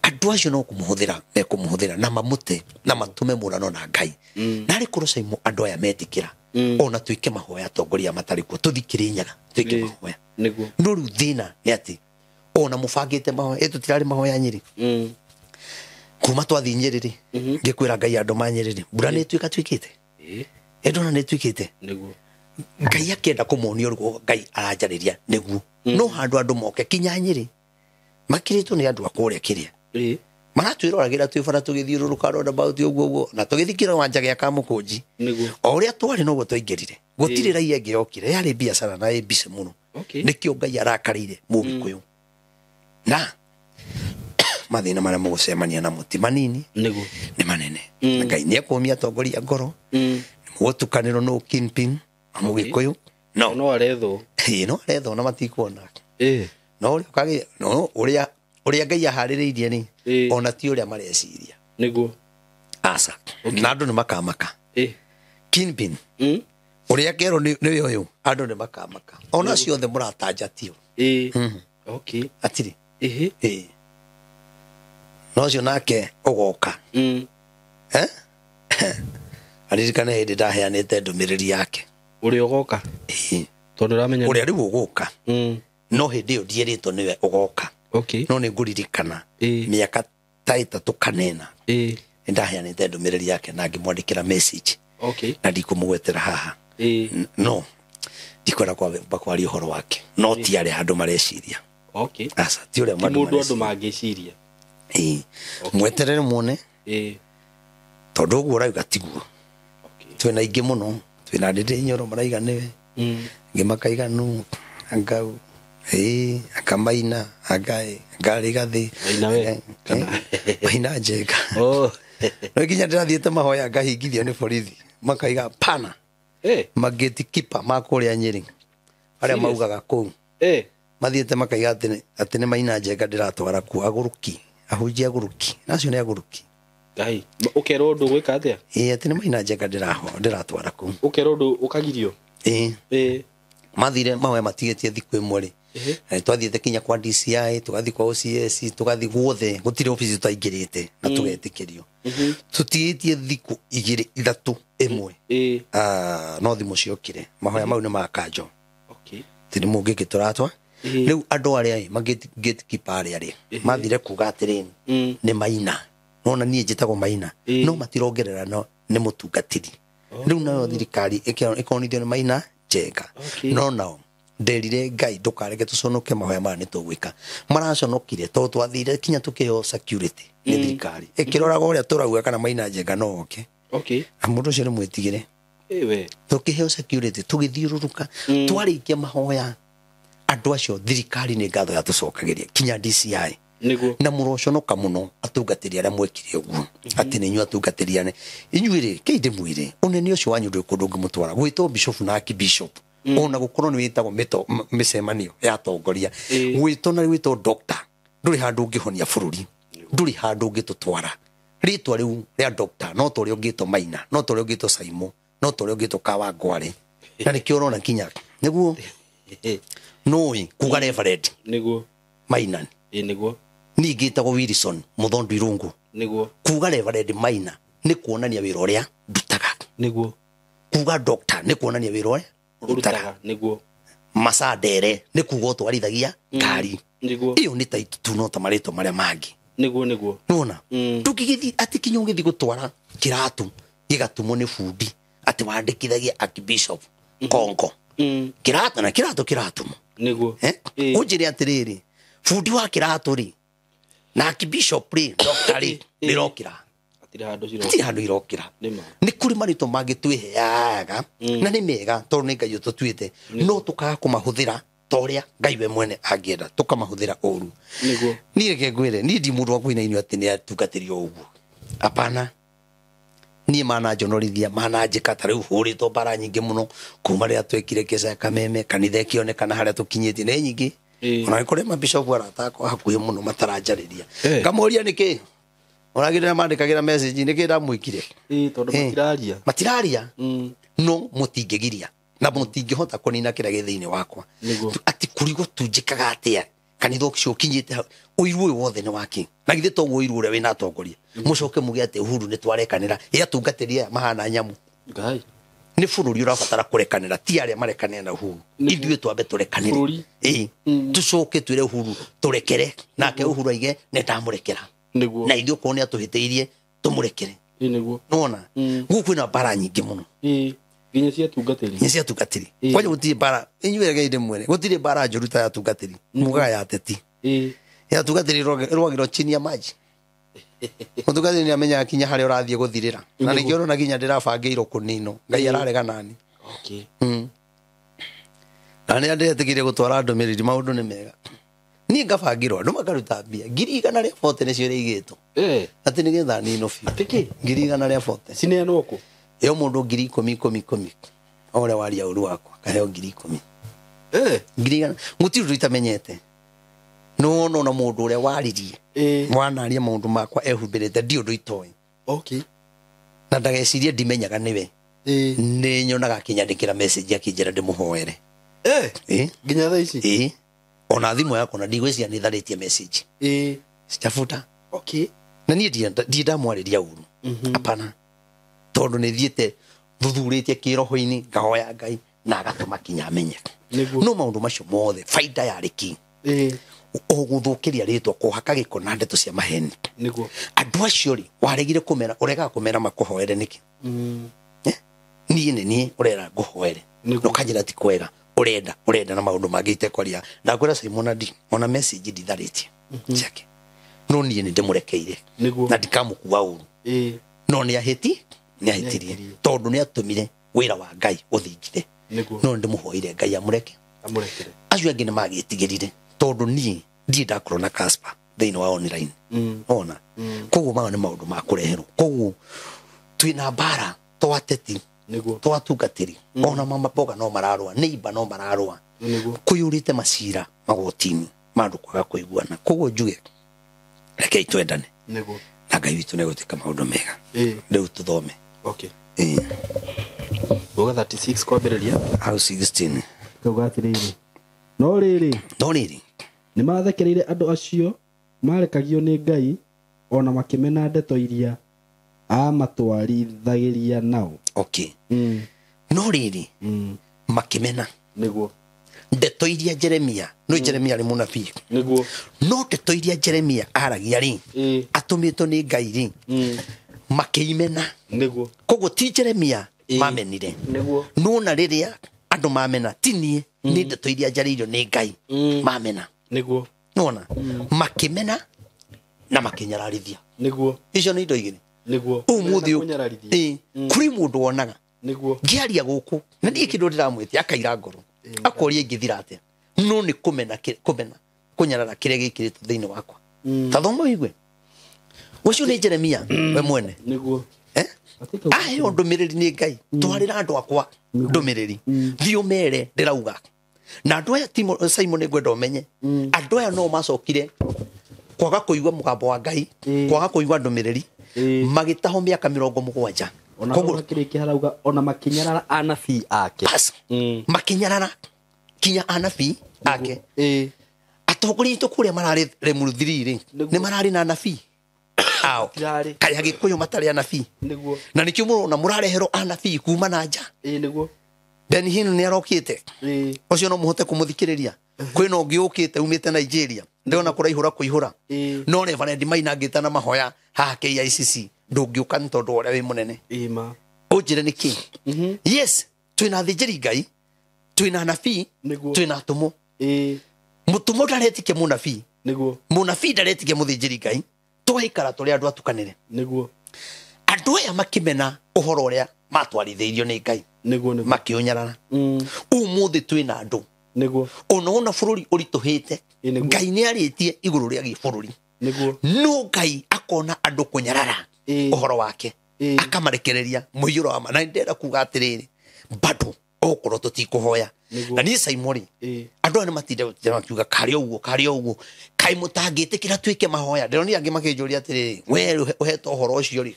Andũ acio no kũmũhũthĩra mekũmũhũthĩra na mamũte na matũme mũrano na Ngai. Na arĩ korwo Saimu andũ aya metĩkĩra ona tuĩke mahoya atongoria matarĩ kuo tũthiĩ Kĩrĩnyaga tuĩke mahoya. Nĩguo. No rĩu thĩna nĩ atĩ ona mũbangĩte mahoya tũtirarĩ mahoya Nyĩrĩ. Kuma twathiĩ Nyĩrĩ rĩ ngĩkwĩra Ngai andũ ma Nyĩrĩ rĩ mbura nĩ ĩtuĩka tuĩkĩte. Ndona nĩ ĩtuĩkĩte. Nĩguo. Ngai akĩenda kũmonia ũguo Ngai aranjarĩria nĩguo. No handũ andũ moke kinya Nyĩrĩ makirĩtwo nĩ andũ a kũrĩa kĩrĩa. Maratwĩroragĩra twĩ bara tũgĩthiũrũrũka roundabout ũguo ũguo na tũgĩthiĩ kĩwanja gĩa Kamũkũnji. Nĩguo. O ũrĩa twarĩ noguo twaingĩrire. Gũtirĩ raia ĩngĩ yokire yarĩ biacara na ĩ mbica mũno. Nĩkĩo Ngai arakarĩire Mũgĩkũyũ. Na mathĩna marĩa mũgũcemania namo ti manini. Nĩguo. Nĩ manene. Na Ngai nĩ ekũmia atongoria ngoro. Mũgũtukanĩrwo nũ kingpin wa Mũgĩkũyũ. No. No arethwo. No arethwo na matikuona. No ũrĩa no ũrĩa ũrĩa Ngai aharĩrĩirie nĩ ona ti ũrĩa mareciria. Nĩguo. Aca. Na andũ nĩ makamaka. Kingpin. Ũrĩa kerwo nĩ ũyũ andũ nĩ makamaka. Ona ciothe mũratanja tio. Okay. Atirĩ. No ũcio nake ũgoka. Aririkane hĩndĩ ndaheanĩte ndũmĩrĩri yake. Ũrĩa ũgoka? Tondũ ũramenya ũrĩa rĩu ũgũka. No hĩndĩ ĩyo ndierĩtwo nĩwe ũgoka. Okay. No nĩ ngũririkana mĩaka ta ĩtatũ kana ĩna nĩ ndaheanĩte ndũmĩrĩri yake na ngĩmwandĩkĩra message. Okay. Na ndikũmũgwetera haha. No ndikwenda kwaria ũhoro wake. No ti arĩa andũ mareciria. Okay. Aca ti ũrĩa andũ mangĩciria. Mweterere muone. Tondũ ũguo ũrauga tiguo. Twĩna aingĩ mũno. Twĩna Ndĩndĩ Nyoro maraiga nĩwe. Angĩ makaiga nũ anga akamaina anga Rigathĩ. Maina we. Maina Njenga. No nginya ndĩrathiĩte mahoya ngahingithio nĩ borithi. Makaiga pana. Magĩtikipa ma kũrĩa Nyĩrĩ. Arĩa maugaga kũu. Mathiĩte makaiga atĩ nĩ Maina Njenga ndĩratwara kuo agũrũki. Ahunjia agũrũki. Na acio nĩ agũrũki. Ngai, ũkerwo ũndũ gwĩka atĩa? Atĩ nĩ Maina Njenga ndĩratwara kũu. Ũkerwo ũndũ ũkagirio? Mathire mahoya matigĩtie thikũ ĩmwe rĩ. Twathiĩte kinya kwa DCI, tũgathiĩ kwa OCS, tũgathiĩ guothe, gũtirĩ obici tũtaingĩrĩte na tũgetĩkĩrio. Tũtigĩtie thikũ igĩrĩ ithatũ ĩmwe. No thimũ ciokire. Mahoya mau nĩ makanjo. Okay. Ti nĩ mũngĩkĩ tũratwa. Rĩu andũ arĩa gatekeeper arĩa rĩ mathire kuga atĩrĩ nĩ Maina. Nona niĩ njĩtagwo Maina. No matirongerera no nĩ mũtungatĩri. Rĩu nayo thirikari ĩkonithio nĩ Maina Njenga. No nao nderire Ngai ndũkareke tũconoke mahoya maya nĩ tũgwĩka. Maraconokire tondũ twathire kinya tũkĩheo security nĩ thirikari. Ĩkĩroraga ũrĩa tũrauga kana Maina Njenga no oke. Okay. Mũndũ ũcio nĩ mwĩtigĩre. Ewe. Tũkĩheo security tũgĩthiũrũrũka twarĩkia mahoya andũ acio thirikari nĩ ngatho yatũcokagĩria kinya DCI. Nĩguo. Na mũroconoka mũno atungatĩri arĩa mwekire ũguo atĩ nĩ inyuĩ atungatĩri ane inyuĩ rĩ kĩi ndĩmwĩre ũnene ũcio wanyu ndũrĩ kũndũ ũngĩmũtwara gwĩtwo bishop na archbishop ona gũkorwo nĩ wĩtagwo mĩcemanio ya atongoria gwĩtwo na gwĩtwo doctor ndũrĩ handũ ũngĩhonia bũrũri ndũrĩ handũ ũngĩtũtwara rĩtwa rĩu rĩa doctor no ta ũrĩa ũngĩtwo Maina no ta ũrĩa ũngĩtwo Saimo no ta ũrĩa ũngĩtwo Kawangware na nĩkĩo ũrona kinya nĩguo nũĩ kuga reverend Nĩguo. Maina Nĩguo. ningĩ ĩtagwo Wilson Mũthondu Irungu Nĩguo. kuga reverend Maina nĩ kuonania wĩra ũrĩa ndutaga. Nĩguo. Kuga doctor nĩ kuonania wĩra ũrĩa Ũrutaga. Nĩguo. Masaa Ndere nĩ kuga ũtwarithagia ngari. Nĩguo. Ĩyo nĩ taitũ tu no ta marĩtwa marĩa mangĩ. Nĩguo nĩguo. Nĩwona ndũngĩgĩthiĩ atĩ kinya ũgĩthiĩ gũtwara kĩratũ gĩgatumwo nĩ bundi atĩ wandĩkithagia archbishop Kongo kĩratũ na kĩratũ kĩratumwo. Nĩguo. Ũnjĩre atĩrĩrĩ bundi wa kĩratũ rĩ na archbishop rĩ doctor rĩ rĩrokĩra hatirĩ handũ irokĩra. Nĩ kũrĩ marĩtwa mangĩ twĩheaga na nĩ mega tondũ nĩ Ngai ũtũtuĩte no tũkaga kũmahũthĩra ta ũrĩa Ngai we mwene angĩenda tũkamahũthĩra ũru. Nĩguo. Niĩ reke ngwĩre niĩ ndi mũndũ wa kũina inyuĩ atĩ nĩ atungatĩri o ũguo. Hapana. Niĩ mananjonorithia mananjĩka ta rĩu hũrĩtwo mbara nyingĩ mũno kuma rĩrĩa twekire kĩeca ya Kameme kanitha ĩkĩonekana harĩa tũkinyĩtie nĩ nyingĩ. Ona nĩ kũrĩ mabishopu arata akwa hakuhĩ mũno mataranjarĩria. Ngamoria nĩkĩ onagĩrĩra mandĩkagĩra message nĩkĩ ndamwĩkire. Tondũ matiraria. Matiraria. No mũtingĩgiria na mũtingĩhota kũnina kĩrĩa gĩ thĩinĩ wakwa. Atĩ kũrigwo tu njĩkaga atĩa kanitha ũcio ũkinyĩte hau ũiru ũyũ wothe nĩ wake na githĩ toguo ũiru ũrĩa wĩna atongoria mũcoke muge atĩ Uhuru nĩ twarekanĩra ĩ atungatĩri aya mahana nyamũ. Ngai. Nĩ bũrũri ũrabatara kũrekanĩra ti arĩa marekanĩra na Uhuru ithuĩ twambe tũrekanĩre tũcoke twĩre Uhuru tũrekere nake Uhuru aige nĩ ndamũrekera na ithuĩ okorwo nĩ atũhĩtĩirie tũmũrekere. Nĩguo. Nĩwona gũkũ kwĩna mbara nyingĩ mũno nginya cia atungatĩri. Nginya cia atungatĩri. Kwanja gũtirĩ mbara inyuĩ rekei ndĩmwĩre gũtirĩ mbara njũru ta ya atungatĩri mugaga ya ateti. Ya atungatĩri ĩrũagĩrwo chini ya maji. Mũtungatĩri nĩ amenyaga kinya harĩa ũrathiĩ gũthirĩra na nĩkĩo ũrona kinya ndĩrabangĩirwo kũninwo Ngai ararega nani. Okay. Na nĩ ndĩretĩkĩrie gũtwara ndũmĩrĩri maũndũ nĩ mega. Niĩ ngabangĩrwo andũ makaruta mbia 140 nĩcio irĩigĩtwo. Atĩ nĩgetha ninwo biũ. Atĩ kĩ? 140. Cineanwo kũ? Ĩyo mũndũ 10,000 10,000 10,000 o ũrĩa waria ũru wakwa kaheo 10,000. 100,000 gũtirĩ ũndũ itamenyete. No no na mũndũ ũrĩa waririe wanaria maũndũ makwa ehumbĩrĩte ndi ũndũ itoĩ. Okay. Na ndagecirie ndimenyaga nĩwe. Nĩ nyonaga akĩnyandĩkĩra message akĩnjĩra ndĩmũhoere. Nginya thaa ici? Ona thimũ yakwa na ndigwĩciria nĩ tharĩtie message. Sijafuta. Okay. Na niĩ ndirĩ ndamwarĩria ũru. Hapana. Tondũ nĩ thiĩte thuthurĩtie kĩroho-inĩ ngahoya Ngai na agatũma kinya amenye. No maũndũ macio mothe baida yarĩ kĩ? O gũthũkĩria rĩtwa kũhaka gĩko na ndeto cia maheni. Nĩguo. Andũ acio rĩ waregire kũmera ũregaga kũmera makũhoere nĩkĩ? Niĩ nĩ niĩ ũrera ngũhoere. Nĩguo. No kanjĩra ti kwega ũrenda ũrenda na maũndũ mangĩ itekwaria. Ndakwĩra Simon ndi ona message nditharĩtie ciake. No niĩ nĩ ndĩmũrekeire. Nĩguo. Na ndikamũkua ũru. No nĩ ahĩti nĩ ahĩtirie tondũ nĩ atũmire wĩra wa Ngai ũthingithe. No ndĩmũhoire Ngai amũreke. Amũrekere. Acio angĩ nĩ magĩtigĩrire tondũ niĩ ndirĩ ndakorwo na Casper thĩinĩ wa online. Ona. Koguo maya nĩ maũndũ ma kũreherwo. Koguo twĩna mbara to ateti Nĩguo. to atungatĩri ona mama mboga no mararũa neighbor no mararũa. Nĩguo. Kũiyũrĩte macira magoti-inĩ ma andũ kwaga kũiguana. Koguo njuge rekei twendane. Nĩguo. Na Ngai witũ nĩ egwĩtĩka maũndũ mega. Rĩu tũthome. Okay. Uga 36 kwambĩrĩria. Hau 16. Kauga atĩrĩrĩ. No rĩrĩ. No rĩrĩ. Nĩ mathekereire andũ acio marekagio nĩ Ngai ona makĩmena ndeto iria amatwarithagĩria nao. Okay. No rĩrĩ. Makĩmena. Nĩguo. Ndeto iria Jeremia, no Jeremia arĩ mũnabii. Nĩguo. No ndeto iria Jeremia aragia rĩ, atũmĩtwo nĩ Ngai rĩ, makĩimena. Nĩguo. Koguo ti Jeremia mamenire. Nĩguo. No na rĩrĩa andũ mamena ti niĩ, nĩ ndeto iria njarĩirio nĩ Ngai mamena. Nĩguo. Nĩwona? Makĩmena na makĩnyararithia. Nĩguo. Icio nĩ indo igĩrĩ. Nĩguo. Umuthi Kũnyararithia. kuri mundu wonaga Nĩguo. ngiaria guku na ndiĩ kindu ndiramwitia akaira ngoro akoria ingithira atia no ni kumena kumena kunyarara kiria gikiritwo thiini wakwa. Ta thoma wigue ucio ni Jeremia we mwene. Nĩguo. Aheo ndumiriri ni Ngai twarira andu akwa ndumiriri thiĩ ũmere ndĩrauga na andũ aya Simon ngwenda ũmenye andũ aya no macokire kwaga kũigua mũgambo wa Ngai, kwaga kũigua ndũmĩrĩri, magĩtahwo mĩaka 70. Ona hau hakĩrĩkia harauga ona makĩnyarara anabii ake. Makĩnyarara kinya anabii ake. Atongoria aitũ kũrĩa mararĩ Limuru 3 rĩ, nĩ mararĩ na anabii ao. Kaĩ Agĩkũyũ matarĩ anabii? Nĩguo. Na nĩkĩo mũrona mũrareherwo anabii kuma na nja. Nĩguo. Ben Hinn nĩ arokĩte. Ũcio no mũhote kũmũthikĩrĩria. Kwĩna ũngĩ ũkĩte umĩte Nigeria. Ndĩrona kũraihũra kũihũra. No Reverend Maina angĩtana mahoya haha KICC ndũngĩũka nĩ tondũ wa ũrĩa wĩ mũnene. Ũnjĩre nĩkĩ? Yes, twĩna athĩnjĩri Ngai, twĩna anabii, twĩna atũmwo. Mũtũmwo ndaretĩkia mũnabii. Nĩguo. Mũnabii ndaretĩkia mũthĩnjĩri Ngai. Tũgaikara tũrĩ andũ atukanĩre. Nĩguo. Andũ aya makĩmena ũhoro ũrĩa matwarithĩirio nĩ Ngai. Nĩguo nĩguo. Makĩũnyarara. Ũmũthĩ twĩna andũ. Nĩguo. Ona bũrũri ũritũhĩte. Ngai nĩ arĩtie igũrũ rĩa gĩbũrũri. Nĩguo. No Ngai akona andũ kũnyarara ũhoro wake. Akamarekereria mũiyũro wa ma. Na ndĩrenda kuga atĩrĩrĩ, bado okorwo tũtikũhoya. Na niĩ Simon rĩ, andũ aya nĩmatinde makiuga karĩ ũguo karĩ ũguo, kaĩ mũtangĩtĩkĩra twĩke mahoya. Ndĩronire angĩ makĩnjũria atĩrĩrĩ, we ũhetwo ũhoro ũcio rĩ,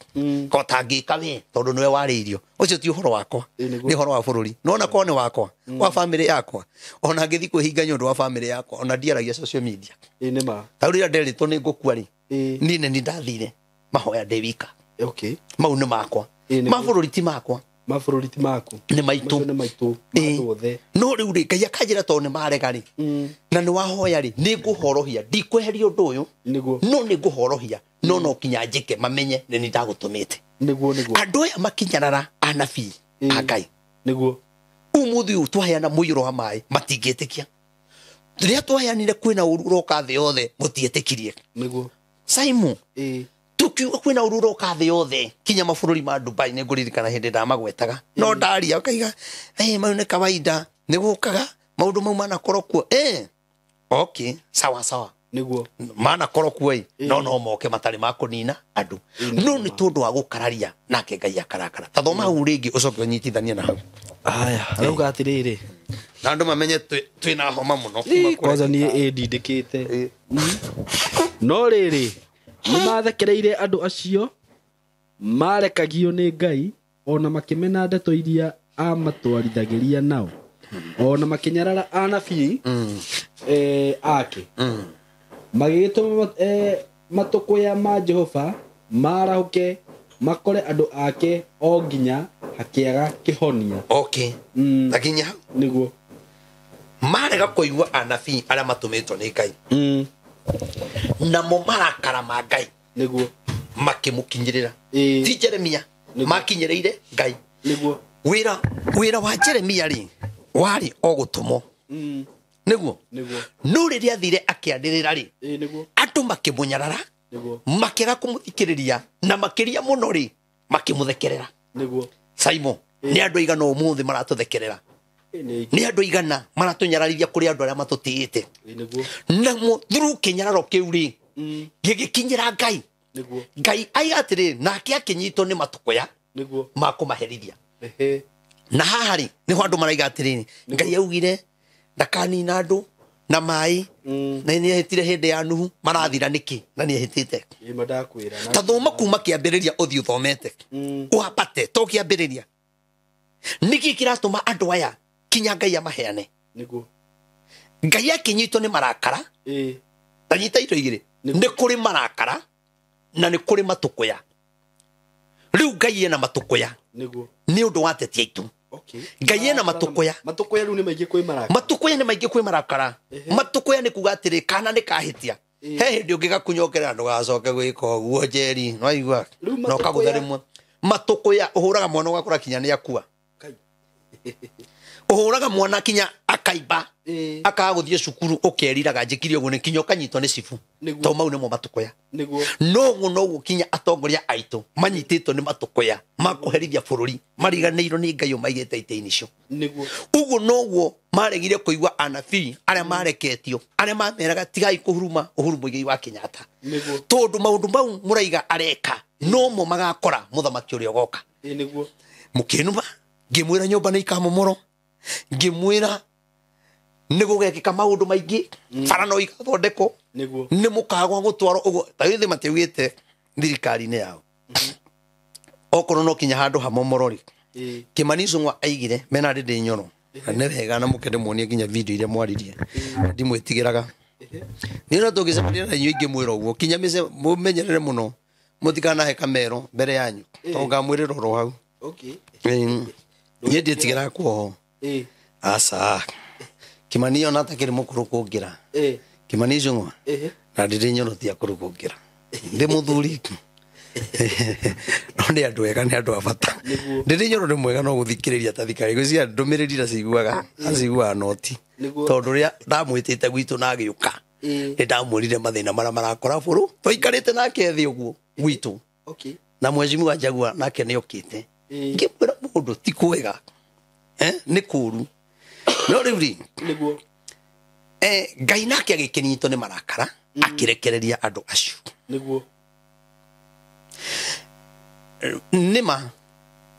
ko tangĩka we tondũ nĩwe warĩirio. Ũcio ti ũhoro wakwa, nĩ ũhoro wa bũrũri. Nona korwo nĩ wakwa, wa bamĩrĩ yakwa, ona ngĩthiĩ kwĩhinga nĩ ũndũ wa bamĩrĩ yakwa, ona ndiaragia social media. Ta rĩu rĩrĩa nderĩtwo nĩ ngũkua rĩ, niĩ nĩ ndathire mahoya ndĩ wika. Mau nĩ makwa. Ma bũrũri ti makwa. Ma bũrũri ti maku. Nĩ maitũ. Nĩ maitũ. Ma othe. No rĩu rĩ, Ngai akanjĩra tondũ nĩ marega rĩ, na nĩ wahoya rĩ, nĩ ngũhorohia, ndikweheria ũndũ ũyũ. Nĩguo. No nĩ ngũhorohia, no no kinya njĩke mamenye nĩ niĩ ndagũtũmĩte. Nĩguo nĩguo. Andũ aya makinyarara anabii a Ngai. Nĩguo. Ũmũthĩ ũyũ twaheana mũiyũro wa maĩ matingĩtĩkia. Rĩrĩa twaheanire kwĩna ũru ũroka thĩ yothe mũtietĩkirie. Nĩguo. Simon, tukiuga kwĩna ũru ũroka thĩ yothe kinya mabũrũri ma Dubai nĩ ngũririkana hĩndĩ ndamagwetaga. No ndaria ũkaiga, mau nĩ kawaida, nĩ gũkaga maũndũ mau manakorwo kuo. Okay, sawa sawa. Nĩguo. Manakorwo kuo ĩ, no no moke matarĩ ma kũnina andũ. No nĩ tondũ wa gũkararia nake Ngai akarakara. Ta thoma hau rĩngĩ ũcoke ũnyitithanie na hau. Aya, arauga atĩrĩrĩ. Na andũ mamenye twĩna homa mũno kuma kũrĩa. Kwanza niĩ ĩndindĩkĩte. No rĩrĩ, nĩ mathekereire andũ acio marekagio nĩ Ngai, ona makĩmena ndeto iria amatwarithagĩria nao, ona makĩnyarara anabii ake. Magĩgĩtũma matũkũya ma Jehova marahũke makore andũ ake o nginya hakĩaga kĩhonia. Okay. Na nginya hau. Nĩguo. Marega kũigua anabii arĩa matũmĩtwo nĩ Ngai. Namo marakara ma Ngai. Nĩguo. Makĩmũkinyĩrĩra. Ti Jeremia makinyĩrĩire Ngai. Nĩguo. Wĩra wa Jeremia rĩ warĩ o gũtũmwo. Nĩguo. Nĩguo. No rĩrĩa athire akĩanĩrĩra rĩ, Nĩguo. andũ makĩmũnyarara, Nĩguo. makĩaga kũmũthikĩrĩria, na makĩria mũno rĩ makĩmũthekerera. Nĩguo. Simon, nĩ andũ aigana ũmũthĩ maratũthekerera. Nĩ andũ aigana maratũnyararithia kũrĩ andũ arĩa matũtĩĩte. Nĩguo. Namo through kĩnyararo kĩu rĩ, gĩgĩkinyĩra Ngai. Nĩguo. Ngai aiga atĩrĩrĩ, nake akĩnyitwo nĩ matũkũya Nĩguo. ma kũmaherithia. Na haha rĩ, nĩho andũ maraiga atĩrĩrĩ, Ngai augire ndakanina andũ na maĩ, na nĩ ehĩtire hĩndĩ ya Nuhu, marathira nĩkĩ na nĩ ehĩtĩte. Ta thoma kuma kĩambĩrĩria ũthiĩ ũthomete. Ũhapate to kĩambĩrĩria. Nĩkĩ kĩratũma andũ aya kinya Ngai amaheane? Nĩguo. Ngai akĩnyitwo nĩ marakara. Ta nyita indo igĩrĩ. Nĩ kũrĩ marakara na nĩ kũrĩ matũkũya. Rĩu Ngai ena matũkũya. Nĩguo. Nĩ ũndũ wa ateti aitũ. Ngai ena matũkũya. Matũkũya rĩu nĩ maingĩ kwĩ marakara. Matũkũya nĩ maingĩ kwĩ marakara. Matũkũya nĩ kuga atĩrĩ, kana nĩ kahĩtia. He hĩndĩ ũngĩgakunyokera ndũgacoke gwĩka ũguo Njeri, nĩwaigua? Na ũkagũtha rĩmwe. Matũkũya ũhũraga mwana ũgakora kinya nĩ akua. Ũhũraga mwana kinya akaimba akaga gũthiĩ cukuru ũkeriraga njĩkire ũguo nĩ kinya ũkanyitwo nĩ cibu to mau nĩmo matũkũya noguo noguo kinya atongoria aitũ manyitĩtwo nĩ matũkũya makũherithia bũrũri mariganĩirwo nĩ Ngai ũmaigĩte itĩ-inĩ icio ũguo noguo maregire kũigua anabii arĩa mareketio arĩa mameraga tigai kũhuruma Uhuru Muigai wa Kenyatta tondũ maũndũ mau mũraiga areka nomo magakora mũthamaki ũrĩa ũgoka mũkĩnuma ngĩmwĩra nyũmba nĩ ikamomorwo ngĩmwĩra nĩ gũgekĩka maũndũ maingĩ bara no igathondekwo nĩ mũkagwa gũtwarwo ũguo ta githĩ matiaugĩte thirikari-inĩ yao okorwo no kinya handũ hamomoro rĩ Kimani Ichung'wa aigire mena Ndindi Nyoro na nĩ wega na mũke ndĩmuonie nginya video iria mwaririe ndimwĩtigĩraga niĩ no tũngĩcemania na inyuĩ ingĩmwĩra ũguo kinya mũmenyerere mũno mũtikanahe kamero mbere yanyu tondũ ngamwĩrĩra oro hau niĩ ndiĩtigĩraga kuohwo aca Kimani ona atakĩrĩ mũkũrũ kũngĩra Kimani Ichung'wa na Ndindi Nyoro ti akũrũ kũngĩra ndĩ mũthuri no nĩ andũ ega nĩ andũ a bata Ndindi Nyoro nĩ mwega no gũthikĩrĩria ta thikari gwĩciria ndũmĩrĩri ndaciguaga aciguaga noti tondũ rĩrĩa ndamwĩtĩte gwitũ na agĩũka nĩ ndamwĩrire mathĩna marĩa marakora bũrũ twaikarĩte nake thĩ ũguo gwitũ na mheshimiwa Jaguar nake nĩ okĩte ngĩmwĩra mũndũ ti kwega nĩ kũũru no rĩu rĩ Ngai nake agĩkĩnyitwo nĩ marakara akĩrekereria andũ acio nĩma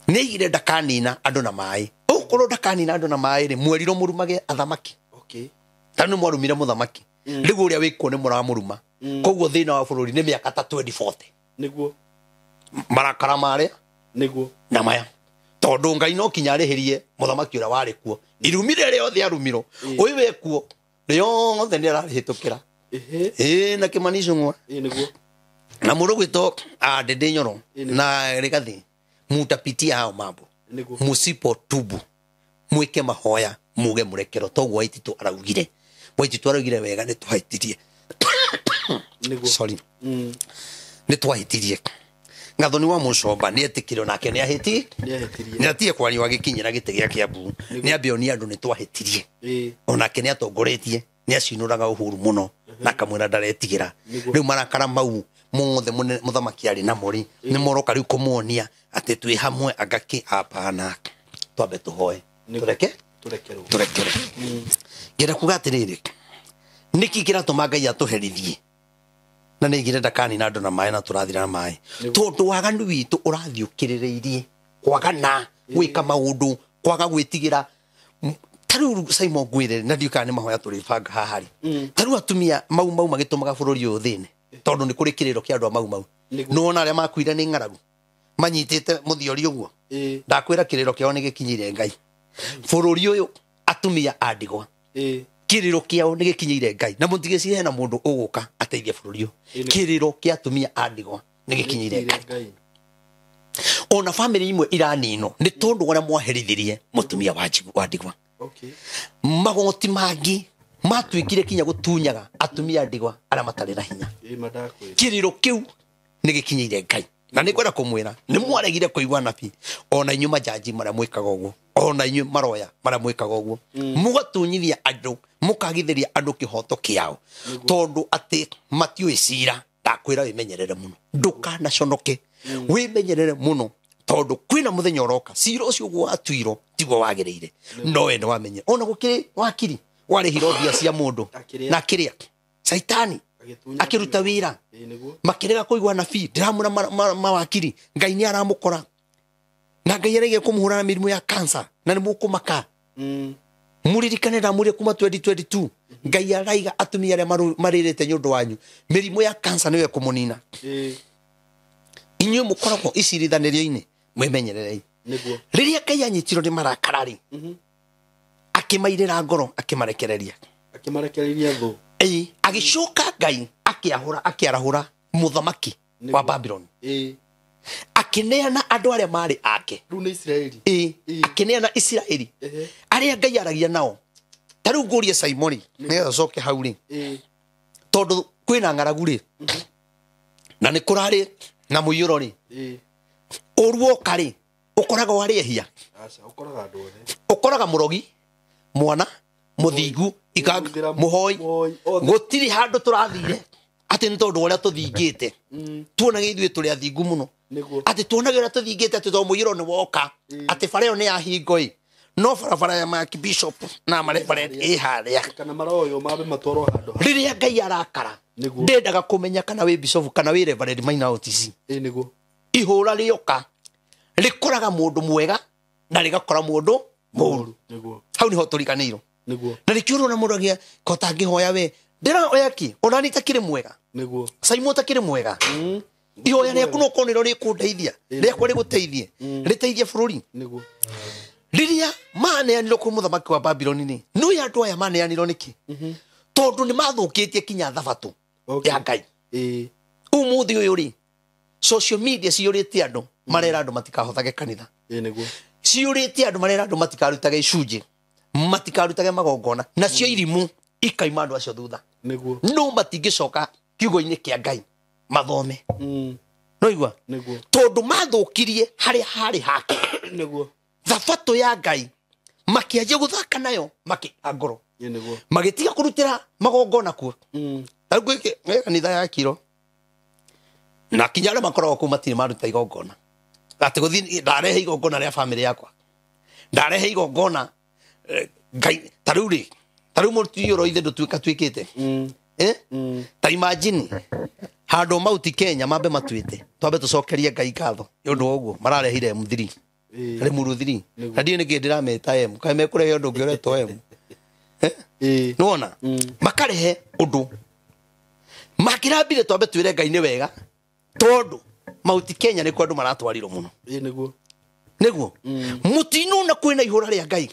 nĩ aigire ndakanina andũ na maĩ ũkorwo ndakanina andũ na maĩ rĩ mwerirwo mũrumage athamaki ta nĩ mwarumire mũthamaki rĩu ũrĩa wĩkuo nĩ mũramũruma koguo thĩna wa bũrũri nĩ mĩaka ta 2040 marakara marĩa na maya tondũ Ngai no kinya arĩhĩrie mũthamaki ũrĩa warĩ kuo irumi rĩrĩa rĩothe arumirwo ũyũ wĩ kuo rĩothe nĩ ararĩhĩtũkĩra na Kimani Ichung'wa na mũndũ gwĩtwo Ndindi Nyoro na Rigathi mutapitia hao mambo musipo tubu mwĩke mahoya muge mũrekero toguo Waititu araugire Waititu araugire wega nĩ twahĩtirie sorry nĩ twahĩtirie Gathoni wa Mũcomba nĩ etĩkĩrio nake nĩ ahĩti nĩ atige kwaria agĩkinyĩra gĩtĩ gĩa Kiambu nĩ ambe onie andũ nĩ twahĩtirie onake nĩ atongoretie nĩ acinũraga Uhuru mũno na akamwĩra ndaretigĩra rĩu marakara mau mothe mũthamaki arĩ namo rĩ nĩ moroka rĩu kũmuonia atĩ twĩ hamwe angakĩ hapana twambe tũhoe tũreke tũrekerwo ngĩenda kuga atĩrĩrĩ nĩkĩ kĩratũma Ngai atũherithie na nĩ aigire ndakanina andũ na maĩ na tũrathira na maĩ tondũ waganu witũ ũrathiĩ ũkĩrĩrĩirie kwagana gwĩka maũndũ kwaga gwĩtigĩra ta rĩu Simon ngwĩre na ndiũĩ kana nĩ mahoya tũrĩbanga haha rĩ ta rĩu atumia mau mau magĩtũmaga bũrũri ũyũ ũthĩne tondũ nĩ kũrĩ kĩrĩro kĩa andũ a mau mau nĩwona arĩa makuire nĩ ng'aragu manyitĩte mũthiori ũguo ndakwĩra kĩrĩro kĩao nĩ gĩkinyĩire Ngai bũrũri ũyũ atumia a ndigwa kĩrĩro kĩao nĩ gĩkinyĩire Ngai na mũtigĩcirie hena mũndũ ũgũka ateithie bũrũri ũyũ kĩrĩro kĩa atumia a ndigwa nĩ gĩkinyĩire Ngai ona bamĩrĩ imwe iraninwo nĩ tondũ ũrĩa mwaherithirie mũtumia wa ndigwa magoti mangĩ matuĩkire kinya gũtunyaga atumia a ndigwa arĩa matarĩ na hinya kĩrĩro kĩu nĩ gĩkinyĩire Ngai na nĩ ngwenda kũmwĩra nĩ mwaregire kũigua nabii ona inyuĩ majaji marĩa mwĩkaga ũguo ona inyuĩ maroya marĩa mwĩkaga ũguo mũgatunyithia andũ mũkagithĩria andũ kĩhoto kĩao tondũ atĩ matiũĩ cira ndakwĩra wĩmenyerere mũno ndũkanaconoke wĩmenyerere mũno tondũ kwĩna mũthenya ũroka cira ũcio ũguo watuirwo tiguo wagĩrĩire no we nĩ wamenye ona gũkĩrĩ wakiri warĩhirwo mbia cia mũndũ na akĩrĩa caitani akĩruta wĩra makĩrega kũigua nabii ndĩramwĩra mawakiri Ngai nĩ aramũkora na Ngai araige kũmũhũra na mĩrimũ ya cancer na nĩ mũkũmaka mũririkane ndamwĩrire kuma 2022 Ngai araiga atumia arĩa marĩrĩte nĩ ũndũ wanyu mĩrimũ ya cancer nĩyo ĩkũmũnina inyuĩ mũkoragwo icirithanĩrio-inĩ mwĩmenyererei rĩrĩa Ngai anyitirwo nĩ marakara rĩ akĩmairĩra ngoro akĩmarekereria thũ agĩcoka Ngai akĩarahũra mũthamaki wa Babylon akĩneana andũ arĩa marĩ ake rĩu nĩ Isiraeli akĩneana Isiraeli arĩa Ngai aragia nao ta rĩu ngũrie Simoni nĩgetha ũcoke hau rĩ tondũ kwĩna ng'aragu rĩ na nĩ kũrarĩ na mũiyũro rĩ ũru woka rĩ ũkoraga warĩ ehia aca ũkoraga andũ othe ũkoraga mũrogi Mwana muthingu ikanga muhoi gutiri handu turathire ati ni tondu uria tuthingite tuonage ithuĩ tũrĩ athingu mũno ati tuonage uria tuthingite ati to mũiyũro nĩ woka ati bara ĩyo nĩ ya hingo ĩ no barabara ya Maki Bishop na marebara ĩ harĩa kana maroyo mabe matwarwo handũ rĩrĩa Ngai arakara ndendaga kũmenya kana wĩ bishop kana wĩ reverend Maina OTC ĩ nĩguo ihũra rĩoka rĩkoraga mũndũ mwega na rĩgakora mũndũ mũũru nĩguo hau nĩho tũriganĩirwo nĩguo na rĩkĩo ũrona mũndũ agĩa ko tangĩhoya we ndĩrahoya kĩ onani takĩrĩ mwega nĩguo Simon takĩrĩ mwega ihoya rĩaku no korwo nĩrĩo rĩkũndeithia rĩakwa rĩgũteithie rĩteithie bũrũri nĩguo rĩrĩa maneanirwo kwĩ mũthamaki wa Babironi nĩ nĩũĩ andũ aya maneanirwo nĩkĩ tondũ nĩ mathũkĩtie kinya thabatũ ya Ngai ũmũthĩ ũyũ rĩ social media ciyũrĩte andũ marera andũ matikahothage kanitha nĩguo ciyũrĩte andũ marera andũ matikarutage icunjĩ matikarutage magongona nacio irimũ ikaima andũ acio thutha nĩguo no matingĩcoka kiugo-inĩ kĩa Ngai mathome no igua nĩguo tondũ mathũkirie harĩa harĩ hake nĩguo thabatũ ya Ngai makĩanjia gũthaka nayo makĩa ngoro nĩguo magĩtiga kũrutĩra magongona kuo tarĩu gwĩ kanitha ya kiro na kinya arĩa makoragwo kũu matirĩ maruta igongona atĩ gũthiĩ ndarehe igongona rĩa bamĩrĩ yakwa ndarehe igongona Ngai tarĩu rĩ tarĩu mũtiyũro ithe ndũtuĩka tuĩkĩte ta imagine handũ Mount Kenya mambe matuĩte twambe tũcokerie Ngai ngatho nĩ ũndũ wa ũguo mararehire M3 Limuru 3 na ndiũ nĩkĩ ndĩrameta M kaĩ mekũrehe ũndũ ũngĩ ũretwo M nĩwona makarehe ũndũ makĩrambire twambe twĩre Ngai nĩ wega tondũ Mount Kenya nĩkuo andũ maratwarirwo mũno nĩguo nĩguo mũtinona kwĩna ihũra rĩa Ngai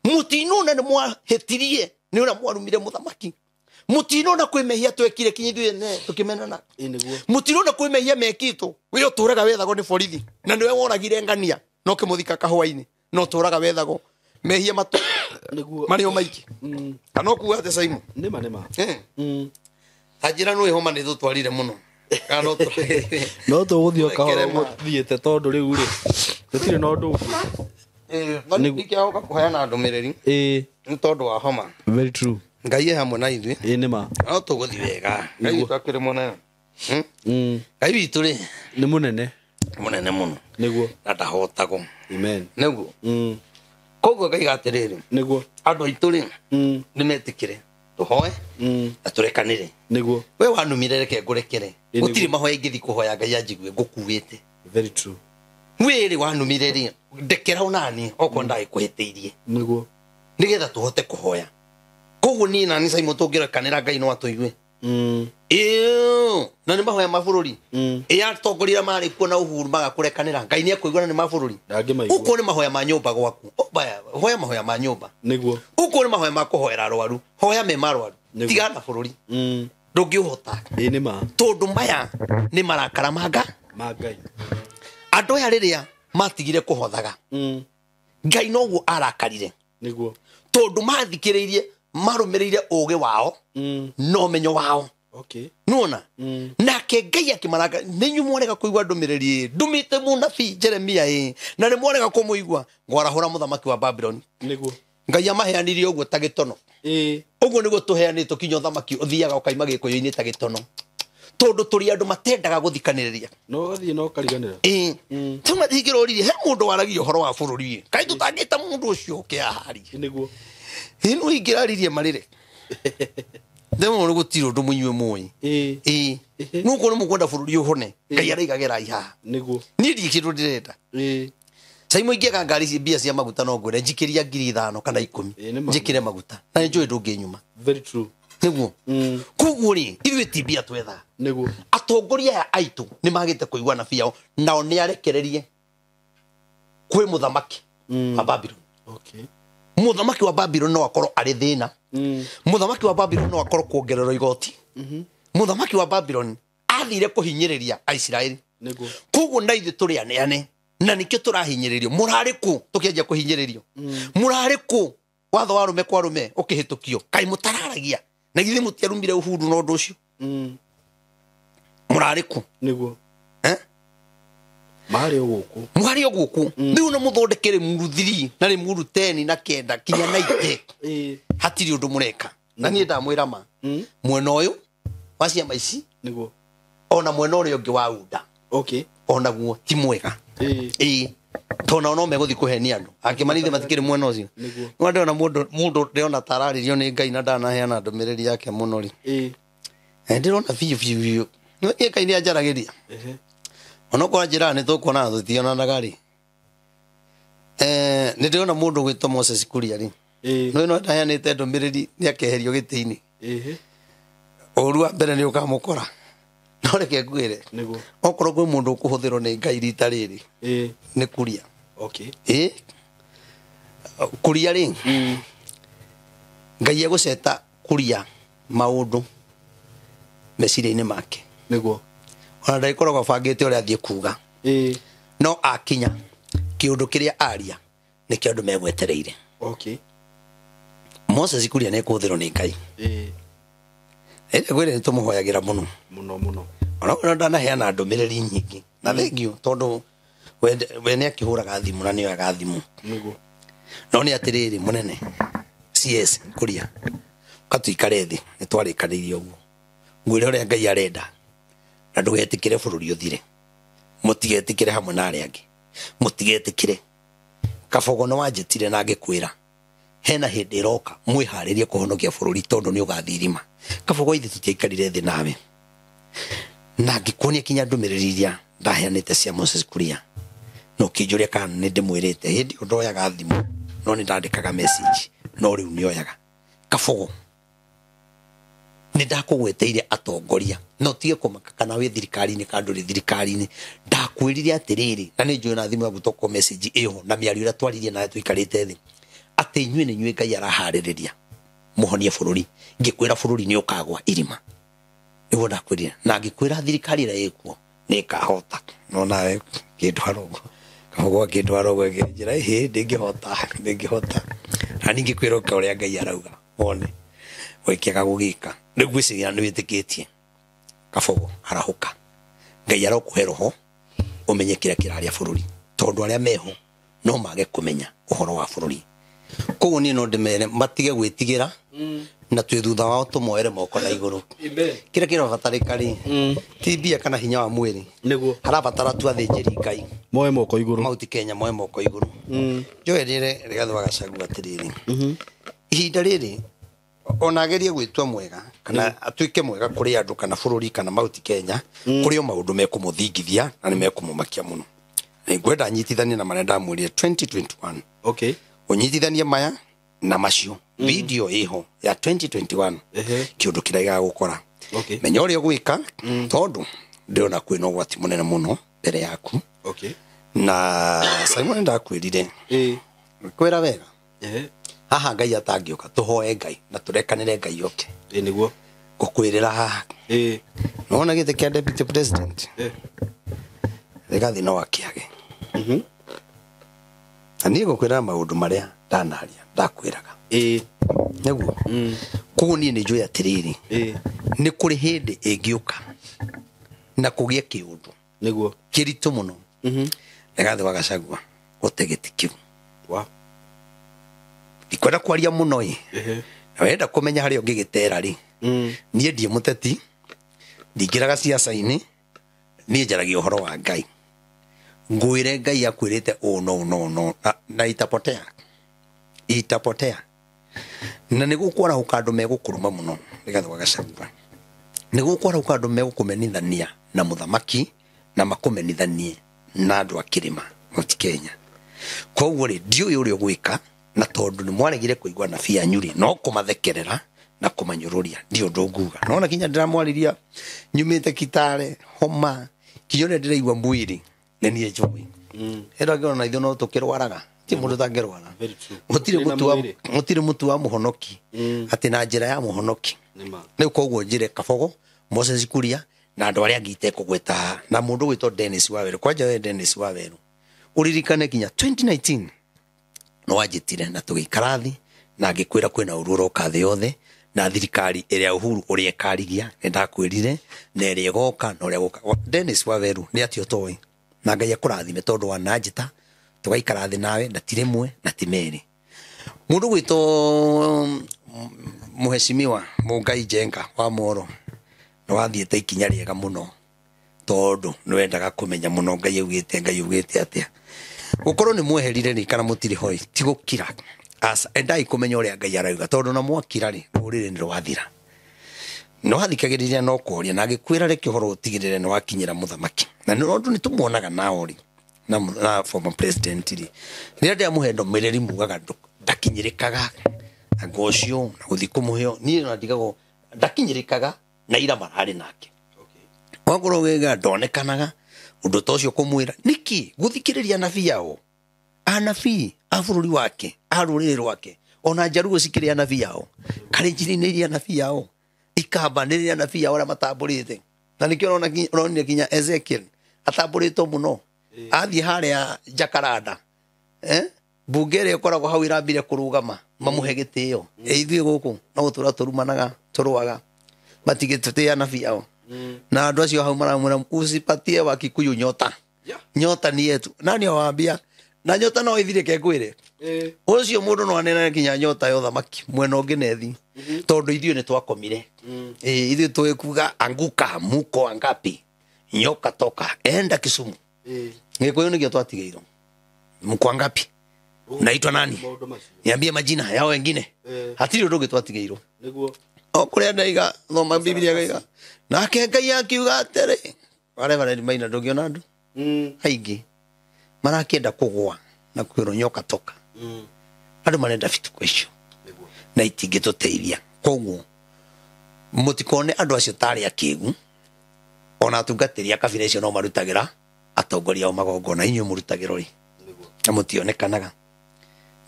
mũtinona nĩ mwahĩtirie nĩ ũrĩa mwarumire mũthamaki mũtinona kwĩ mehia twekire kinya ithuĩ ene tũkĩmenana nĩguo mũtinona kwĩ mehia mekĩtwo we ũtũraga wethagwo nĩ borithi na nĩwe woragire ngania no kĩmũthika kahũa-inĩ no ũtũraga wethagwo mehia matũ nĩguo marĩ o maingĩ kana ũkuga atĩ Simon nĩma nĩma ta njĩra nĩ homa nĩ tũtwarire mũno kana no no tũgũthiĩ o kahora Rekere ma. ũgũthiĩte tondũ rĩu rĩ tũtirĩ na ũndũ ũngĩ no ndikĩahoka kũheana ndũmĩrĩri ĩĩ nĩ tondũ wa homa very true Ngai e hamwe na ithuĩ ĩĩ nĩma no tũgũthiĩ wega Ngai witũ akĩrĩ mũnene Ngai witũ rĩ nĩ mũnene mũnene mũno nĩguo na ndahotagwo amen nĩguo koguo ngaiga atĩrĩrĩ nĩguo andũ aitũ rĩ nĩ metĩkĩre tũhoe na tũrekanĩre nĩguo we wanumire reke ngũrekere Ĩ, nĩguo. gũtirĩ mahoya ingĩthiĩ kũhoya Ngai anjigue ngũkuĩte very true wĩrĩ wanumire rĩ ndekera onani okorwo ndagĩkũhĩtĩirie nĩguo nĩgetha tũhote kũhoya koguo niĩ nani Simon tũngĩrekanĩra Ngai no atũigue ĩĩ na nĩ mahoya ma bũrũri ĩ atongoria marĩ kuo na Uhuru magakũrekanĩra Ngai nĩ ekũigua na nĩ ma bũrũri Ndangĩmaigua. ũkorwo nĩ mahoya ma nyũmba gwaku hoya mahoya ma nyũmba nĩguo ũkorwo nĩ mahoya ma kũhoera arwaru hoya me marwaru Nĩguo. tigana na bũrũri ndũngĩũhota ĩĩ nĩma tondũ maya nĩ marakara manga ma Ngai andũ aya rĩrĩa matigire kũhothaga Ngai noguo arakarire nĩguo tondũ mathikĩrĩirie marũmĩrĩire ũgĩ wao na ũmenyo wao okay nona nake Ngai akĩmaraka nĩ inyuĩ mwarega kũigua ndũmĩrĩri ĩ ndũmĩte mũnabii Jeremia ĩ na nĩ mwarega kũmũigua ngwarahũra mũthamaki wa Babironi nĩguo Ngai amaheanirie ũguo ta gĩtono ĩĩ ũguo nĩguo tũheanĩtwo kinya ũthamaki ũthiaga ũkaima gĩkũyũ-inĩ ta gĩtono tondũ tũrĩ andũ matendaga gũthikanĩrĩria no ũgathiĩ na ũkariganĩra ĩĩ tuma thingĩroririe he mũndũ waragia ũhoro wa bũrũri ĩ kaĩ tũtangĩta mũndũ ũcio ũke aharie nĩguo ĩ no ingĩraririe marĩre ndĩmũ nĩ gũtirĩ ũndũ mũinyue mũĩ ĩĩ ĩĩ nũkorwo nĩ mũkwenda bũrũri ũhone Ngai araigagerai haha nĩguo niĩ ndirĩ kĩndũ ndĩrenda ĩĩ Simon ingĩaga ngari ici mbia cia maguta no ngwĩre njikĩria 5,000 kana 10 Ĩĩ, nĩ ma. njĩkĩre maguta na nĩ njũĩ ndũngĩnyuma very true nĩguo koguo rĩ ithuĩ ti mbia twethaga nĩguo atongoria aya aitũ nĩ magĩte kũigua nabii ao nao nĩ arekererie kwĩ mũthamaki wa Babironi okay mũthamaki wa Babironi no akorwo arĩ thĩna mũthamaki wa Babironi no akorwo kuongererwo igoti mũthamaki wa Babironi athire kũhinyĩrĩria Aisiraeli nĩguo koguo na ithuĩ tũrĩ aneane na nĩkĩo tũrahinyĩrĩrio mũrarĩ kũ tũkĩanjia kũhinyĩrĩrio mũrarĩ kũ watho wa arũme kwa arũme ũkĩhĩtũkio kaĩ mũtararagia na githĩ mũtiarumire Uhuru na ũndũ ũcio mũrarĩ kũ nĩguo Eh? Marĩ o gũkũ. Mwarĩ o gũkũ. Rĩu no mũthondeke Limuru 3 na Limuru 10 na 9 kinya 90. Hatirĩ ũndũ mũreka. Na niĩ ndamwĩra ma. Mwena ũyũ wa ciama ici nĩguo. Ona mwena ũrĩa ũngĩ wa UDA. Okay. Onaguo ti mwega. Ĩĩ. Tondũ no megũthiĩ kũhenia andũ. Akĩmanithe matikĩrĩ mwena ũcio. Nĩguo. No ndĩrona mũndũ ndĩrona tararĩrio nĩ Ngai na ndanaheana ndũmĩrĩri yake mũno rĩ. Ĩĩ. Ndĩrona biũ biũ biũ. No niĩ Ngai nĩanjaragĩria. Onokorwo njĩraga nĩ tũkuonana tũtionanaga rĩ. Nĩ ndĩrona mũndũ ũgwĩtwo Moses Kuria rĩ. Ĩĩ. No ĩno ndaheanĩte ndũmĩrĩri nĩakeherio gĩtĩ-inĩ. Ĩĩ. Ũru wa mbere nĩ ũkamũkora. No reke ngwĩre. Nĩguo. Okorwo kwĩ mũndũ ũkũhũthĩrwo nĩ Ngai rita rĩrĩ. Ĩĩ. Nĩ Kuria. Okay. Ĩĩ. Kuria rĩ. Ngai egũceta Kuria maũndũ meciria-inĩ make. Nĩguo. Ona ndagĩkoragwo abangĩte ũrĩa athiĩ kuga. Ĩĩ. No akinya kĩũndũ kĩrĩa aria nĩkĩo andũ megwetereire. Okay. Moses Kuria nĩ ekũhũthĩrwo nĩ Ngai. Ĩĩ. Ĩndĩ ngwĩre nĩ tũmũhoyagĩra mũno. Mũno mũno. Ona ndanaheana ndũmĩrĩri nyingĩ. Na thengiũ tondũ we nĩ akĩhũraga thimũ na nĩoyaga thimũ. Nĩguo. No nĩ atĩrĩrĩ mũnene CS Kuria ũka tũikare thĩ nĩ twarĩkanĩirie ũguo. Ngwĩre ũrĩa Ngai arenda na ndũgetĩkĩre bũrũri ũthire. Mũtigetĩkĩre hamwe na arĩa angĩ. Mũtigetĩkĩre. Kabogo nĩ wanjĩtire na ngĩkwĩra hena hĩndĩ ĩroka mwĩharĩrie kũhonokia bũrũri tondũ nĩ ũgathirima. Kabogo ithe tũtiaikarire thĩ nawe. Na ngĩkuonia kinya ndũmĩrĩri iria ndaheanĩte cia Moses Kuria. No kĩnjũria kana nĩ ndĩmwĩrĩte hĩndĩ ĩyo ndoyaga thimũ no nĩ ndandĩkaga message no rĩu nĩoyaga. Kabogo nĩ ndakũgweteire atongoria no tige kũmaka kana wĩ thirikari-inĩ kana ndũrĩ thirikari-inĩ. Ndakwĩrire atĩrĩrĩ na nĩ njũĩ na thimũ yaku toko message ĩho na mĩario ĩrĩa twaririe nawe tũikarĩte thĩ atĩ inyuĩ nĩ inyuĩ Ngai araharĩrĩria mũhonie bũrũri. Ngĩkwĩra bũrũri nĩ ũkagwa irima. Nĩguo ndakwĩrire. Na ngĩkwĩra thirikari ĩrĩa ĩkuo nĩ ĩkahota. No nawe kĩndwara ũguo. Kabogo akĩndwara ũguo ĩkĩnjĩra ĩhĩ ndĩngĩhota ndĩngĩhota. Na ningĩ kwĩra ũke ũrĩa Ngai arauga wone wĩkĩaga gũgĩka. Rĩu ngwĩciria nĩ wĩtĩkĩtie. Kabogo arahũka. Ngai arokũhe roho ũmenye kĩrĩa kĩrarĩa bũrũri. Tondũ arĩa meho no mage kũmenya ũhoro wa bũrũri. Koguo niĩ no ndĩmere matige gwĩtigĩra na twĩ thutha wao tũmoere moko na igũrũ. Kĩrĩa kĩrabatarĩka rĩ ti mbia kana hinya wa mwĩrĩ. Nĩguo. Harabatara tu athĩnjĩri Ngai. Moe moko igũrũ. Mauti Kenya moe moko igũrũ. Njoe rĩre Rigathĩ wa Gachagua atĩrĩrĩ. Ihinda rĩrĩ ona agerie gwĩtua mwega kana atuĩke mwega kũrĩ andũ kana bũrũri kana Mauti Kenya kũrĩ o maũndũ mekũmũthingithia na nĩ mekũmũmakia mũno. Nĩngwenda nyitithanie na marĩa ndamwĩrire 2021. Okay. Ũnyitithanie maya na macio. Video ĩho ya 2021. Kĩũndũ kĩrĩa gĩgagũkora. Okay. Menya ũrĩa ũgwĩka tondũ ndĩrona kwĩna ũgwati mũnene mũno mbere yaku. Okay. Na Simon ndakwĩrire. Ĩĩ. Kwĩra wega. Haha Ngai atangĩũka tũhoe Ngai na tũrekanĩre Ngai oke. Ĩĩ nĩguo. Ngũkwĩrĩra haha. Ĩĩ. Nĩwona gĩtĩ kĩa deputy president? Ĩĩ. Rigathi no akĩage. Na niĩ ngũkwĩra maũndũ marĩa ndanaria ndakwĩraga. Ĩĩ. Nĩguo. Koguo niĩ nĩ njũĩ atĩrĩrĩ. Ĩĩ. Nĩ kũrĩ hĩndĩ ĩngĩũka na kũgĩe kĩũndũ. Nĩguo. Kĩritũ mũno. Rigathi wa Gachagua gũte gĩtĩ kĩu. Wa. Ndikwenda kwaria mũno ĩ. Na wenda kũmenya harĩa ũngĩgĩtera rĩ. Niĩ ndiĩ mũteti, ndingĩraga ciaca-inĩ, niĩ njaragia ũhoro wa Ngai. Ngwĩre Ngai akwĩrĩte ũũ no no no na itapotea. Itapotea. Na nĩ gũkwarahũka andũ megũkũruma mũno Rigathi wa Gachagua. Nĩ gũkwarahũka andũ megũkũmenithania na mũthamaki na makũmenithanie na andũ a kĩrĩma Mount Kenya. Koguo rĩ ndiũĩ ũrĩa ũgwĩka na tondũ nĩ mwaregire kũigua nabii anyu rĩ no kũmathekerera na kũmanyũrũria ndiũ ũndũ nguga. Nona kinya ndĩramwariria nyumĩte Kitale homa kinya ũrĩa ndĩraigua mwĩrĩ nĩ niĩ njũĩ. Ĩno angĩona na ithuĩ no tũkĩrwaraga ti mũndũ ũtangĩrwara. Gũtirĩ mũtu wa mũhonoki atĩ na njĩra ya mũhonoki. Rĩu koguo njĩre Kabogo Moses Kuria na andũ arĩa angĩ itekũgweta na mũndũ ũgwĩtwo Dennis Waweru. Kwanja we Dennis Waweru ũririkane kinya 2019 no wanjĩtire na tũgĩikara thĩ na ngĩkwĩra kwĩna ũru ũroka thĩ yothe na thirikari ĩrĩa Uhuru ũrĩa ĩkarigia nĩ ndakwĩrire na ĩrĩa ĩgoka na ũrĩa gũka. Dennis Waweru nĩ atĩ ũtoĩ Na Ngai akũrathime tondũ wananjĩta tũgaikara thĩ nawe na ti rĩmwe na ti merĩ. Mũndũ gwĩtwo Mheshimiwa Mũngai Njenga wa Moro nĩ wathiĩte ikinya rĩega mũno tondũ nĩ wendaga kũmenya mũno Ngai augĩte, Ngai augĩte atĩa. Gũkorwo nĩ mweherire rĩ kana mũtirĩ hoi ti gũkira. Aca, endai kũmenya ũrĩa Ngai arauga tondũ na mwakira rĩ rũrĩrĩ nĩ rwathira. No athikagĩrĩria no kũria na agĩkwĩra reke ũhoro ũtigĩrĩre nĩ wakinyĩra mũthamaki. Na nĩ ũndũ nĩ tũmuonaga nao rĩ na former president rĩ rĩrĩa ndĩamũhe ndũmĩrĩri mugaga ndakinyĩrĩkaga anga ũcio na gũthiĩ kũmũheo niĩ na ndigagwo ndakinyĩrĩkaga na ira mararĩ nake. Wakorwo wega ndonekanaga ũndũ ta ũcio kũmwĩra nĩkĩ gũthikĩrĩria anabii ao, anabii a bũrũri wake, a rũrĩrĩ rwake, ona njaruo cikĩrĩ anabii ao, Kalenjin nĩ irĩ anabii ao, Ikamba nĩ irĩ anabii ao arĩa matambũrĩte. Na nĩkĩo ũronire nginya Ezekiel atambũrĩtwo mũno athiĩ harĩa Jakaranda, bunge ĩrĩa ĩkoragwo hau ĩrambire kũrũgama mamũhe gĩtĩo. Ithuĩ gũkũ no gũtũra tũrumanaga tũrũaga matigĩtũtĩĩa anabii ao. Na andũ acio hau maramwĩra usipatie wa Kikuyu nyota. Nyota ni yetu. Nani awaambia? Na nyota no ithire ke ngwĩre. Ũcio mũndũ no anene nginya nyota ya ũthamaki mwena ũngĩ nethi. Tondũ ithuĩ nĩ twakomire. Ithuĩ twĩkuga anguka muko angapi. Nyoka toka enda Kisumu. Gĩkũyũ nĩkĩo twatigĩirwo. Mko angapi? Naitwa nani? Niambie majina yao wengine. Hatirĩ ũndũ ũngĩ twatigĩirwo. Nĩguo. O kũrĩa ndaiga thoma Biblia gaiga. Nake Ngai akiuga atĩrĩ, Reverend Maina ndũngĩona andũ aingĩ marakĩenda kũgũa na kwĩrwo nyoka toka. Andũ marenda bituko icio na itingĩtũteithia. Koguo mũtikone andũ acio tarĩ akĩgu, ona atungatĩri a kabira icio no marutagĩra atongoria ao magongona, inyuĩ mũrutagĩrwo rĩ na mũtionekanaga,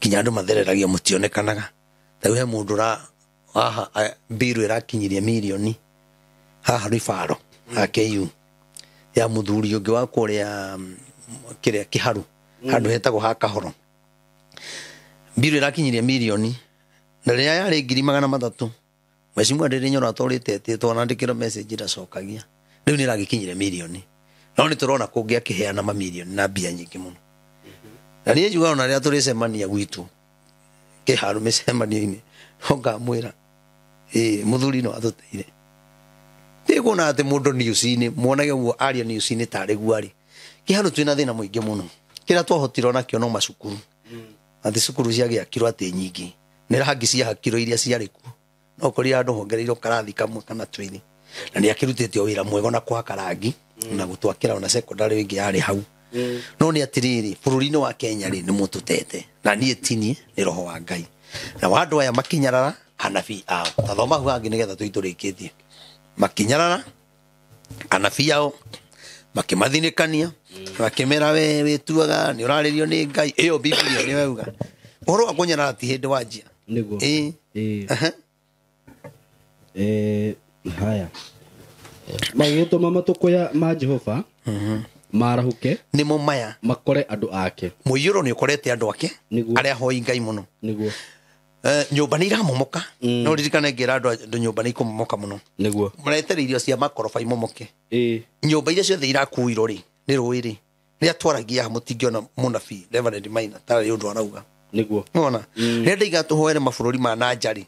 nginya andũ mathereragio mũtionekanaga. Ta rĩu he mũndũ haha mbiru ĩrakinyirie mirioni haha Ribaro AKU ya mũthuri ũngĩ wa kũrĩa kĩrĩa Kĩharu handũ hetagwo ha Kahoro. Mbiru ĩrakinyirie mirioni na rĩrĩa yarĩ 300,000 Mheshimiwa Ndindi Nyoro atũrĩte etĩtwo na andĩkĩrwo message ndacokagia. Rĩu nĩ ĩragĩkinyire mirioni no nĩ tũrona kũngĩ akĩheana mamirioni na mbia nyingĩ mũno. Na niĩ njugaga ona rĩrĩa tũrĩcemania gwitũ Kĩharu mĩcemanio-inĩ ngamwĩra mũthuri no atũteire. Ndikuona atĩ mũndũ news-inĩ muonage ũguo aria news-inĩ tarĩ guo arĩ. Kĩharu twĩna thĩna mũingĩ mũno. Kĩrĩa twahotire nakĩo no macukuru. Atĩ cukuru ciagĩakirwo atĩ nyingĩ. Nĩ rangi ciahakirwo iria ciarĩ kuo. No kũrĩa andũ hongereirwo karathi kamwe kana twĩrĩ. Na nĩ akĩrutĩte o wĩra mwega na kũhaka rangi na gũtwakĩra ona secondary ĩngĩ yarĩ hau. No nĩ atĩrĩrĩ bũrũri-inĩ wa Kenya rĩ nĩ mũtũtete. Na niĩ tinie nĩ roho wa Ngai. Na andũ aya makinyarara anabii ao. Ta thoma hau hangĩ nĩgetha tũitũrĩkĩtie. Makinyarara anabii ao makĩmathinĩkania makĩmera we wĩtuaga nĩ ũrarĩrio nĩ Ngai. Ĩyo Biblia nĩ wauga. Ũhoro wa kũnyarara ti hĩndĩ wanjia. Nĩguo. Haya. Magĩtũma matũkũya ma Jehova marahũke nĩmo maya makore andũ ake. Mũiyũro nĩ ũkorete andũ ake arĩa ahoi Ngai mũno. Nĩguo. Nyũmba nĩ iramomoka. No ririkane ngĩra andũ nyũmba nĩ ikũmomoka mũno. Nĩguo. Maretere irio cia makoroba imomoke. Nyũmba iria ciothe irakuirwo rĩ nĩ rũĩ rĩ rĩrĩa twaragia haha mũtingĩona mũnabii Reverend Maina tarĩ ũndũ arauga. Nĩguo. Nĩwona? Rĩrĩa ndaiga tũhoere mabũrũri ma na nja rĩ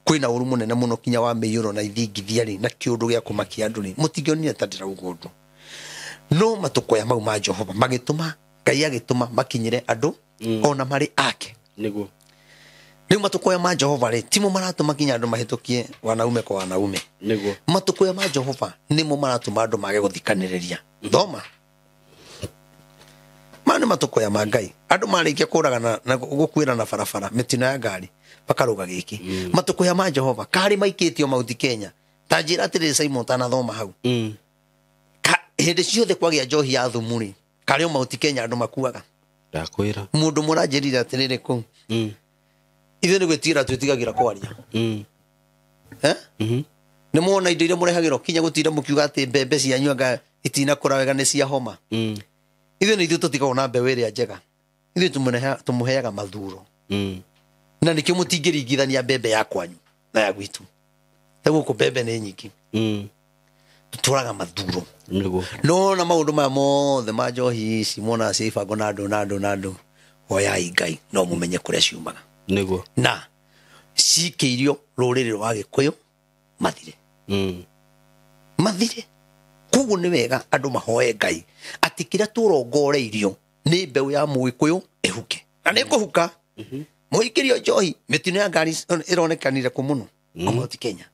kwĩna ũru mũnene mũno kinya wa mĩiyũro na ithingithia rĩ na kĩũndũ gĩa kũmakia andũ rĩ mũtingĩonire ta ndĩrauga ũndũ. No matũkũya mau ma Jehova magĩtũma Ngai agĩtũma makinyĩre andũ ona marĩ ake. Nĩguo. Rĩu matũkũya ma Jehova rĩ timo maratũma kinya andũ mahĩtũkie wanaume kwa wanaume. Nĩguo. Matũkũya ma Jehova nĩmo maratũma andũ mage gũthikanĩrĩria. Thoma. Maya nĩ matũkũya ma Ngai. Andũ marĩkia kũragana na gũkuĩra na barabara mĩtino ya ngari makarũga gĩkĩ. Matũkũya ma Jehova karĩ maikĩtio Mount Kenya. Ta njĩra atĩrĩrĩ Simon tanathoma hau. Hĩndĩ ciothe kwagĩa njohi ya thumu rĩ karĩ o Mount Kenya andũ makuaga. Ndakwĩra. Mũndũ mũranjĩrire atĩrĩrĩ kũu. Ithuĩ nĩ gwĩtigĩra twĩtigagĩra kwaria. Nĩ muona indo iria mũrehagĩrwo kinya gũtinda mũkiuga atĩ mbembe cianyu anga itinakũra wega nĩ cia homa. Ithuĩ nĩ ithuĩ tũtigagwo na mbeũ ĩrĩa njega. Ithuĩ tũmũheaga mathuro. Na nĩkĩo mũtingĩringithania mbembe ya kwanyu na ya gwitũ. Ta gũkũ mbembe nĩ nyingĩ. Tũtwaraga mathuro. Nĩguo. No na maũndũ maya mothe ma njohi ici mwonaga cia ibango na andũ na andũ na andũ, hoyai Ngai no mũmenye kũrĩa ciumaga. Nĩguo. Na cikĩirio rũrĩrĩ rwa Gĩkũyũ mathire. Mathire. Koguo nĩ wega andũ mahoe Ngai atĩ kĩrĩa tũrongoreirio nĩ mbeũ ya Mũgĩkũyũ ĩhuke. Na nĩ ĩkũhuka. Mũikĩrio njohi, mĩtino ya ngari ĩronekanire kũ mũno? Mount Kenya.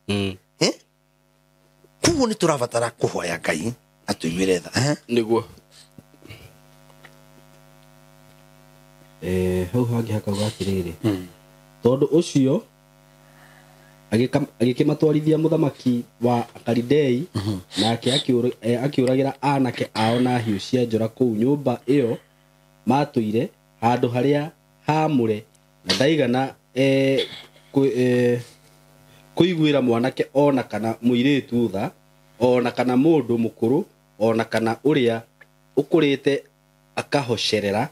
Koguo nĩ tũrabatara kũhoya Ngai atũiguĩre tha. Nĩguo. Hau hangĩ hakauga atĩrĩrĩ, tondũ ũcio agĩkĩmatwarithia mũthamaki wa Akalidei, nake akĩũragĩra anake ao na hiũ cia njora kũu nyũmba ĩyo matũire handũ harĩa haamũre, na ndaigana kũiguĩra mwanake ona kana mũirĩtu tha, ona kana mũndũ mũkũrũ, ona kana ũrĩa ũkũrĩte akahocerera,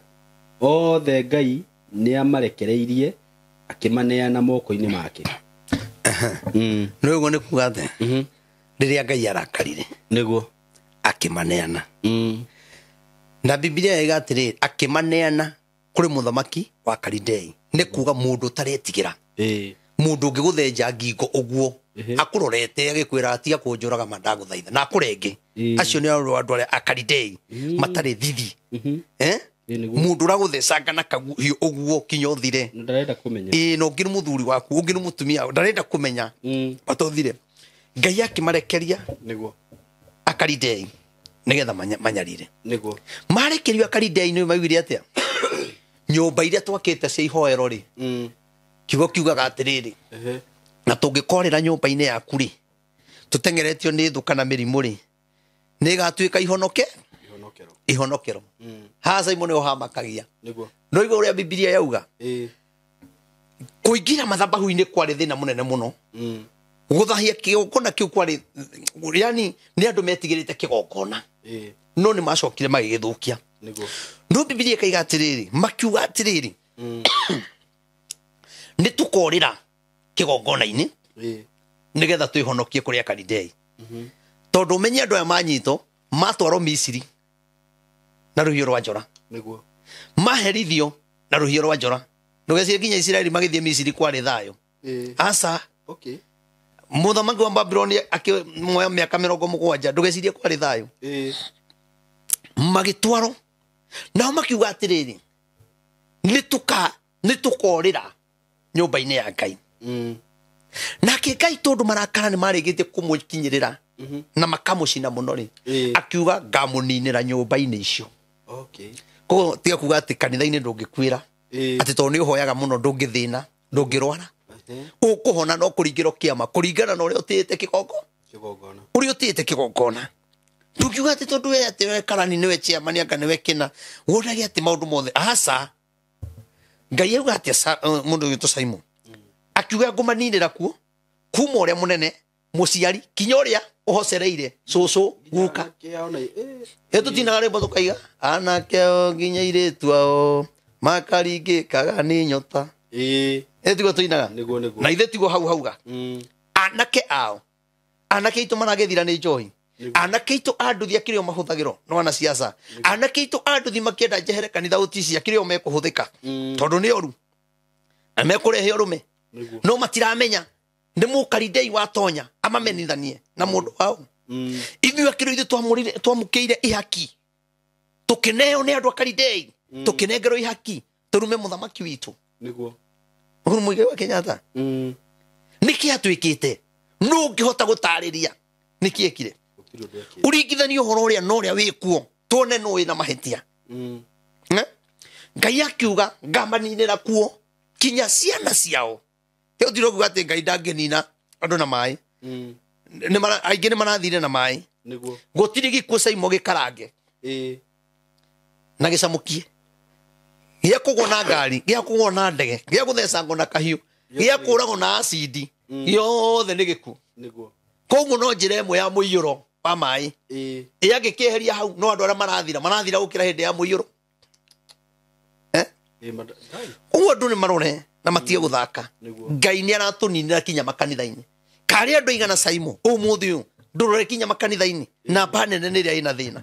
othe Ngai nĩamarekereirie akĩmaneana moko-inĩ make. Nĩ ũguo nĩ kuga atĩ rĩrĩa Ngai arakarire nĩguo akĩmaneana. Na Biblia yaiga atĩrĩrĩ, akĩmaneana kũrĩ mũthamaki wa Kalidei, nĩ kuga mũndũ ũtaretigĩra, mũndũ ũngĩgũthenja ngingo ũguo akũrorete agĩkwĩra tiga kũnjũraga ma ndagũthaitha na akũrenge. Acio nĩ andũ arĩa Akalidei matarĩ thithi. Mũndũ ũragũthecanga na kahiũ ũguo kinya ũthire. Ndarenda kũmenya. Na ũngĩ nĩ mũthuri waku, ũngĩ nĩ mũtumia, ndarenda kũmenya bata ũthire. Ngai akĩmarekeria nĩguo Akalidei nĩgetha manyarire. Nĩguo. Marekerio Akalidei nĩ maiguire atĩa? Nyũmba iria twakĩte cia ihoero rĩ, kiugo kiugaga atĩrĩrĩ, na tũngĩkorĩra nyũmba-inĩ yaku rĩ, tũteng'eretio nĩ thũ kana mĩrimũ rĩ, nĩ ĩgatuĩka ihonoke ihonokero. Haha Simon nĩho hamakagia. Nĩguo. No igũrũ rĩa Biblia yauga kũingĩra mathabahu-inĩ kwarĩ thĩna mũnene mũno. Gũthahia kĩgongona kĩu kwarĩ, yani nĩ andũ metigĩrĩte kĩgongona, no nĩ macokire magĩgĩthũkia. Nĩguo. No Biblia ĩkaiga atĩrĩrĩ, makiuga atĩrĩrĩ, nĩ tũkorĩra kĩgongona-inĩ nĩgetha twĩhonokie kũrĩ Akalidei. Tondũ ũmenye andũ aya manyitwo matwarwo Misiri na rũhiũ rwa njora. Nĩguo. Maherithio na rũhiũ rwa njora. Ndũgecirie nginya Isiraeli magĩthiĩ Misiri kwarĩ thayũ. Aca. Okay. Mũthamaki wa Babuloni akĩmoya mĩaka 70, ndũgecirie kwarĩ thayũ. Magĩtwarwo nao makiuga atĩrĩrĩ, nĩ tũkorĩra nyũmba-inĩ ya Ngai. Nake Ngai tondũ marakara nĩ marĩkĩtie kũmũkinyĩrĩra na makamũcina mũno rĩ, akiuga ngamũninĩra nyũmba-inĩ icio. Okay. Koguo tiga kuga atĩ kanitha-inĩ ndũngĩkuĩra, atĩ tondũ nĩ ũhoyaga mũno ndũngĩthĩna, ndũngĩrwara. Ũkũhona no kũringĩrwo kĩama kũringana na ũrĩa ũtĩĩte kĩgongona. Ũrĩa ũtĩĩte kĩgongona. Ndũngiuga atĩ tondũ we atĩ we karani nĩwe chairman anga nĩwe kĩna, wonage atĩ maũndũ mothe. Aca. Ngai auga atĩ mũndũ ũgwĩtwo Simon akiuga ngũmaninĩra kuo kuma ũrĩa mũnene mũciari kinya ũrĩa ũhocereire cũcũ guka. Tũtinaga rwĩmbo tũkaiga anake o nginya airĩtu ao makaringĩkaga nĩ nyota. Tiguo tũinaga. Na ithe tiguo hau hauga. Anake ao, anake aitũ maragĩthira nĩ njohi, anake aitũ a nduthi akĩrĩ o mahũthagĩrwo no anasiasa, anake aitũ a nduthi makĩenda njehere kanitha ũtici akĩrĩ o mekũhũthĩka tondũ nĩ oru na mekũrehe ũrũme, no matiramenya nĩ mũkalidei watonya amamenithanie na mũndũ wao. Ithuĩ akĩrĩ ithuĩ twamũkĩire ihaki, tũkĩneo nĩ andũ akalidei, tũkĩnengerwo ihaki tũrume mũthamaki witũ. Nĩguo. Uhuru Muigai wa Kenyatta. Nĩkĩ atuĩkĩte? No ũngĩhota gũtarĩria nĩkĩ ekire? Ũringithanie ũhoro ũrĩa na ũrĩa wĩkuo, tuone nũ wĩna mahĩtia. Ngai akiuga ngamaninĩra kuo kinya ciana ciao. Tũtirĩ kuga atĩ Ngai ndangĩnina andũ na maĩ. Aingĩ nĩ marathire na maĩ. Nĩguo. Gũtirĩ gĩkuũ Simon gĩkarange na gĩcamũkie, gĩa kũgwo na ngari, gĩa kũgwo na ndege, gĩa gũthecangwo na kahiũ, gĩa kũragwo na acidi, gĩothe nĩ gĩkuũ. Nĩguo. Koguo no njĩra ĩmwe ya mũiyũro wa maĩ ĩangĩkĩeheria hau, no andũ arĩa marathira gũkĩra hĩndĩ ya mũiyũro. Ũguo andũ nĩ marore na matige gũthaka. Ngai nĩ aratũninĩra kinya makanitha-inĩ. Karĩ andũ aigana Simon ũmũthĩ ũyũ Ndũrore kinya makanitha-inĩ. Namba nene nĩ ĩrĩa ĩna thĩna.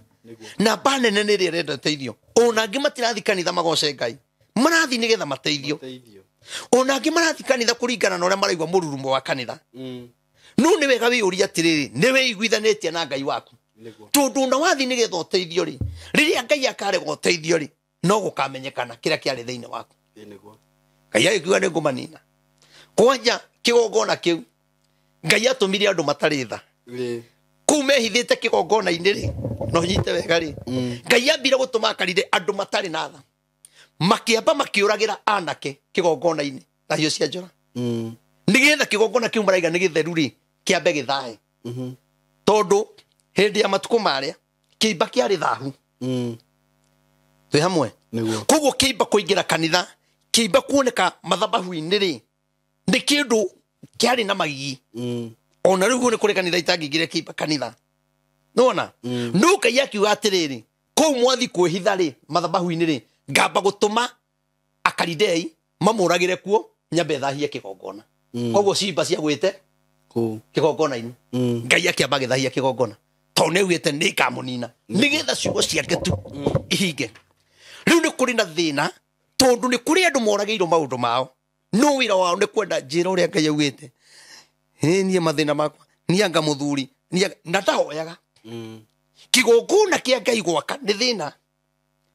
Namba nene nĩ ĩrĩa ĩrenda ũteithio. Ona angĩ matirathi kanitha magoce Ngai. Marathi nĩgetha mateithio. Ona angĩ marathi kanitha kũringana na ũrĩa maraigua mũrurumo wa kanitha. No nĩ wega wĩyũrie atĩrĩrĩ, nĩ wĩiguithanĩtie na Ngai waku. Tondũ ona wathi nĩgetha ũteithio rĩ, rĩrĩa Ngai akarega ũteithio rĩ, no gũkamenyekana kĩrĩa kĩarĩ thĩinĩ waku. Ngai agĩkiuga nĩ ngũmanina. Kwanja kĩgongona kĩu Ngai atũmire andũ matarĩ tha. Kũu mehithĩte kĩgongona-inĩ rĩ, no nyite wega rĩ, Ngai ambire gũtũma akarire andũ matarĩ na tha. Makĩamba makĩũragĩra anake kĩgongona-inĩ na hiũ cia njora. Nĩgetha kĩgongona kĩu maraiga nĩ gĩtheru rĩ, kĩambe gĩthae. Tondũ hĩndĩ ya matukũ marĩa kĩimba kĩarĩ thahu. Twĩ hamwe. Koguo kĩimba kũingĩra kanitha, kĩimba kuoneka mathabahu-inĩ rĩ, nĩ kĩndũ kĩarĩ na magigi. Ona rĩu nĩ kũrĩ kanitha itangĩingĩria kĩimba kanitha. Nĩwona? No Ngai akiuga atĩrĩrĩ, kũu mwathi kwĩhitha rĩ, mathabahu-inĩ rĩ, ngamba gũtũma akaridei mamũragĩre kuo nyambe thahie kĩgongona. Koguo ciimba ciagwĩte kĩgongona-inĩ. Ngai akĩamba agĩthahia kĩgongona. Tondũ nĩaugĩte nĩ ngamũnina. Nĩgetha ciugo ciake tu ihinge. Rĩu nĩ kũrĩ na thĩna tondũ nĩ kũrĩ andũ moragĩirwo maũndũ mao. No wĩra wao nĩ kwenda njĩra ũrĩa Ngai augĩte. Niĩ mathĩna makwa, niĩ anga mũthuri, na ndahoyaga. Kĩgongona kĩa Ngai gwaka nĩ thĩna.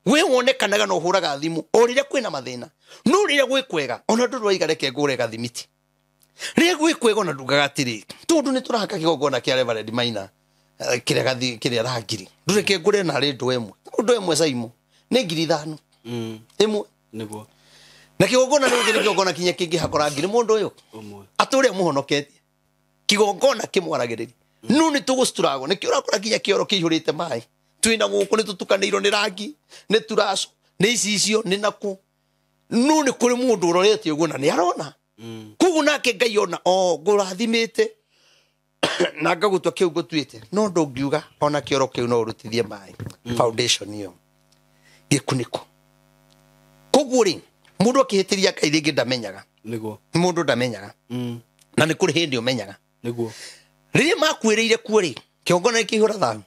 We wonekanaga na ũhũraga thimũ o rĩrĩa kwĩna mathĩna. No rĩrĩa gwĩ kwega, ona ndũrwaiga reke ngũre gathimiti. Rĩrĩa gwĩ kwega ona ndugaga atĩrĩ, tondũ nĩ tũrahaka kĩgongona kĩa Reverend Maina kĩrĩa gathi kĩrĩa rangiri. Ndũreke ngũre narĩ ndũ ĩmwe. Ndũ ĩmwe Saimo nĩ 5,000. Ĩmwe. Nĩguo. Na kĩgongona nĩ gĩkĩ kĩgongona kinya kĩngĩhakũra ngiri mũndũ ũyũ. Atũrĩa mũhonoketie. Kĩgongona kĩmwaragĩrĩria. No nĩ tũgũcturagwo. Nĩkĩo ũrakora kinya kĩoro kĩihũrĩte maĩ. Twĩna gũkũ nĩ tũtukanĩirwo nĩ rangi, nĩ turaco, nĩ icicio, nĩ nakũ. No nĩ kũrĩ mũndũ ũrorete ũguo na nĩ arona. Koguo nake Ngai ona o ngũrathimĩte na ngagũtua kĩu ngũtuĩte. No ndũngiuga ona kĩoro kĩu no ũrutithie maĩ. Foundation ĩyo. Gĩkunĩko. Koguo rĩ, mũndũ akĩhĩtĩria Ngai rĩngĩ ndamenyaga. Nĩguo. Mũndũ ndamenyaga. Na nĩ kũrĩ hĩndĩ ũmenyaga. Nĩguo. Rĩrĩa makuĩrĩire kuo rĩ, kĩgongona kĩihũra thahu.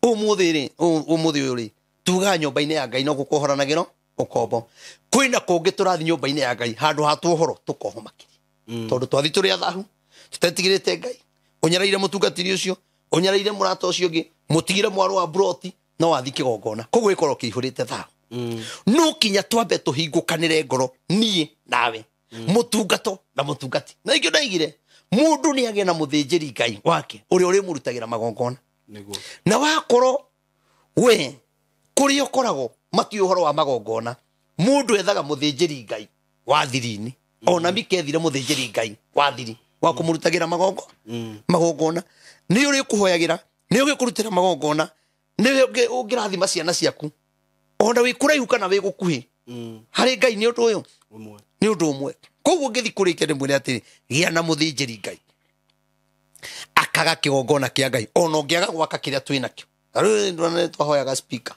Ũmũthĩ rĩ, ũmũthĩ ũyũ rĩ, tugaga nyũmba-inĩ ya Ngai no gũkohoranagĩrwo ũkombo. Kwĩna kũngĩ tũrathiĩ nyũmba-inĩ ya Ngai handũ ha tuohoro tũkoho makĩria. Tondũ twathi tũrĩ athahu, tũtetigĩrĩte Ngai, ũnyaraire mũtungatĩri ũcio, ũnyaraire mũrata ũcio ũngĩ, mũtigire mwarũ wa broti, no wathi kĩgongona. Koguo gĩkorwo kĩihũrĩte thahu. No kinya twambe tũhingũkanĩre ngoro niĩ nawe. Mũtungato na mũtungati. Na ikĩo ndaigire, mũndũ nĩ agĩe na mũthĩnjĩri Ngai wake ũrĩa ũrĩmũrutagĩra magongona. Na wakorwo we kũrĩa ũkoragwo matiũĩ ũhoro wa magongona, mũndũ ethaga mũthĩnjĩri Ngai wa thiri-inĩ. Ona mikethire mũthĩnjĩri Ngai wa thiri wa kũmũrutagĩra magongona. Nĩ ũrĩkũhoyagĩra, nĩ ũgĩkũrutĩra magongona, nĩ ũngĩrathima ciana ciaku. Ona wĩ kũraihu kana wĩ gũkuhĩ. Harĩ Ngai nĩ ũndũ ũyũ. Nĩ ũndũ ũmwe. Koguo ngĩthi kũrĩkia ndĩmwĩre atĩrĩ, gĩa na mũthĩnjĩri Ngai. Akaga kĩgongona kĩa Ngai ona ũngĩaga gwaka kĩrĩa twĩ nakĩo. Rĩu nĩ twahoyaga speaker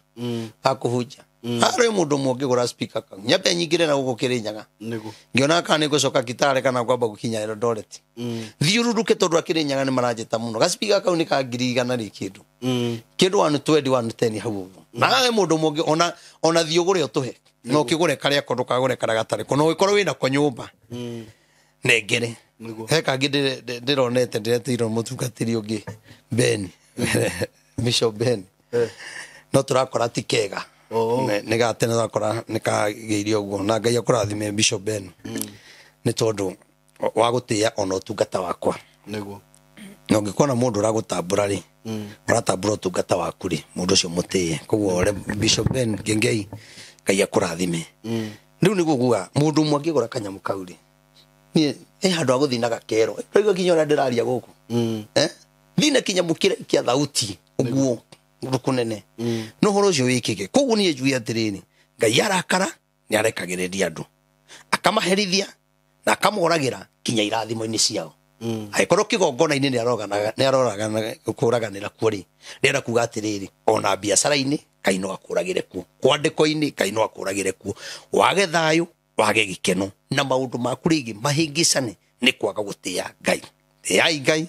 akũhunjia. Harĩ mũndũ ũmwe ũngĩgũra speaker kau. Nyambe nyingĩre na gũkũ Kĩrĩnyaga. Nĩguo. Ngĩona kana nĩ ngũcoka Kitale kana ngwamba gũkinya Eldoret. Thiũrũrũke tondũ a Kĩrĩnyaga nĩ maranjĩta mũno. Ga speaker kau nĩ ka 100,000 rĩ kĩndũ. Kĩndũ 120 110 hau ũguo. Na he mũndũ ũmwe ũngĩ ona thiĩ ũgũre ũtũhe. No ũkĩgũre karĩa ko ndũkagũre karĩa gatarĩ ko. No ũgĩkorwo wĩna ko nyũmba. Nengere. He kangĩ ndĩronete ndĩreteirwo mũtungatĩri ũngĩ Ben. Bishop Ben. No tũrakora ti kega. Nĩ gatene tũrakora nĩ kagĩire ũguo. Na Ngai akũrathime Bishop Ben. Nĩ tondũ wa gũtĩĩa ona ũtungata wakwa. Nĩguo. Na ũngĩkona mũndũ ũragũtambũra rĩ, ũratambũra ũtungata waku rĩ, mũndũ ũcio mũtĩĩe. Koguo Bishop Ben Ngengei Ngai akũrathime. Rĩu nĩguo nguga mũndũ ũmwe angĩgũra kanyamũ kau rĩ, niĩ ĩ handũ ha gũthiĩ na gakero. Ũraigua kinya ũrĩa ndĩraria gũkũ. Thiĩ na kĩnyamũ kĩrĩa kĩa thauti ũguo ũndũ kũnene. No ũhoro ũcio wĩkĩke. Koguo niĩ njuge atĩrĩrĩ, Ngai arakara nĩ arekagĩrĩria andũ. Akamaherithia na akamoragĩra kinya irathimo-inĩ ciao. Angĩkorwo kĩgongona-inĩ nĩ aroragana kũraganĩra kuo rĩ, ndĩrenda kuga atĩrĩrĩ, ona biacara-inĩ Ngai no akũragĩre kuo, kwandĩko-inĩ Ngai no akũragĩre kuo, wage thayũ, wage gĩkeno, na maũndũ maku rĩngĩ mahĩngĩcane nĩ kwaga gũtĩĩa Ngai. Tĩai Ngai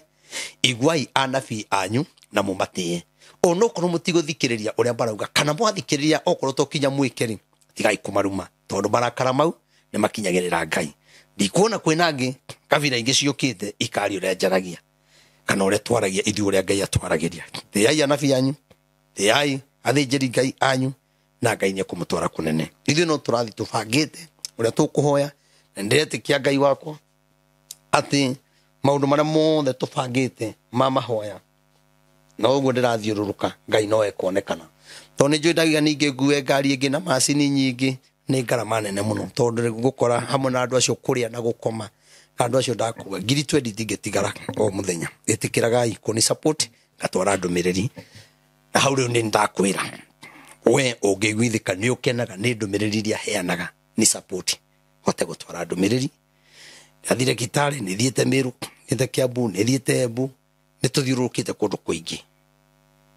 Iguai anabii anyu na mũmatĩe. Onokorwo mũtigũthikĩrĩria ũrĩa marauga kana mwathikĩrĩria okorwo to kinya mwĩke-rĩ, tigai kũmaruma tondũ marakara mau nĩ makinyagĩrĩra Ngai. Ndikuona kwĩna angĩ kabira ingĩ ciũkĩte ikaria ũrĩa njaragia kana ũrĩa twaragia ithuĩ ũrĩa Ngai atwaragĩria. Tĩai anabii anyu, tĩai athĩnjĩri Ngai anyu, na Ngai nĩ ekũmũtwara kũnene. Ithuĩ no tũrathiĩ tũbangĩte ũrĩa tũkũhoya, na ndĩretĩkia Ngai wakwa atĩ maũndũ marĩa mothe tũbangĩte ma mahoya na ũguo ndĩrathiũrũrũka Ngai no ekuonekana. Tondũ nĩ njũĩ ndauga ningĩ ngue ngari ĩngĩ na macini nyingĩ nĩ ngarama nene mũno, tondũ ngũkora hamwe na andũ acio kũrĩa na gũkoma na andũ acio ndakuga 20,000 itingĩtigara o mũthenya. Ĩtĩkĩragai kũni support ngatwara ndũmĩrĩri na hau rĩu nĩ ndakwĩra we ũngĩiguithĩka nĩ ũkenaga nĩ ndũmĩrĩri iria heanaga ni support hote gũtwara ndũmĩrĩri. Ndathire Kitale, nĩ thiĩte Meru, nĩ thiĩte Kiambu, nĩ thiĩte Embu, nĩ tũthiũrũrũkĩte kũndũ kũingĩ.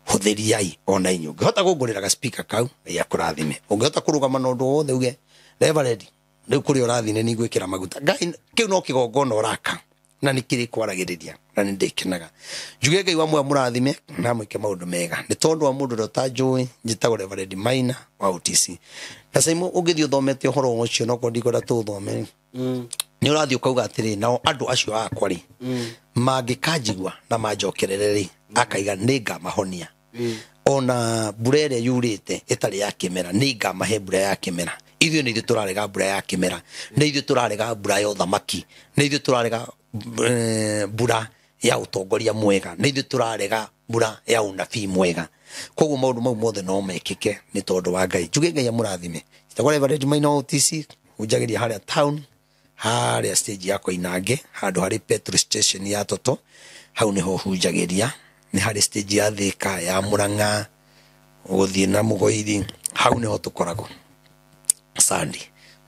Hũthĩriai ona inyuĩ. Ũngĩhota kũngũrĩra ga speaker kau, Ngai akũrathime. Ũngĩhota kũrũgama na ũndũ wothe uge Reverend, rĩu kũrĩa ũrathiĩ nĩ nĩngwĩkĩra maguta. Ngai, kĩu no kĩgongona ũraka na nĩ kĩrĩ kwaragĩrĩria na nĩ ndĩkenaga. Njuge Ngai wa muoyo mũrathime na mwĩke maũndũ mega. Nĩ tondũ wa mũndũ ũrĩa ũtanjũĩ, njĩtagwo Reverend Maina wa OTC. Na Simon ũngĩthiĩ ũthomete ũhoro ũcio no korwo ndikwenda tũũthome. Nĩ ũrathiĩ ũkauga atĩrĩ, nao andũ acio akwa rĩ, mangĩkanjigua na manjokerere rĩ, akaiga nĩ ngamahonia. Ona mbura ĩrĩa yurĩte ĩtarĩ ya kĩmera, nĩ ngamahe mbura ya kĩmera. Ithuĩ nĩ ithuĩ tũrarega mbura ya kĩmera, nĩ ithuĩ tũrarega mbura ya ũthamaki, nĩ ithuĩ tũrarega mbura ya ũtongoria mwega, nĩ ithuĩ tũrarega mbura ya ũnabii mwega. Koguo maũndũ mau mothe no mekĩke nĩ tondũ wa Ngai. Njuge Ngai amũrathime. Njĩtagwo Reverend Maina wa OTC, hunjagĩria harĩa town, harĩa stage ya Koinange, handũ harĩ petrol station ya Toto, hau nĩho hunjagĩria. Nĩ harĩ stage ya Thika, ya Murang'a, gũthiĩ na Mũgoiri, hau nĩho tũkoragwo. Sunday.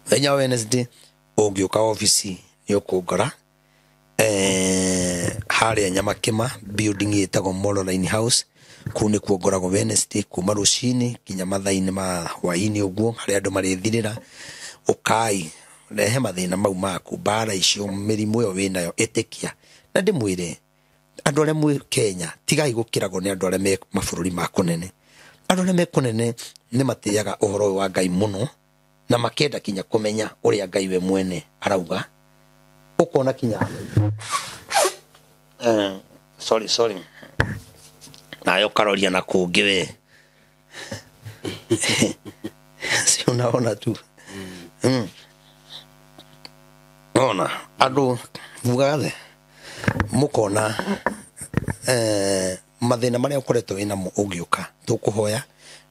Mũthenya wa Wednesday ũngĩũka obici nĩ ũkũngora harĩa Nyamakĩma building ĩtagwo Mololine House, kũu nĩkuo ngoragwo Wednesday kuma rũcinĩ nginya mathaa-inĩ ma hwaĩ-inĩ ũguo, harĩa andũ marĩthirĩra. Ũkai rehe mathĩna mau maku, mbara icio, mĩrimũ ĩyo wĩnayo, ĩtĩkia. Na ndĩmwĩre andũ arĩa mwĩ Kenya, tigai gũkĩragwo nĩ andũ arĩa me mabũrũri ma kũnene. Andũ arĩa me kũnene nĩ matĩaga ũhoro ũyũ wa Ngai mũno na makenda kinya kũmenya ũrĩa Ngai we mwene arauga. Ũkona kinya sorry nayo karoria na kũngĩ we. Si unaona tu. Ona andũ mugathe mukona mathĩna marĩa ũkoretwo wĩnamo ũngĩũka tũkũhoya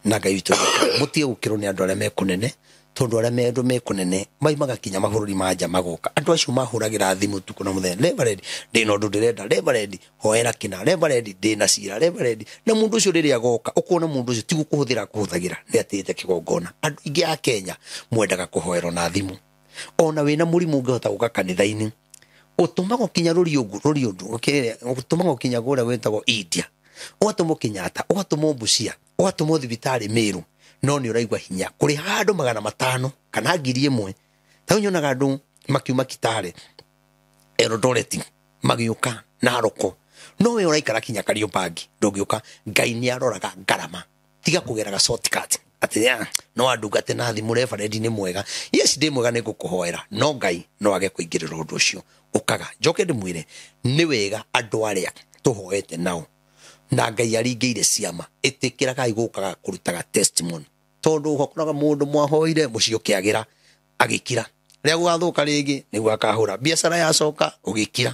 na Ngai witũ nĩeka. Mũtige gũkĩrwo nĩ andũ arĩa me kũnene, tondũ arĩa me andũ me kũnene maimaga kinya mabũrũri ma nja magoka. Andũ acio mahũragĩra thimũ ũtukũ na mũthenya, Reverend ndĩna ũndũ ndĩrenda, Reverend hoera kĩna, Reverend ndĩna cira, Reverend. Na mũndũ ũcio rĩrĩa agoka ũkona mũndũ ũcio ti gũkũhũthĩra akũhũthagĩra, nĩ atĩĩte kĩgongona. Andũ aingĩ a Kenya mwendaga kũhoerwo na thimũ. Ona wĩna mũrimũ ũngĩhota gũka kanitha-inĩ, ũtũmagwo kinya rũriũngũ, ũtũmagwo kinya kũrĩa gwĩtagwo India, ũgatũmwo Kenyatta, ũgatũmwo Busia, ũgatũmwo thibitarĩ Meru, no nĩ ũraigua hinya kũrĩha andũ 500 kana 1,000. Ta rĩu nyonaga andũ makiuma Kitale, Eldoret, magĩũka Naroko, no we ũraikara kinya Kariobangi ndũngĩũka. Ngai nĩ aroraga ngarama, tiga kũgeraga shortcut atĩ ya no andungate na thimũ, Reverend nĩ mwega, yes ndĩ mwega nĩ ngũkũhoera, no Ngai no age kũingĩrĩra ũndũ ũcio. Ũkaga njoke ndĩmwĩre nĩ wega andũ arĩa tũhoete nao na Ngai aringĩire ciama, ĩtĩkĩragai gũkaga kũrutaga testimony, tondũ ũkoraga mũndũ mwahoire mũciĩ ũkĩagĩra agĩkira, rĩrĩa gũgathũka rĩngĩ nĩguo akahũra biacara yacoka ũgĩkira,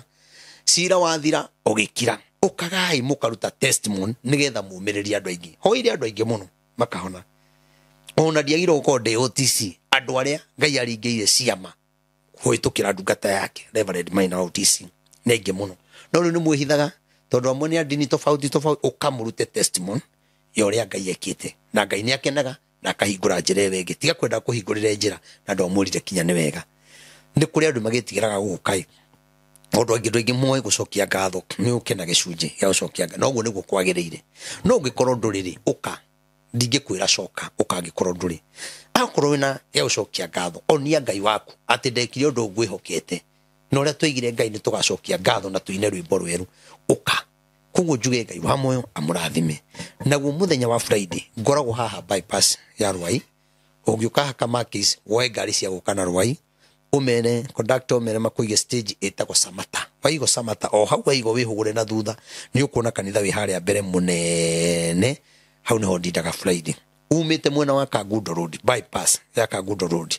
cira wathira ũgĩkira. Ũkagai mũkaruta testimony nĩgetha mumĩrĩrie andũ aingĩ. Hoire andũ aingĩ mũno makahona. Ona ndiagĩrĩirwo gũkorwo ndĩ OTC, andũ arĩa Ngai aringĩire ciama kũhĩtũkĩra ndungata yake Reverend Maina wa OTC nĩ aingĩ mũno. No rĩu nĩ mwĩhithaga tondũ amwe nĩ a ndini tofauti tofauti, ũkamũrute testimony ya ũrĩa Ngai ekĩte, na Ngai nĩ akenaga na akahingũra njĩra ĩyo ĩngĩ. Tiga kwenda kũhingũrĩra njĩra na ndwamwĩrire kinya nĩ wega. Nĩ kũrĩ andũ magĩtigĩraga gũka tondũ angĩ andũ aingĩ moĩ gũcokia ngatho nĩ ũke na gĩcunjĩ gĩa gũcokia ngatho, na ũguo nĩguo kwagĩrĩire. No ũngĩkorwo ndũrĩ rĩ, ũka, ndingĩkwĩra coka, ũka angĩkorwo ndũrĩ. Akorwo wĩna gĩa gũcokia ngatho, onia Ngai waku atĩ ndekire ũndũ ngwĩhokete, Na ũrĩa twaigire Ngai nĩ tũgacokia ngatho na tũine rwĩmbo rwerũ. Ũka koguo njuge Ngai wa muoyo amũrathime. Naguo mũthenya wa Friday ngoragwo haha bypass ya Rwai. Ũngĩũka haha Makis woe ngari cia gũka na Rwai, umere conductor umere makuige stage ĩtagwo Samata. Waigo Samata o hau waigo wĩhũgũre na thutha nĩ ũkuona kanitha wĩ harĩa mbere mũnene. Hau nĩho ndindaga Friday. Umĩte mwena wa Kangundo Road, bypass ya Kangundo Road,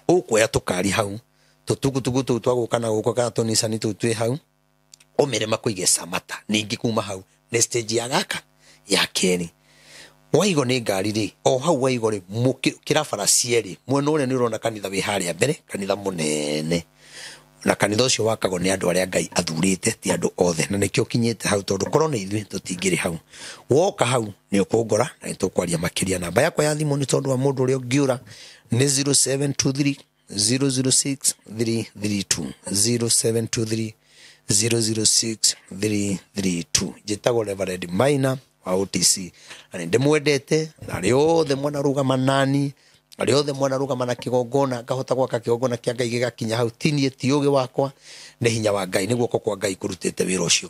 ũkuoya tũkari hau tũtugutugu tũu twa gũka na gũkũ kana tũnicani tũu twĩ hau, ũmere makuige Samata. Ningĩ kuma hau nĩ stage ya gaka ya kerĩ. Waigo nĩ ngari rĩ, o hau waigo rĩ, kĩrabara cierĩ mwena ũrĩa nĩ ũrona kanitha wĩ harĩa mbere, kanitha mũnene. Na kanitha ũcio wakagwo nĩ andũ arĩa Ngai athurĩte, ti andũ othe. Na nĩkĩo kinyĩte hau, tondũ korwo nĩ ithuĩ tũtingĩrĩ hau. Woka hau nĩ ũkũngora na nĩ tũkwaria makĩria. Namba yakwa ya thimũ nĩ tondũ wa mũndũ ũrĩa ũngĩũra nĩ 0723 006 332, 0723 006 332. Njĩtagwo Reverend Maina wa OTC na nĩ ndĩmwendete, na arĩa othe mwanarũgama nani, arĩa othe mwanarũgama na kĩgongona, ngahota gwaka kĩgongona kĩa Ngai gĩgakinya hau. Ti niĩ, ti ũgĩ wakwa, nĩ hinya wa Ngai, nĩ guoko kwa Ngai kũrutĩte wĩra ũcio.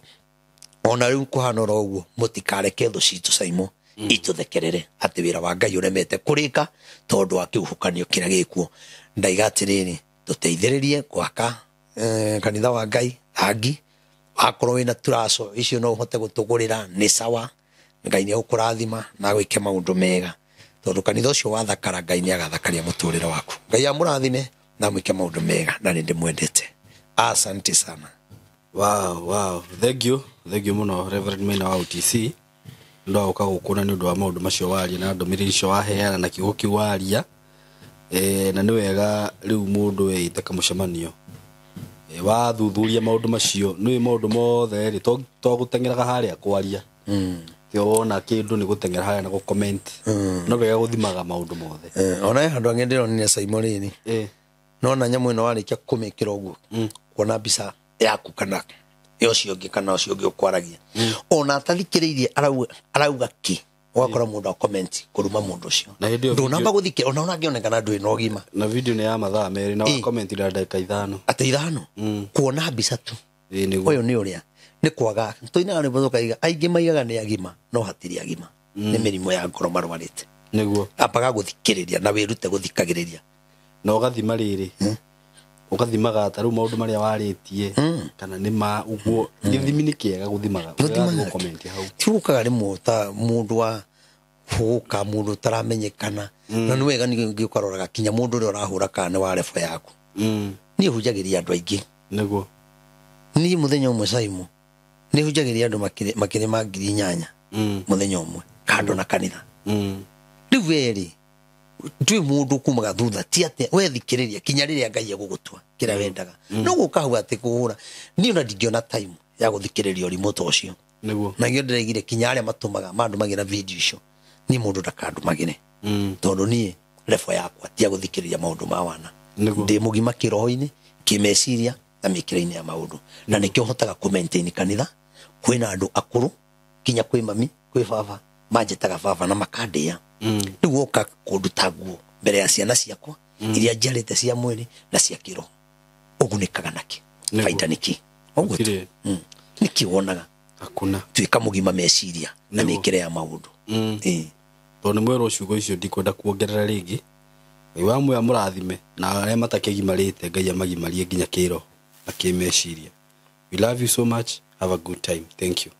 Ona rĩu kũhana oro ũguo, mũtikareke thũ citũ Saimo itũthekerere atĩ wĩra wa Ngai ũremete kũrĩka tondũ wa kĩhuhũkanio kĩrĩa gĩkuo. Ndaiga atĩrĩrĩ, tũteithĩrĩrie gwaka kanitha wa Ngai. Hangi akorwo wĩna turaco icio no ũhote gũtũgũrĩra nĩ sawa. Ngai nĩ egũkũrathima na agwĩke maũndũ mega, tondũ kanitha ũcio wathakara Ngai nĩ agathakaria mũtũrĩre waku. Ngai amũrathime na amwĩke maũndũ mega, na nĩ ndĩmwendete. Asante sana. Wow, wow. Thank you. Thank you mũno Reverend Maina wa OTC. Nĩ wa gũka gũkũ na nĩ ũndũ wa maũndũ macio waria na ndũmĩrĩri icio waheana na kiugo kĩu waria. Na nĩ wega rĩu mũndũ eite kamũcemanio. Wathuthuria maũndũ macio, nĩ maũndũ mothe rĩ, to gũteng'eraga harĩa kwaria. Ti wona kĩndũ nĩ gũteng'era harĩa na gũ-comment. No wega gũthimaga maũndũ mothe. Ona he handũ angĩ ndĩronire Saimo rĩrĩ. Nona nyamũ ĩno warĩkia kũmĩkĩra ũguo, kuona mbica yaku kana ya ũcio ũngĩ kana ũcio ũngĩ ũkwaragia. Ona atathikĩrĩirie arauga kĩ, ũgakora mũndũ a comment kũruma mũndũ ũcio. Na hĩndĩ ĩyo Ndũnamba gũthikĩra, ona ũrangĩonekana ndũrĩ na ũgima. Na video nĩ ya mathaa merĩ na wa comment na ndagĩka ithano. Atĩ ithano? Kuona mbica tu. Nĩguo. Ũyũ nĩ ũrĩa nĩ kwaga tũinaga rwĩmbo tũkaiga aingĩ maigaga nĩ agima no hatirĩ agima. Nĩ mĩrimũ ya ngoro marwarĩte. Nĩguo. Ambaga gũthikĩrĩria na wĩrute gũthikagĩrĩria. Na ũgathima rĩrĩ. Ũgathimaga ta rĩu maũndũ marĩa warĩtie kana nĩ ma ũguo. Gĩthimi nĩ kĩega gũthimaga. Gũthimaga. Ũgathiĩ gũ-comment hau. Ti ũkaga rĩmwe ta mũndũ wa gũka mũndũ ũtaramenyekana. Na nĩ wega ningĩ ũkaroraga kinya mũndũ ũrĩa ũrahũra kana nĩ wa level yaku. Niĩ hunjagĩria andũ aingĩ. Nĩguo. Niĩ mũthenya ũmwe Saimo nĩ hunjagĩria andũ makĩrĩ ma 8,000 mũthenya ũmwe kando na kanitha. Rĩu werĩ ndwĩ mũndũ kumaga thutha, ti atĩ we thikĩrĩria kinya rĩrĩa Ngai egũgũtua kĩrĩa wendaga. No gũka hau atĩ kũhũra niĩ ona ndingĩona time ya gũthikĩrĩria ũrimũ ta ũcio. Nĩguo. Na ngĩo ndĩraigire kinya arĩa matũmaga mandũmagĩra video icio, niĩ mũndũ ndakandũmagĩre. Tondũ niĩ level yakwa ti ya gũthikĩrĩria maũndũ ma wana. Nĩguo. Ndĩ mũgima kĩroho-inĩ, kĩmeciria na mĩkĩre-inĩ ya maũndũ. Na nĩkĩo hotaga kũ maintain kanitha. Kwĩna andũ akũrũ kinya kwĩ mami kwĩ baba manjĩtaga baba na makandĩa. Rĩu woka kũnduta nguo mbere ya ciana ciakwa iria njiarĩte cia mwĩrĩ na cia kĩroho, ũgunĩkaga nakĩ? Nĩguo. Baita nĩkĩ? Ũguo tu. Gũtirĩ. Nĩkĩ wonaga? Hakuna. Tuĩka mũgima meciria na Nĩguo. mĩkĩre ya maũndũ. Tondũ nĩ mwerwo ciugo icio ndikwenda kuongerera rĩngĩ. Ngai wa muoyo amũrathime na arĩa matakĩgimarĩte Ngai amagimarie nginya kĩroho na kĩmeciria. We love you so much. Have a good time. Thank you.